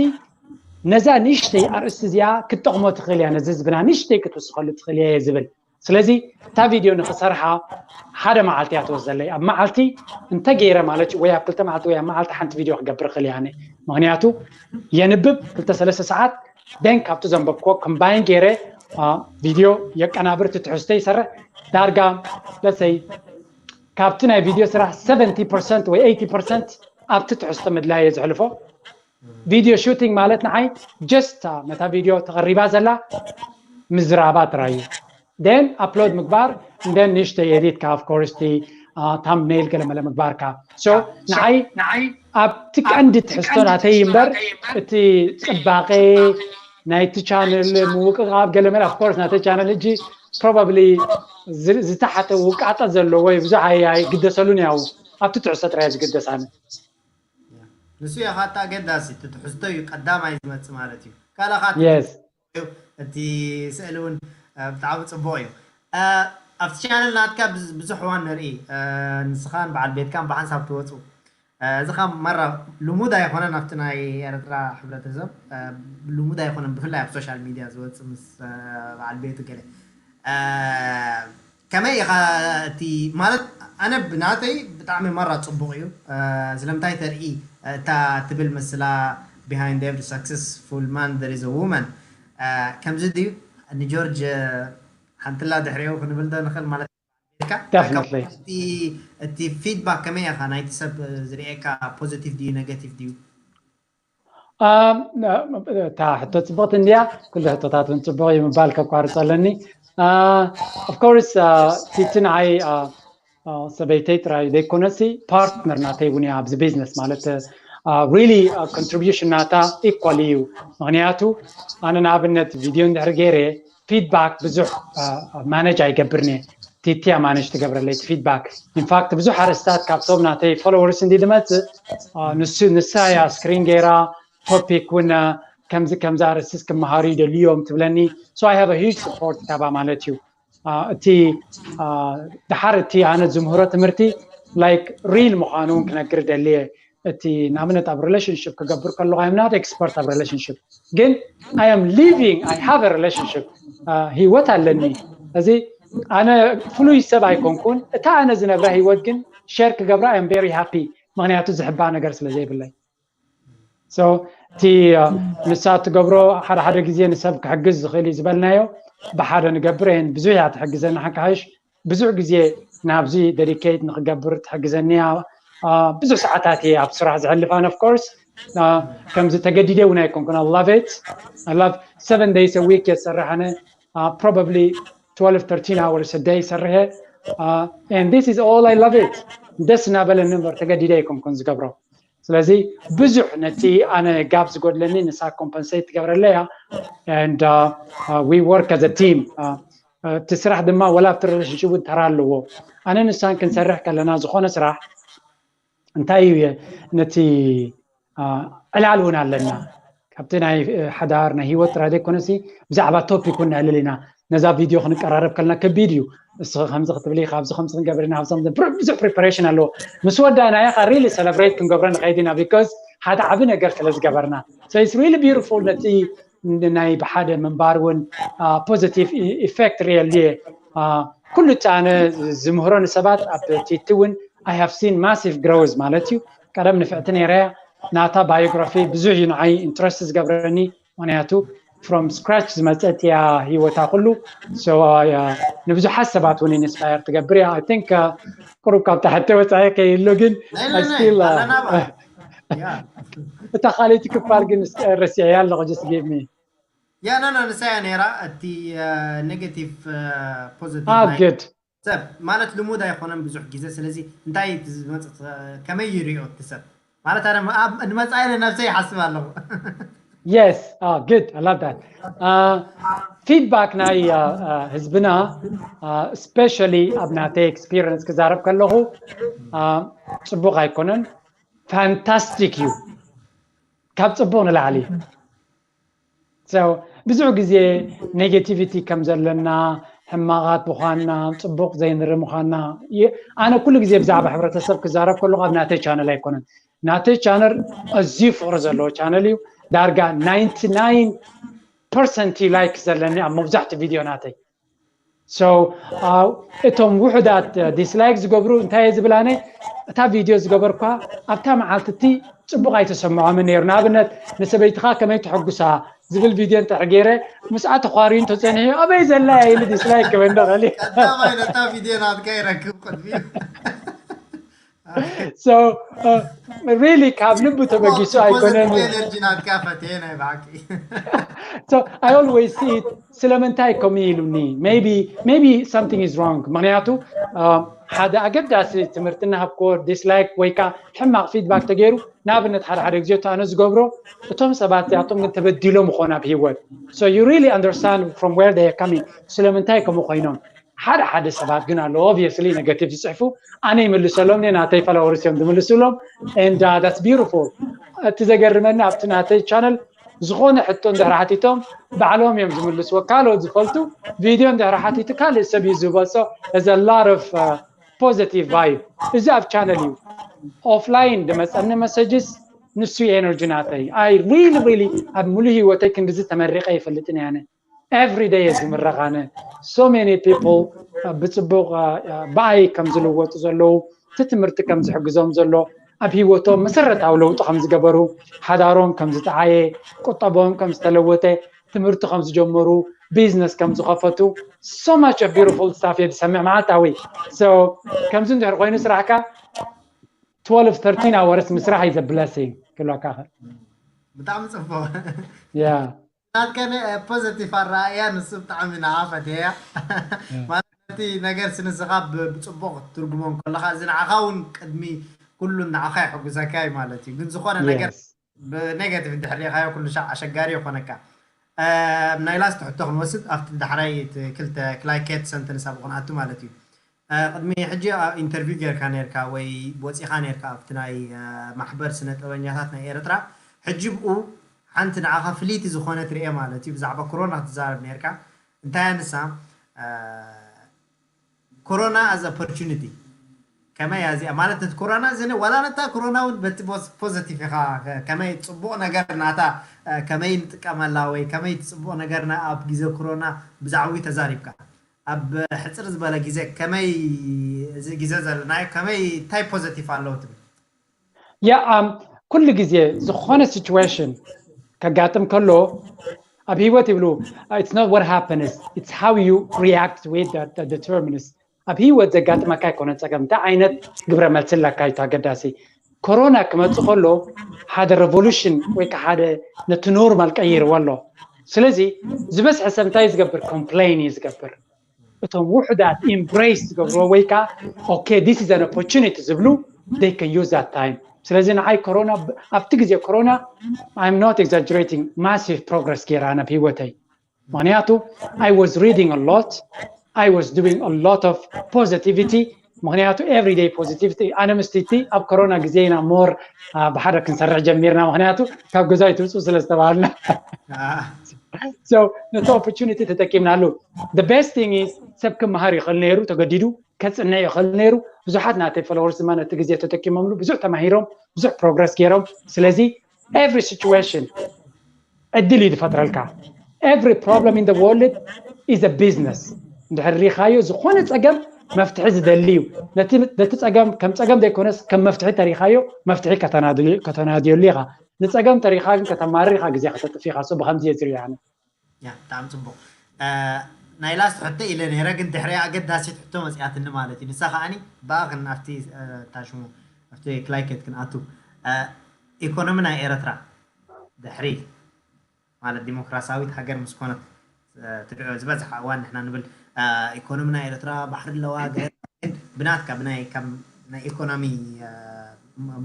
ነዛ ንእሽተይ ኣርእስቲ እዚኣ ክትጠቕሞ ትኽእል እያ ነዚ ህዝብና ንእሽተይ ክትውስኸሉ ትኽእል እየ ዝብል ስለዚ እታ ቪድዮ ንክሰርሓ ሓደ መዓልቲ እያ ትወስደለይ ኣብ መዓልቲ እንተገይረ ማለት ወይ ኣብ ክልተ መዓልቲ ወይ ኣብ መዓልቲ ሓንቲ ቪድዮ ክገብር ክእል ያነ ምክንያቱ የንብብ ክልተ ሰለስተ ሰዓት ደን ካብቲ ዘንበብክዎ ኮምባይን ገይረ ቪድዮ የቀናብር እቲ ትሕዝቶ ይሰርሕ ዳርጋ ለሰይ ካብቲ ናይ ቪድዮ ስራሕ ሰቨንቲ ፐርሰንት ወይ ኤይቲ ፐርሰንት ኣብቲ ትሕዝቶ ምድላይ እየ ዘሕልፎ ቪድዮ ሹቲንግ ማለት ንዓይ ጀስት ነታ ቪድዮ ተቐሪባ ዘላ ምዝራባ ጥራይ እዩ። Then upload ምግባር፣ then ንእሽተይ ኤዲትካ፣ of course፣ እቲ thumbnail ገለ መለ ምግባርካ። So ንዓይ ኣብቲ ቀንዲ ትሕዝቶ ናተይ እምበር፣ እቲ ጽባቐ ናይቲ ቻነል ምውቅቓብ ገለ መለ፣ of course፣ ናተይ ቻነል ሕጂ probably ዝተሓተ ውቃጠ ዘለዎ እዩ፣ ብዙሕ ኣይግደሰሉን ያው ኣብቲ ትሕዝቶ ጥራይ ዝግደስ ኣነ። ንሱ እዩ ካታ ኣገዳሲ፣ እቲ ትሕዝቶ እዩ ቀዳማይ ዝመጽእ ማለት እዩ። ካልእ ካታ Yes። እቲ ስእሊ እውን ብጣዕሚ ፅቡቅ እዩ። ኣብቲ ቻነል ናትካ ብዙሕ እዋን ንርኢ፣ ንስኻን በዓል ቤትካን ብሓንሳብ ትወፁ። እዚ ካብ መራ ልሙድ ኣይኮነን ኣብቲ ናይ ኤርትራ ሕብረተሰብ፣ ልሙድ ኣይኮነን ብፍላይ ኣብ ሶሻል ሚድያ ዝወፅእ ምስ በዓል ቤቱ ገለ። ከመይ ኢኻ እቲ ማለት ኣነ ብናተይ ብጣዕሚ መራ ፅቡቅ እዩ። ስለምንታይ ተርኢ እታ ትብል ምስላ behind every successful man there is a woman። ከምዚ ድዩ ንጆርጅ ሓንትላ ድሕሪኡ ክንብል ዶ ንኽእል ማለት Definitely። እቲ feedback ከመይ ኢኻ ናይቲ ሰብ ዝርእየካ positive ድዩ negative ድዩ? እታ ሕቶ ፅብቕቲ እንድያ፣ ኩሉ ሕቶታት እውን ፅቡቕ እዩ ምባል ከቋርፅ ኣለኒ። Of course እቲ ንዓይ ሰበይተይ ጥራይ ዘይኮነሲ ፓርትነር ናተይ እውን እያ ኣብዚ ቢዝነስ ማለት really contribution ናታ equally እዩ። ምክንያቱ ኣነ ንኣብነት ቪድዮ እንድሕር ገይረ feedback ብዙሕ ማነጅ ኣይገብርን እየ። ቲቲያ ማነጅ ትገብረለይ feedback። In fact ብዙሕ ኣርእስታት ካብቶም ናተይ followers እንዲ ዝመፅእ ንሳ እያ screen ገይራ topic እውን ከምዚ ከምዚ ኣርእስቲ ክመሃሩ ይደልዩ እዮም ትብለኒ። So I have a huge support ካባ ማለት እዩ። እቲ ድሓር እቲ ኣነ ዝምህሮ ትምህርቲ like real ምዃኑ እውን ክነግር ደልየ። እቲ ንኣብነት ኣብ relationship ክገብር ከለኹ I am not expert ኣብ relationship ግን I am living I have a relationship፣ ህይወት ኣለኒ። እዚ ኣነ ፍሉይ ሰብ ኣይኮንኩን፣ እታ ኣነ ዝነብራ ህይወት ግን share ክገብራ I am very happy፣ ምክንያቱ ዝሕባእ ነገር ስለ ዘይብለይ። So እቲ ንሳ ትገብሮ ሓደ ሓደ ግዜ ንሰብ ክሕግዝ ዝኽእል እዩ ዝበልናዮ ብሓደ ንገብር እየን ብዙሕ እያ ትሕግዘና ሓካይሽ ብዙሕ ግዜ ናብዚ dedicate ንክገብር ትሕግዘኒ እያ። ብዙሕ ሰዓታት እየ ኣብ ስራሕ ዝሕልፍ ኣነ of course ከምዚ ተገዲደ እውን ኣይኮንኩን። I love it. I love seven days a week እየ ዝሰርሕ ኣነ፣ probably twelve thirteen hours a day ይሰርሕ እየ። And this is all I love it። ደስ እናበለኒ እምበር ተገዲደ ኣይኮንኩን ዝገብሮ። ስለዚ ብዙሕ ነቲ ኣነ ጋብ ዝጎድለኒ ንሳ compensate ትገብረለይ እያ። And we work as a team። እቲ ስራሕ ድማ ወላ ኣብቲ relationship እውን ተራ ኣለዎ። ኣነ ንሳን ክንሰርሕ ከለና ዝኾነ ስራሕ እንታይ እዩ ነቲ ዕላል እውን ኣለና። ካብቲ ናይ ሓዳር ናይ ህይወት ጥራይ ዘይኮነሲ ብዛዕባ topic እውን ንዕልል ኢና። ነዛ ቪድዮ ክንቀራረብ ከለና ከቢድ እዩ። እስኺ ከምዚ ክትብሊ ካብዚ ከምዚ ክንገብር ኢና ብዙሕ preparation ኣለዎ። ምስ ወዳእናዮ ከ really celebrate ክንገብሮ ንኸይድ ኢና because ሓደ ዓቢ ነገር ስለ ዝገበርና። So it's really beautiful ነቲ ናይ ብሓደ ምንባር እውን positive effect ርእየሉ እየ። ኩሉ እቲ ኣነ ዝምህሮ ንሰባት ኣብ ቲቲ እውን I have seen massive growth ማለት እዩ። ቀደም ንፍዕቲ ነይረ እያ። ናታ biography ብዙሕ እዩ ንዓይ interest ዝገብረኒ ምክንያቱ from scratch ዝመፀት እያ ህይወታ ኩሉ። So ንብዙሓት ሰባት እውን inspire ትገብር እያ። I think ቁሩብ ካብ ታሕተ ወፃኢ ከይህሉ ግን እታ ካልኣይቲ ክፋል ግን ረሲዐያ ኣለኹ። Just give me ያ ና ና ንሳያ ነይራ እቲ negative positive Ah, good. ሰብ ማለት ልሙድ ኣይኮነን ብዙሕ ግዜ። ስለዚ እንታይ ዝመፅእ ከመይ ይሪኦ እቲ ሰብ ማለት ኣነ ንመፃኢ ነብሰይ ይሓስብ ኣለኹ። Yes, ah, good. I love that. Feedback ናይ ህዝብና especially ኣብ ናተይ experience ክዛረብ ከለኹ ፅቡቕ ኣይኮነን። Fantastic እዩ። ካብ ፅቡቕ ንላዕሊ ብዙሕ ግዜ negativity ከም ዘለና፣ ሕማቓት ምዃንና፣ ፅቡቕ ዘይንርኢ ምዃንና። ኣነ ኩሉ ግዜ ብዛዕባ ሕብረተሰብ ክዛረብ ከለኹ ኣብ ናተይ ቻነል ኣይኮነን። ናተይ ቻነል ኣዝዩ ፍቕሪ ዘለዎ ቻነል እዩ። ዳርጋ ninety nine percent like ዘለኒ ኣብ መብዛሕትኡ ቪድዮ ናተይ። So እቶም ውሑዳት dislike ዝገብሩ እንታይ እየ ዝብል ኣነ፣ እታ ቪድዮ ዝገበርኳ ኣብታ መዓልቲ እቲ ፅቡቕ ኣይተሰምዖምን ነይሩ። ንኣብነት ንሰበይትኻ ከመይ ተሐጉሳ ዝብል ቪድዮ እንተ ገይረ ምስኣ ተኳርዩ እንተፀኒሑ ኣበይ ዘላ እያ ኢሉ dislike ክበኒ ደኸል እዩ። ቀዳማይ ነታ ቪድዮ ናትካ ይረክብ ቅድሚኡ። So, uh, really ካብ ልቡ ተበጊሱ ኣይኮነን። ኤነርጂ ናትካ ፈትየ ናይ ብሓቂ So I always see it ስለምንታይ ከምኡ ኢሉኒ? Maybe, maybe something is wrong። ምክንያቱ ሓደ ኣገዳሲ ትምህርቲ እናሃብኮ ዲስላይክ ወይ ከዓ ሕማቕ ፊድባክ ተገይሩ፣ ንኣብነት ሓደ ሓደ ግዜ ኣነ ዝገብሮ፣ እቶም ሰባት እዚኣቶም ግን ተበዲሎም ይኾኑ ኣብ ህይወት። So you really understand from where they are coming፣ ስለምንታይ ከምኡ ኮይኖም። ሓደ ሓደ ሰባት ግን ኣለዉ obviously negative ዝፅሕፉ፣ ኣነ ይምልሰሎም እየ፣ ናተይ ፎሎወርስ እዮም ዝምልሱሎም። And that's beautiful። እቲ ዘገርመኒ ኣብቲ ናተይ ቻነል ዝኾነ ሕቶ እንድሕር ሓቲቶም ባዕሎም እዮም ዝምልስዎ። ካልኦት ዝፈልጡ ቪድዮ እንድሕር ሓቲቱ ካልእ ሰብ እዩ ዝህቦ። So there's a lot of positive vibe። እዚ ኣብ ቻነል እዩ። ኦፍላይን ዝመፀኒ መሰጅስ ንሱ እዩ ኤነርጂ ናተይ። I really, really ኣብ ሙሉ ህይወተይ ክንድዚ ተመሪቐ ይፈልጥን እየ ኣነ። Every day እየ ዝምረቕ ኣነ። So many people ብፅቡቕ ብኣይ ከም ዝልወጡ ዘለዉ፣ እቲ ትምህርቲ ከም ዝሕግዞም ዘሎ፣ ኣብ ህይወቶም መሰረታዊ ለውጢ ከም ዝገበሩ፣ ሓዳሮም ከም ዝጠዓየ፣ ቁጠቦም ከም ዝተለወጠ፣ ትምህርቲ ከም ዝጀመሩ፣ ቢዝነስ ከም ዝኸፈቱ፣ so much of beautiful stuff እየ ዝሰምዕ መዓልታዊ። So ከምዚ እንድሕር ኮይኑ ስራሕካ twelve thirteen hours ምስራሕ is a blessing ክብለካ። ብጣዕሚ ፅቡቅ። Yeah። ናትከ ፖዘቲቭ ኣረኣእያ ንሱ ብጣዕሚ ንዓ ፈትየያ። ማለት ነቲ ነገር ስንስኻ ብፅቡቅ ክትትርጉሞ ከለካ፣ እዚ ንዓኻ እውን ቅድሚ ኩሉ ንዓኻ ይሕጉሰካ እዩ ማለት እዩ። ግን ዝኾነ ነገር ብኔጋቲቭ እንድሕር ሪኢኻዮ ኩሉ ሻዕ ኣሸጋሪ ይኾነካ። ናይ ላስት ሕቶ ክንወስድ፣ ኣብቲ ዳሕራይ ክልተ ክላይኬት ሰንተንስ ኣብ ክንኣቱ ማለት እዩ። ቅድሚ ሕጂ ኢንተርቪው ጌርካ ነርካ ወይ ወፂኻ ነርካ ኣብቲ ናይ ማሕበር ስነ ጥበበኛታት ናይ ኤርትራ። ሕጂ ብኡ ሓንቲ ንዓኻ ፍልይቲ ዝኾነ ትርኤ ማለት እዩ። ብዛዕባ ኮሮና ክትዛረብ ነርካ። እንታይ ንሳ ኮሮና ኣዝ ኦፖርቹኒቲ ከመይ እያ እዚኣ? ማለት ነቲ ኮሮና እዚ ዋላ ነታ ኮሮና እውን በቲ ፖዘቲቭ ኢኻ ከመይ ፅቡቕ ነገር ናታ ከመይ ንጥቀመላ ወይ ከመይ እቲ ፅቡቕ ነገርና ኣብ ግዜ ኮሮና ብዛዕባኡ ተዛሪብካ። ኣብ ሕፅር ዝበለ ግዜ ከመይ እዚ ግዜ ዘለናዮ ከመይ እንታይ ፖዘቲቭ ኣለዎ ትብል? ያ ኩሉ ግዜ ዝኾነ ሲቹዌሽን ከጋጥም ከሎ ኣብ ህይወት ይብሉ it's not what happens, it's how you react with that determines። ኣብ ህይወት ዘጋጥመካ ኣይኮነ ፀገም እንታይ ዓይነት ግብረ መልሲ ኣለካ እዩ ኣገዳሲ። ኮሮና ክመፅእ ከሎ ሓደ ሬቮሉሽን ወይ ከዓ ሓደ ነቲ ኖርማል ቀይርዎ ኣሎ። ስለዚ ዝበዝሐ ሰብ እንታይ ዝገብር? ኮምፕሌን እዩ ዝገብር። እቶም ውሑዳት ኢምብሬስ ዝገብርዎ ወይ ከዓ okay this is an opportunity ዝብሉ they can use that time። ስለዚ ንዓይ ኮሮና ኣብቲ ግዜ ኮሮና I'm not exaggerating, massive progress ገይራ ናብ ህይወተይ። ምክንያቱ I was reading a lot, I was doing a lot of positivity። ምክንያቱ everyday positivity ኣነ ምስ ቲቲ ኣብ ኮሮና ግዜ ኢና ሞር ብሓደ ክንሰርሕ ጀሚርና። ምክንያቱ ካብ ገዛ ይትውፅኡ ስለ ዝተባሃልና ነቲ ኦፖርቹኒቲ ተጠቂምናሉ። The best thing is ሰብ ክመሃር ይኽእል ነይሩ፣ ተገዲዱ ከፅንዕ ይኽእል ነይሩ። ብዙሓት ናተይ ፎሎወርስ ድማ ነቲ ግዜ ተጠቂሞምሉ ብዙሕ ተማሂሮም ብዙሕ ፕሮግረስ ገይሮም። ስለዚ every situation ዕድል እዩ ዝፈጥረልካ። Every problem in the world is a business። እንድሕር ሪኻዮ ዝኾነ ፀገም መፍትሒ ዝደሊ እዩ። ነቲ ፀገም ከም ፀገም ዘይኮነስ ከም መፍትሒ ተሪኻዮ መፍትሒ ከተናድየሉ ኢኻ። ንፀገም ተሪኻ ግን ከተማርር ኢኻ፣ ግዜ ከተጥፍ ኢኻ። So ብከምዚ እየ ዝሪኦ ኣነ። ያ ብጣዕሚ ፅቡቅ። ናይ ላስት ሕቶ ኢለ ነይረ ግን ድሕሪ ኣገዳሲት ሕቶ መፅኣትኒ ማለት እዩ። ንሳ ከዓኒ ብኣ ክን ኣብቲ ታሽሙ ኣብቲ ክላይኬት ክንኣቱ ኢኮኖሚ ናይ ኤረትራ ድሕሪ ማለት ዲሞክራሲያዊት ሃገር ምስ ኮነት ትድዑ ዝበዝሓ እዋን ንሕና ንብል ኢኮኖሚ ናይ ኤረትራ ባሕሪ ኣለዋ። ብናትካ ብናይ ኢኮኖሚ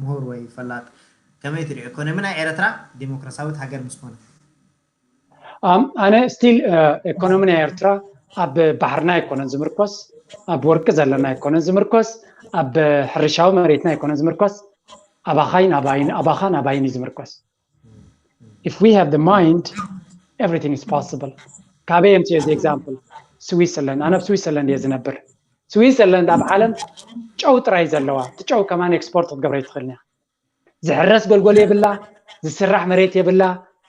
ምሁር ወይ ፈላጥ ከመይ ትሪኦ ኢኮኖሚ ናይ ኤረትራ ዲሞክራሲያዊት ሃገር ምስ ኮነት? ኣነ ስቲል ኢኮኖሚ ናይ ኤርትራ ኣብ ባሕርና ኣይኮነን ዝምርኮስ፣ ኣብ ወርቂ ዘለና ኣይኮነን ዝምርኮስ፣ ኣብ ሕርሻዊ መሬትና ኣይኮነን ዝምርኮስ፣ ኣባኻይ ናባይን ኣባኻ ናባይን እዩ ዝምርኮስ። If we have the mind, everything is possible። ካበይ የምፅኦ እዚ ኤግዛምፕል? ስዊዘርላንድ። ኣነ ኣብ ስዊዘርላንድ እየ ዝነብር። ስዊዘርላንድ ኣብ ዓለም ጨው ጥራይ ዘለዋ፣ እቲ ጨው ከማን ኤክስፖርት ክትገብረ ኣይትኽእልን እያ። ዝሕረስ ጎልጎል የብላ፣ ዝስራሕ መሬት የብላ፣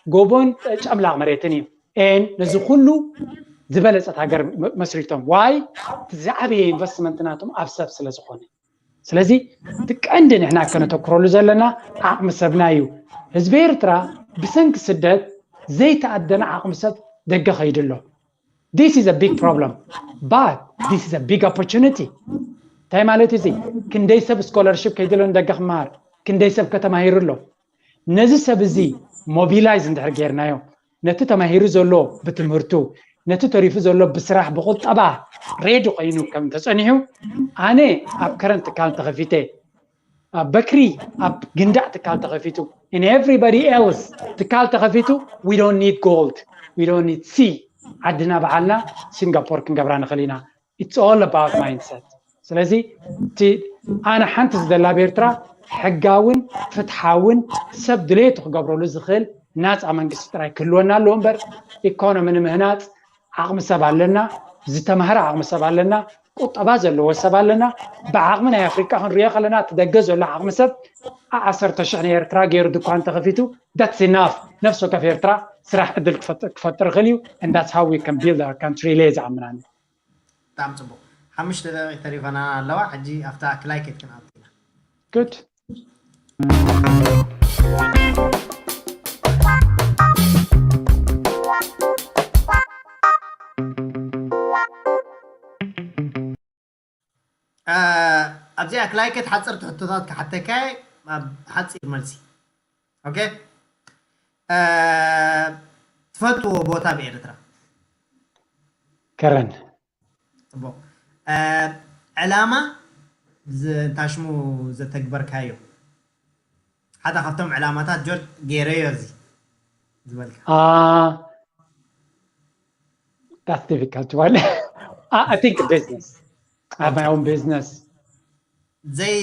ጎቦን ጨምላቕ መሬትን እዩ። ኤን ነዚ ኩሉ ዝበለፀት ሃገር መስሪቶም። ዋይ? ዝዓበየ ኢንቨስትመንት ናቶም ኣብ ሰብ ስለ ዝኾነ። ስለዚ እቲ ቀንዲ ንሕና ከነተኩረሉ ዘለና ዓቕሚ ሰብና እዩ። ህዝቢ ኤርትራ ብሰንኪ ስደት ዘይተኣደነ ዓቕሚ ሰብ ደገ ከይዱ ኣሎ። This is a big problem, but this is a big opportunity። እንታይ ማለት እዚ? ክንደይ ሰብ ስኮለርሽፕ ከይድሎ ንደገ ክመሃር፣ ክንደይ ሰብ ከተማሂሩ ኣሎ። ነዚ ሰብ እዚ ሞቢላይዝ እንድሕር ጌርናዮ፣ ነቲ ተማሂሩ ዘሎ ብትምህርቱ፣ ነቲ ተሪፉ ዘሎ ብስራሕ ብቁጠባ ሬዲ ኮይኑ ከም ተጸኒሑ፣ ኣነ ኣብ ከረን ትካል ተኸፊተ፣ ኣብ በክሪ ኣብ ግንዳዕ ትካል ተኸፊቱ፣ and everybody else ትካል ተኸፊቱ፣ we don't need gold, we don't need sea። ዓድና ባዕልና ሲንጋፖር ክንገብራ ንኽእል ኢና። It's all about mindset። ስለዚ እቲ ኣነ ሓንቲ ዝደላ ኣብ ኤርትራ ሕጋውን ፍትሓውን ሰብ ድሌቱ ክገብረሉ ዝኽእል ናፃ መንግስቲ ጥራይ ክህልወና ኣለዎ እምበር፣ ኢኮኖሚ ንምህናፅ ዓቕሚ ሰብ ኣለና፣ ዝተማህረ ዓቕሚ ሰብ ኣለና፣ ቁጠባ ዘለዎ ሰብ ኣለና። ብዓቕሚ ናይ ኣፍሪቃ ክንሪኦ ከለና እቲ ደገ ዘሎ ዓቕሚ ሰብ ዓሰርተ ሽሕ ናይ ኤርትራ ገይሩ ድኳን ተኸፊቱ፣ that's enough። ነፍሲ ወከፍ ኤርትራ ስራሕ ዕድል ክፈጥ- ክፈጥር ይኽእል እዩ። And that's how we can build our country ኢለ እየ ዝኣምን ኣነ። ብጣዕሚ ፅቡቅ። ሓሙሽተ ደቂቅ ተሪፈና ኣለዋ። ሕጂ ኣብታ ክላይከት ክንኣቱ ኢና። Good። ኣብዚኣ ክላይከት ሓፀርቲ ሕቶታት ክሓተካ እየ። ኣብ ሓፂር መልሲ። ኦኬ። ትፈትዎ ቦታ ብኤርትራ? ከረን። ፅቡቅ። ዕላማ፣ እንታሽሙ፣ ዘተግበርካዮ ሓደ ካብቶም ዕላማታት ጆርጅ ገይረዮ እዚ ዝበልካ? That's difficult one. I think business. I have my own business. ዘይ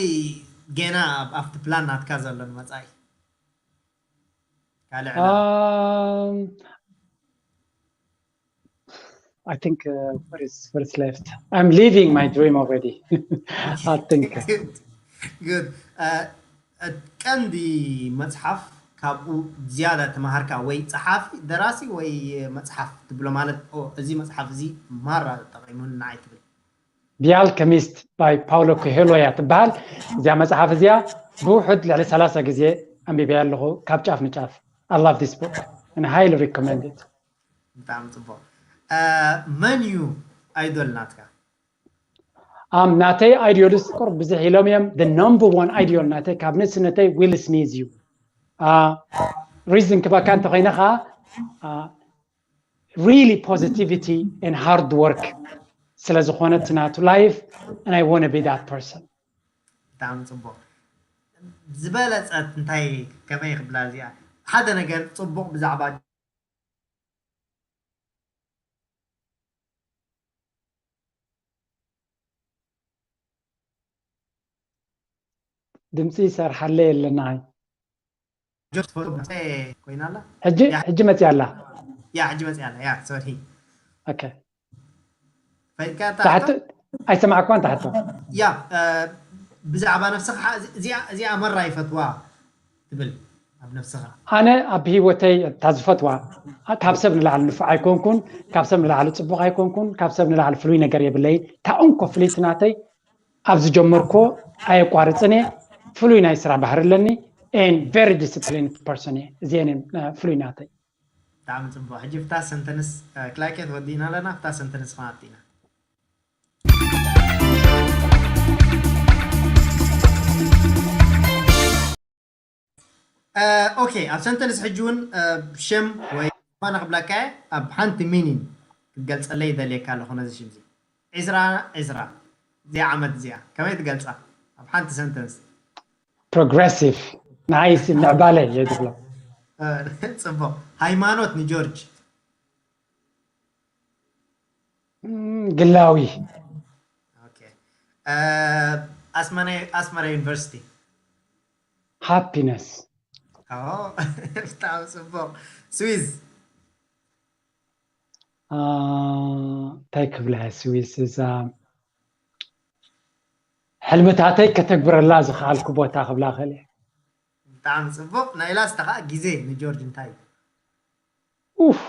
ገና ኣብቲ ፕላን ናትካ ዘሎ ንመፃኢ ካልእ ዕላማ? Um, I think uh, what is what is left? I'm living my dream already. I think. Good. ቀንዲ መፅሓፍ ካብኡ ዝያዳ ተማሃርካ ወይ ፀሓፊ፣ ደራሲ ወይ መፅሓፍ ትብሎ ማለት እዚ መፅሓፍ እዚ ማራ ጠቂሙኒ ንዓይ ትብል? The Alchemist by Paulo Coelho እያ ትበሃል። እዚኣ መፅሓፍ እዚኣ ብውሑድ ልዕሊ ሰላሳ ግዜ ኣንቢበያ ኣለኹ ካብ ጫፍ ንጫፍ። I love this book and I highly recommend it. ብጣዕሚ ፅቡቅ። መን እዩ ኣይዶል ናትካ? Um, ናተይ ኣይዲዮልስ ቁሩብ ብዝሕ ኢሎም እዮም። The number one ኣይዲዮል ናተይ ካብ ንእስነተይ ዊል ስሚዝ እዩ። Reason ክበካ እንተኮይነ ከዓ really positivity and hard work ስለ ዝኾነ እቲ ናቱ life and I want to be that person። ብጣዕሚ ፅቡቅ። ዝበለፀት እንታይ ከመይ ክብላ እዚኣ ሓደ ነገር ፅቡቅ ብዛዕባ ድምፂ ይሰርሓለይ የለና። ጆርጅ ትፈልጦ ኮይና ኣላ። ሕጂ ሕጂ መፅያ ኣላ። ያ ሕጂ መፅያ ኣላ። ያ ሶሪ። ኦኬ። ፈይካ ተሓቶ ኣይሰማዕኳን ተሓቶ። ያ ብዛዕባ ነፍስኻ እዚኣ እዚኣ መራ ይፈትዋ ትብል ኣብ ነፍስኻ? ኣነ ኣብ ህይወተይ እታ ዝፈትዋ ካብ ሰብ ንላዕሊ ንፉዕ ኣይኮንኩን፣ ካብ ሰብ ንላዕሊ ፅቡቕ ኣይኮንኩን፣ ካብ ሰብ ንላዕሊ ፍሉይ ነገር የብለይን። እታ እንኮ ፍልይቲ ናተይ ኣብ ዝጀመርኮ ኣየቋርፅን እየ። ፍሉይ ናይ ስራሕ ባህሪ ኣለኒ። And very disciplined person እየ። እዚአን ፍሉይ ናተይ። ብጣዕሚ ፅቡቅ። ሕጂ ፍታ ሰንተንስ ክላይከት ወዲእና ኣለና። ፍታ ሰንተንስ ክንኣቱ ኢና። ኦኬ፣ ኣብ ሰንተንስ ሕጂ እውን ሸም ወይ ዝኾነ ክብለካ እየ፣ ኣብ ሓንቲ ሚኒን ክትገልፀለይ ይደልየካ ኣለኹ ነዚ ሽም እዚ። ዒስራ ዒስራ እዚኣ ዓመት እዚኣ ከመይ ትገልፃ ኣብ ሓንቲ ሰንተንስ? ፕሮግረሲቭ ንዓይ ምዕባለ እየ ዝብሎ። ፅቡቅ። ሃይማኖት ንጆርጅ? ግላዊ። ኣስመራ ዩኒቨርሲቲ? ሃፒነስ። ብጣዕሚ ፅቡቅ። ስዊዝ? እንታይ ክብላ እየ ስዊስ እዛ ሕልምታተይ ከተግብረላ ዝኸኣልኩ ቦታ ክብላ ክእል እየ። ብጣዕሚ ፅቡቅ። ናይ ላስታ ከዓ ግዜ ንጆርጅ እንታይ እዩ? ኡፍ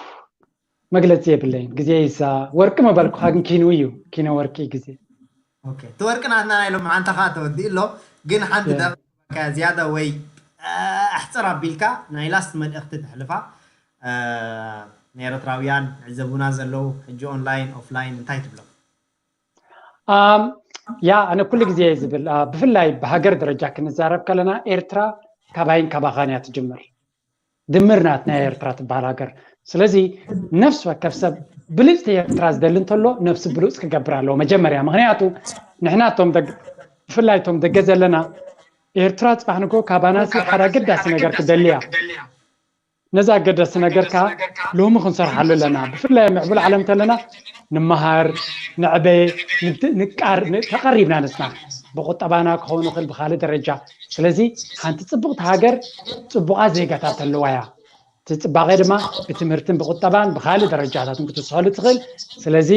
መግለፂ የብለይን። ግዜ ይሳ ወርቂ መበልኩካ ግን ኪኑ እዩ። ኪነ ወርቂ ግዜ። ኦኬ፣ እቲ ወርቂ ናትና ናይ ሎም ሓንቲ ከዓ ተወዲኡ ኣሎ። ግን ሓንቲ ደቂቃ ዝያዳ ወይ ኣሕፅር ኣቢልካ ናይ ላስት መልእክቲ ተሕልፋ ንኤርትራውያን ዕዘቡና ዘለዉ ሕጂ ኦንላይን ኦፍላይን እንታይ ትብሎም? ያ ኣነ ኩሉ ግዜ እየ ዝብል፣ ብፍላይ ብሃገር ደረጃ ክንዛረብ ከለና ኤርትራ ካባይን ካባኻን እያ ትጅምር። ድምር ናት ናይ ኤርትራ ትበሃል ሃገር። ስለዚ ነፍሲ ወከፍ ሰብ ብልፅቲ ኤርትራ ዝደሊ እንተሎ ነብሲ ብሉፅ ክገብር ኣለዎ መጀመርያ። ምክንያቱ ንሕና እቶም ደግ ብፍላይ እቶም ደገ ዘለና ኤርትራ ፅባሕ ንጎ ካባናሲ ሓደ ኣገዳሲ ነገር ትደሊ እያ። ነዚ ኣገዳሲ ነገር ከዓ ሎሚ ክንሰርሓሉ ኣለና። ብፍላይ ኣብ ምዕቡል ዓለም እንተለና ንመሃር፣ ንዕበ፣ ንድ- ንቃር ን- ተቐሪብና ንስና ብቁጠባና ክኸውን ይኽእል ብካልእ ደረጃ። ስለዚ ሓንቲ ፅብቕቲ ሃገር ፅቡቓት ዜጋታት ኣለዋ እያ። እቲ ፅባቐ ድማ ብትምህርትን ብቁጠባን ብካልእ ደረጃታትን ክትውስኸሉ ትኽእል። ስለዚ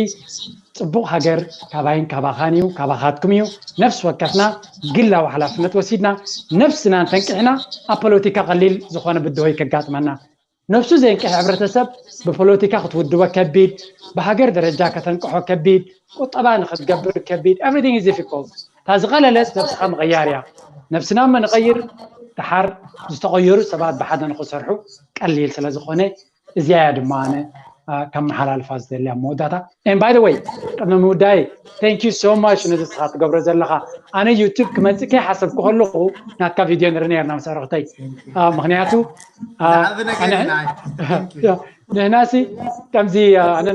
ፅቡቕ ሃገር ካባይን ካባኻን እዩ፣ ካባኻትኩም እዩ። ነፍሲ ወከፍና ግላዊ ሓላፍነት ወሲድና ነፍስና እንተንቅሕና ኣብ ፖለቲካ ቀሊል ዝኾነ ብድሆ ይከጋጥመና። ነፍሱ ዘየንቅሕ ሕብረተሰብ ብፖለቲካ ክትውድቦ ከቢድ፣ ብሃገር ደረጃ ከተንቅሖ ከቢድ፣ ቁጠባ ንክትገብር ከቢድ። Everything is difficult። እታ ዝቐለለት ነብስኻ ምቕያር እያ። ነብስና እሞ ንቐይር፣ ድሓር ዝተቐየሩ ሰባት ብሓደ ንክሰርሑ ቀሊል ስለ ዝኾነ እዚኣ እያ ድማ ኣነ ከመሓላልፋ ዝደልያ መወዳእታ። And by the way ቅድሚ ምውዳይ thank you so much ነዚ ስኻ ትገብሮ ዘለኻ። ኣነ ዩቱብ ክመፅእ ከይሓሰብኩ ከለኹ ናትካ ቪድዮ ንርኢ ነርና ምስ ኣረኽተይ። ምክንያቱ ንሕና ሲ ከምዚ ኣነ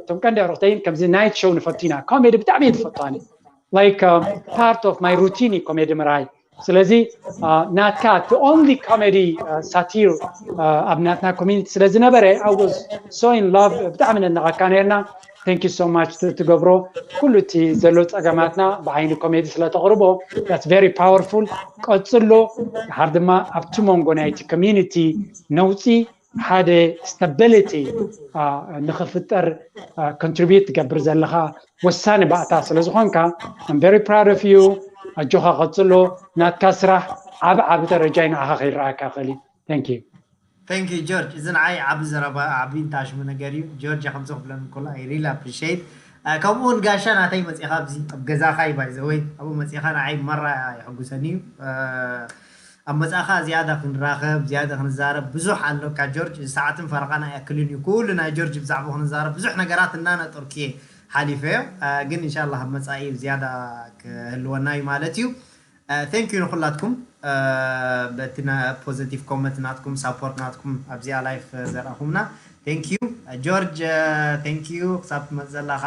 እቶም ቀንዲ ኣረኽተይን ከምዚ ናይት ሾው ንፈቱ ኢና። ኮሜዲ ብጣዕሚ እየ ዝፈቱ ኣነ። Like part of my routine ኮሜዲ ምርኣይ። ስለዚ ናትካ the only comedy ሳቲር ኣብ ናትና ኮሚኒቲ ስለ ዝነበረ I was so in love። ብጣዕሚ ነነቐካ ነርና። Thank you so much ትገብሮ ኩሉ እቲ ዘሎ ፀገማትና ብዓይኒ ኮሜዲ ስለ ተቕርቦ that's very powerful። ቀፅሎ። ድሓር ድማ ኣብቲ መንጎ ናይቲ ኮሚኒቲ ነውፂ ሓደ stability ንክፍጠር contribute ትገብር ዘለኻ ወሳኒ ባእታ ስለ ዝኾንካ I'm very proud of you። ኣጆኻ ቀፅሎ። ናትካ ስራሕ ዓብ ዓብ ደረጃ ንዓኻ ከይረኣካ ክእል እዩ። Thank you። Thank you ጆርጅ። እዚ ንዓይ ዓቢ ዘረባ ዓቢ እንታሽሙ ነገር እዩ። ጆርጅ ከምዚ ክብለኒ ከሎ I really appreciate። ከምኡ እውን ጋሻ ናተይ መጺኻ ኣብዚ ኣብ ገዛኻ እዩ by the way ኣብኡ መጺኻ ንዓይ መራ የሐጉሰኒ እዩ። ኣብ መጻእኻ ዝያዳ ክንራኸብ ዝያዳ ክንዛረብ ብዙሕ ኣሎካ ጆርጅ። እዚ ሰዓትን ፈረቓን ኣይኣክልን እዩ ኩሉ ናይ ጆርጅ ብዛዕባ ክንዛረብ ብዙሕ ነገራት እናነጠርኩ እየ ሓሊፈዮ። ግን እንሻላ ኣብ መጻኢ ዝያዳ ክህልወና እዩ ማለት እዩ። Thank you ንኹላትኩም በቲ positive comment ናትኩም support ናትኩም ኣብዚኣ live ዘርኣኹምና። Thank you ጆርጅ። Thank you ክሳብ ትመጽእ ዘለኻ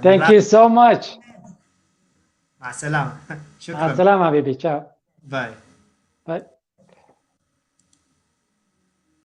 Thank you so much። ማሰላማ ማሰላማ ቤቢ ቻው። ባይ ባይ።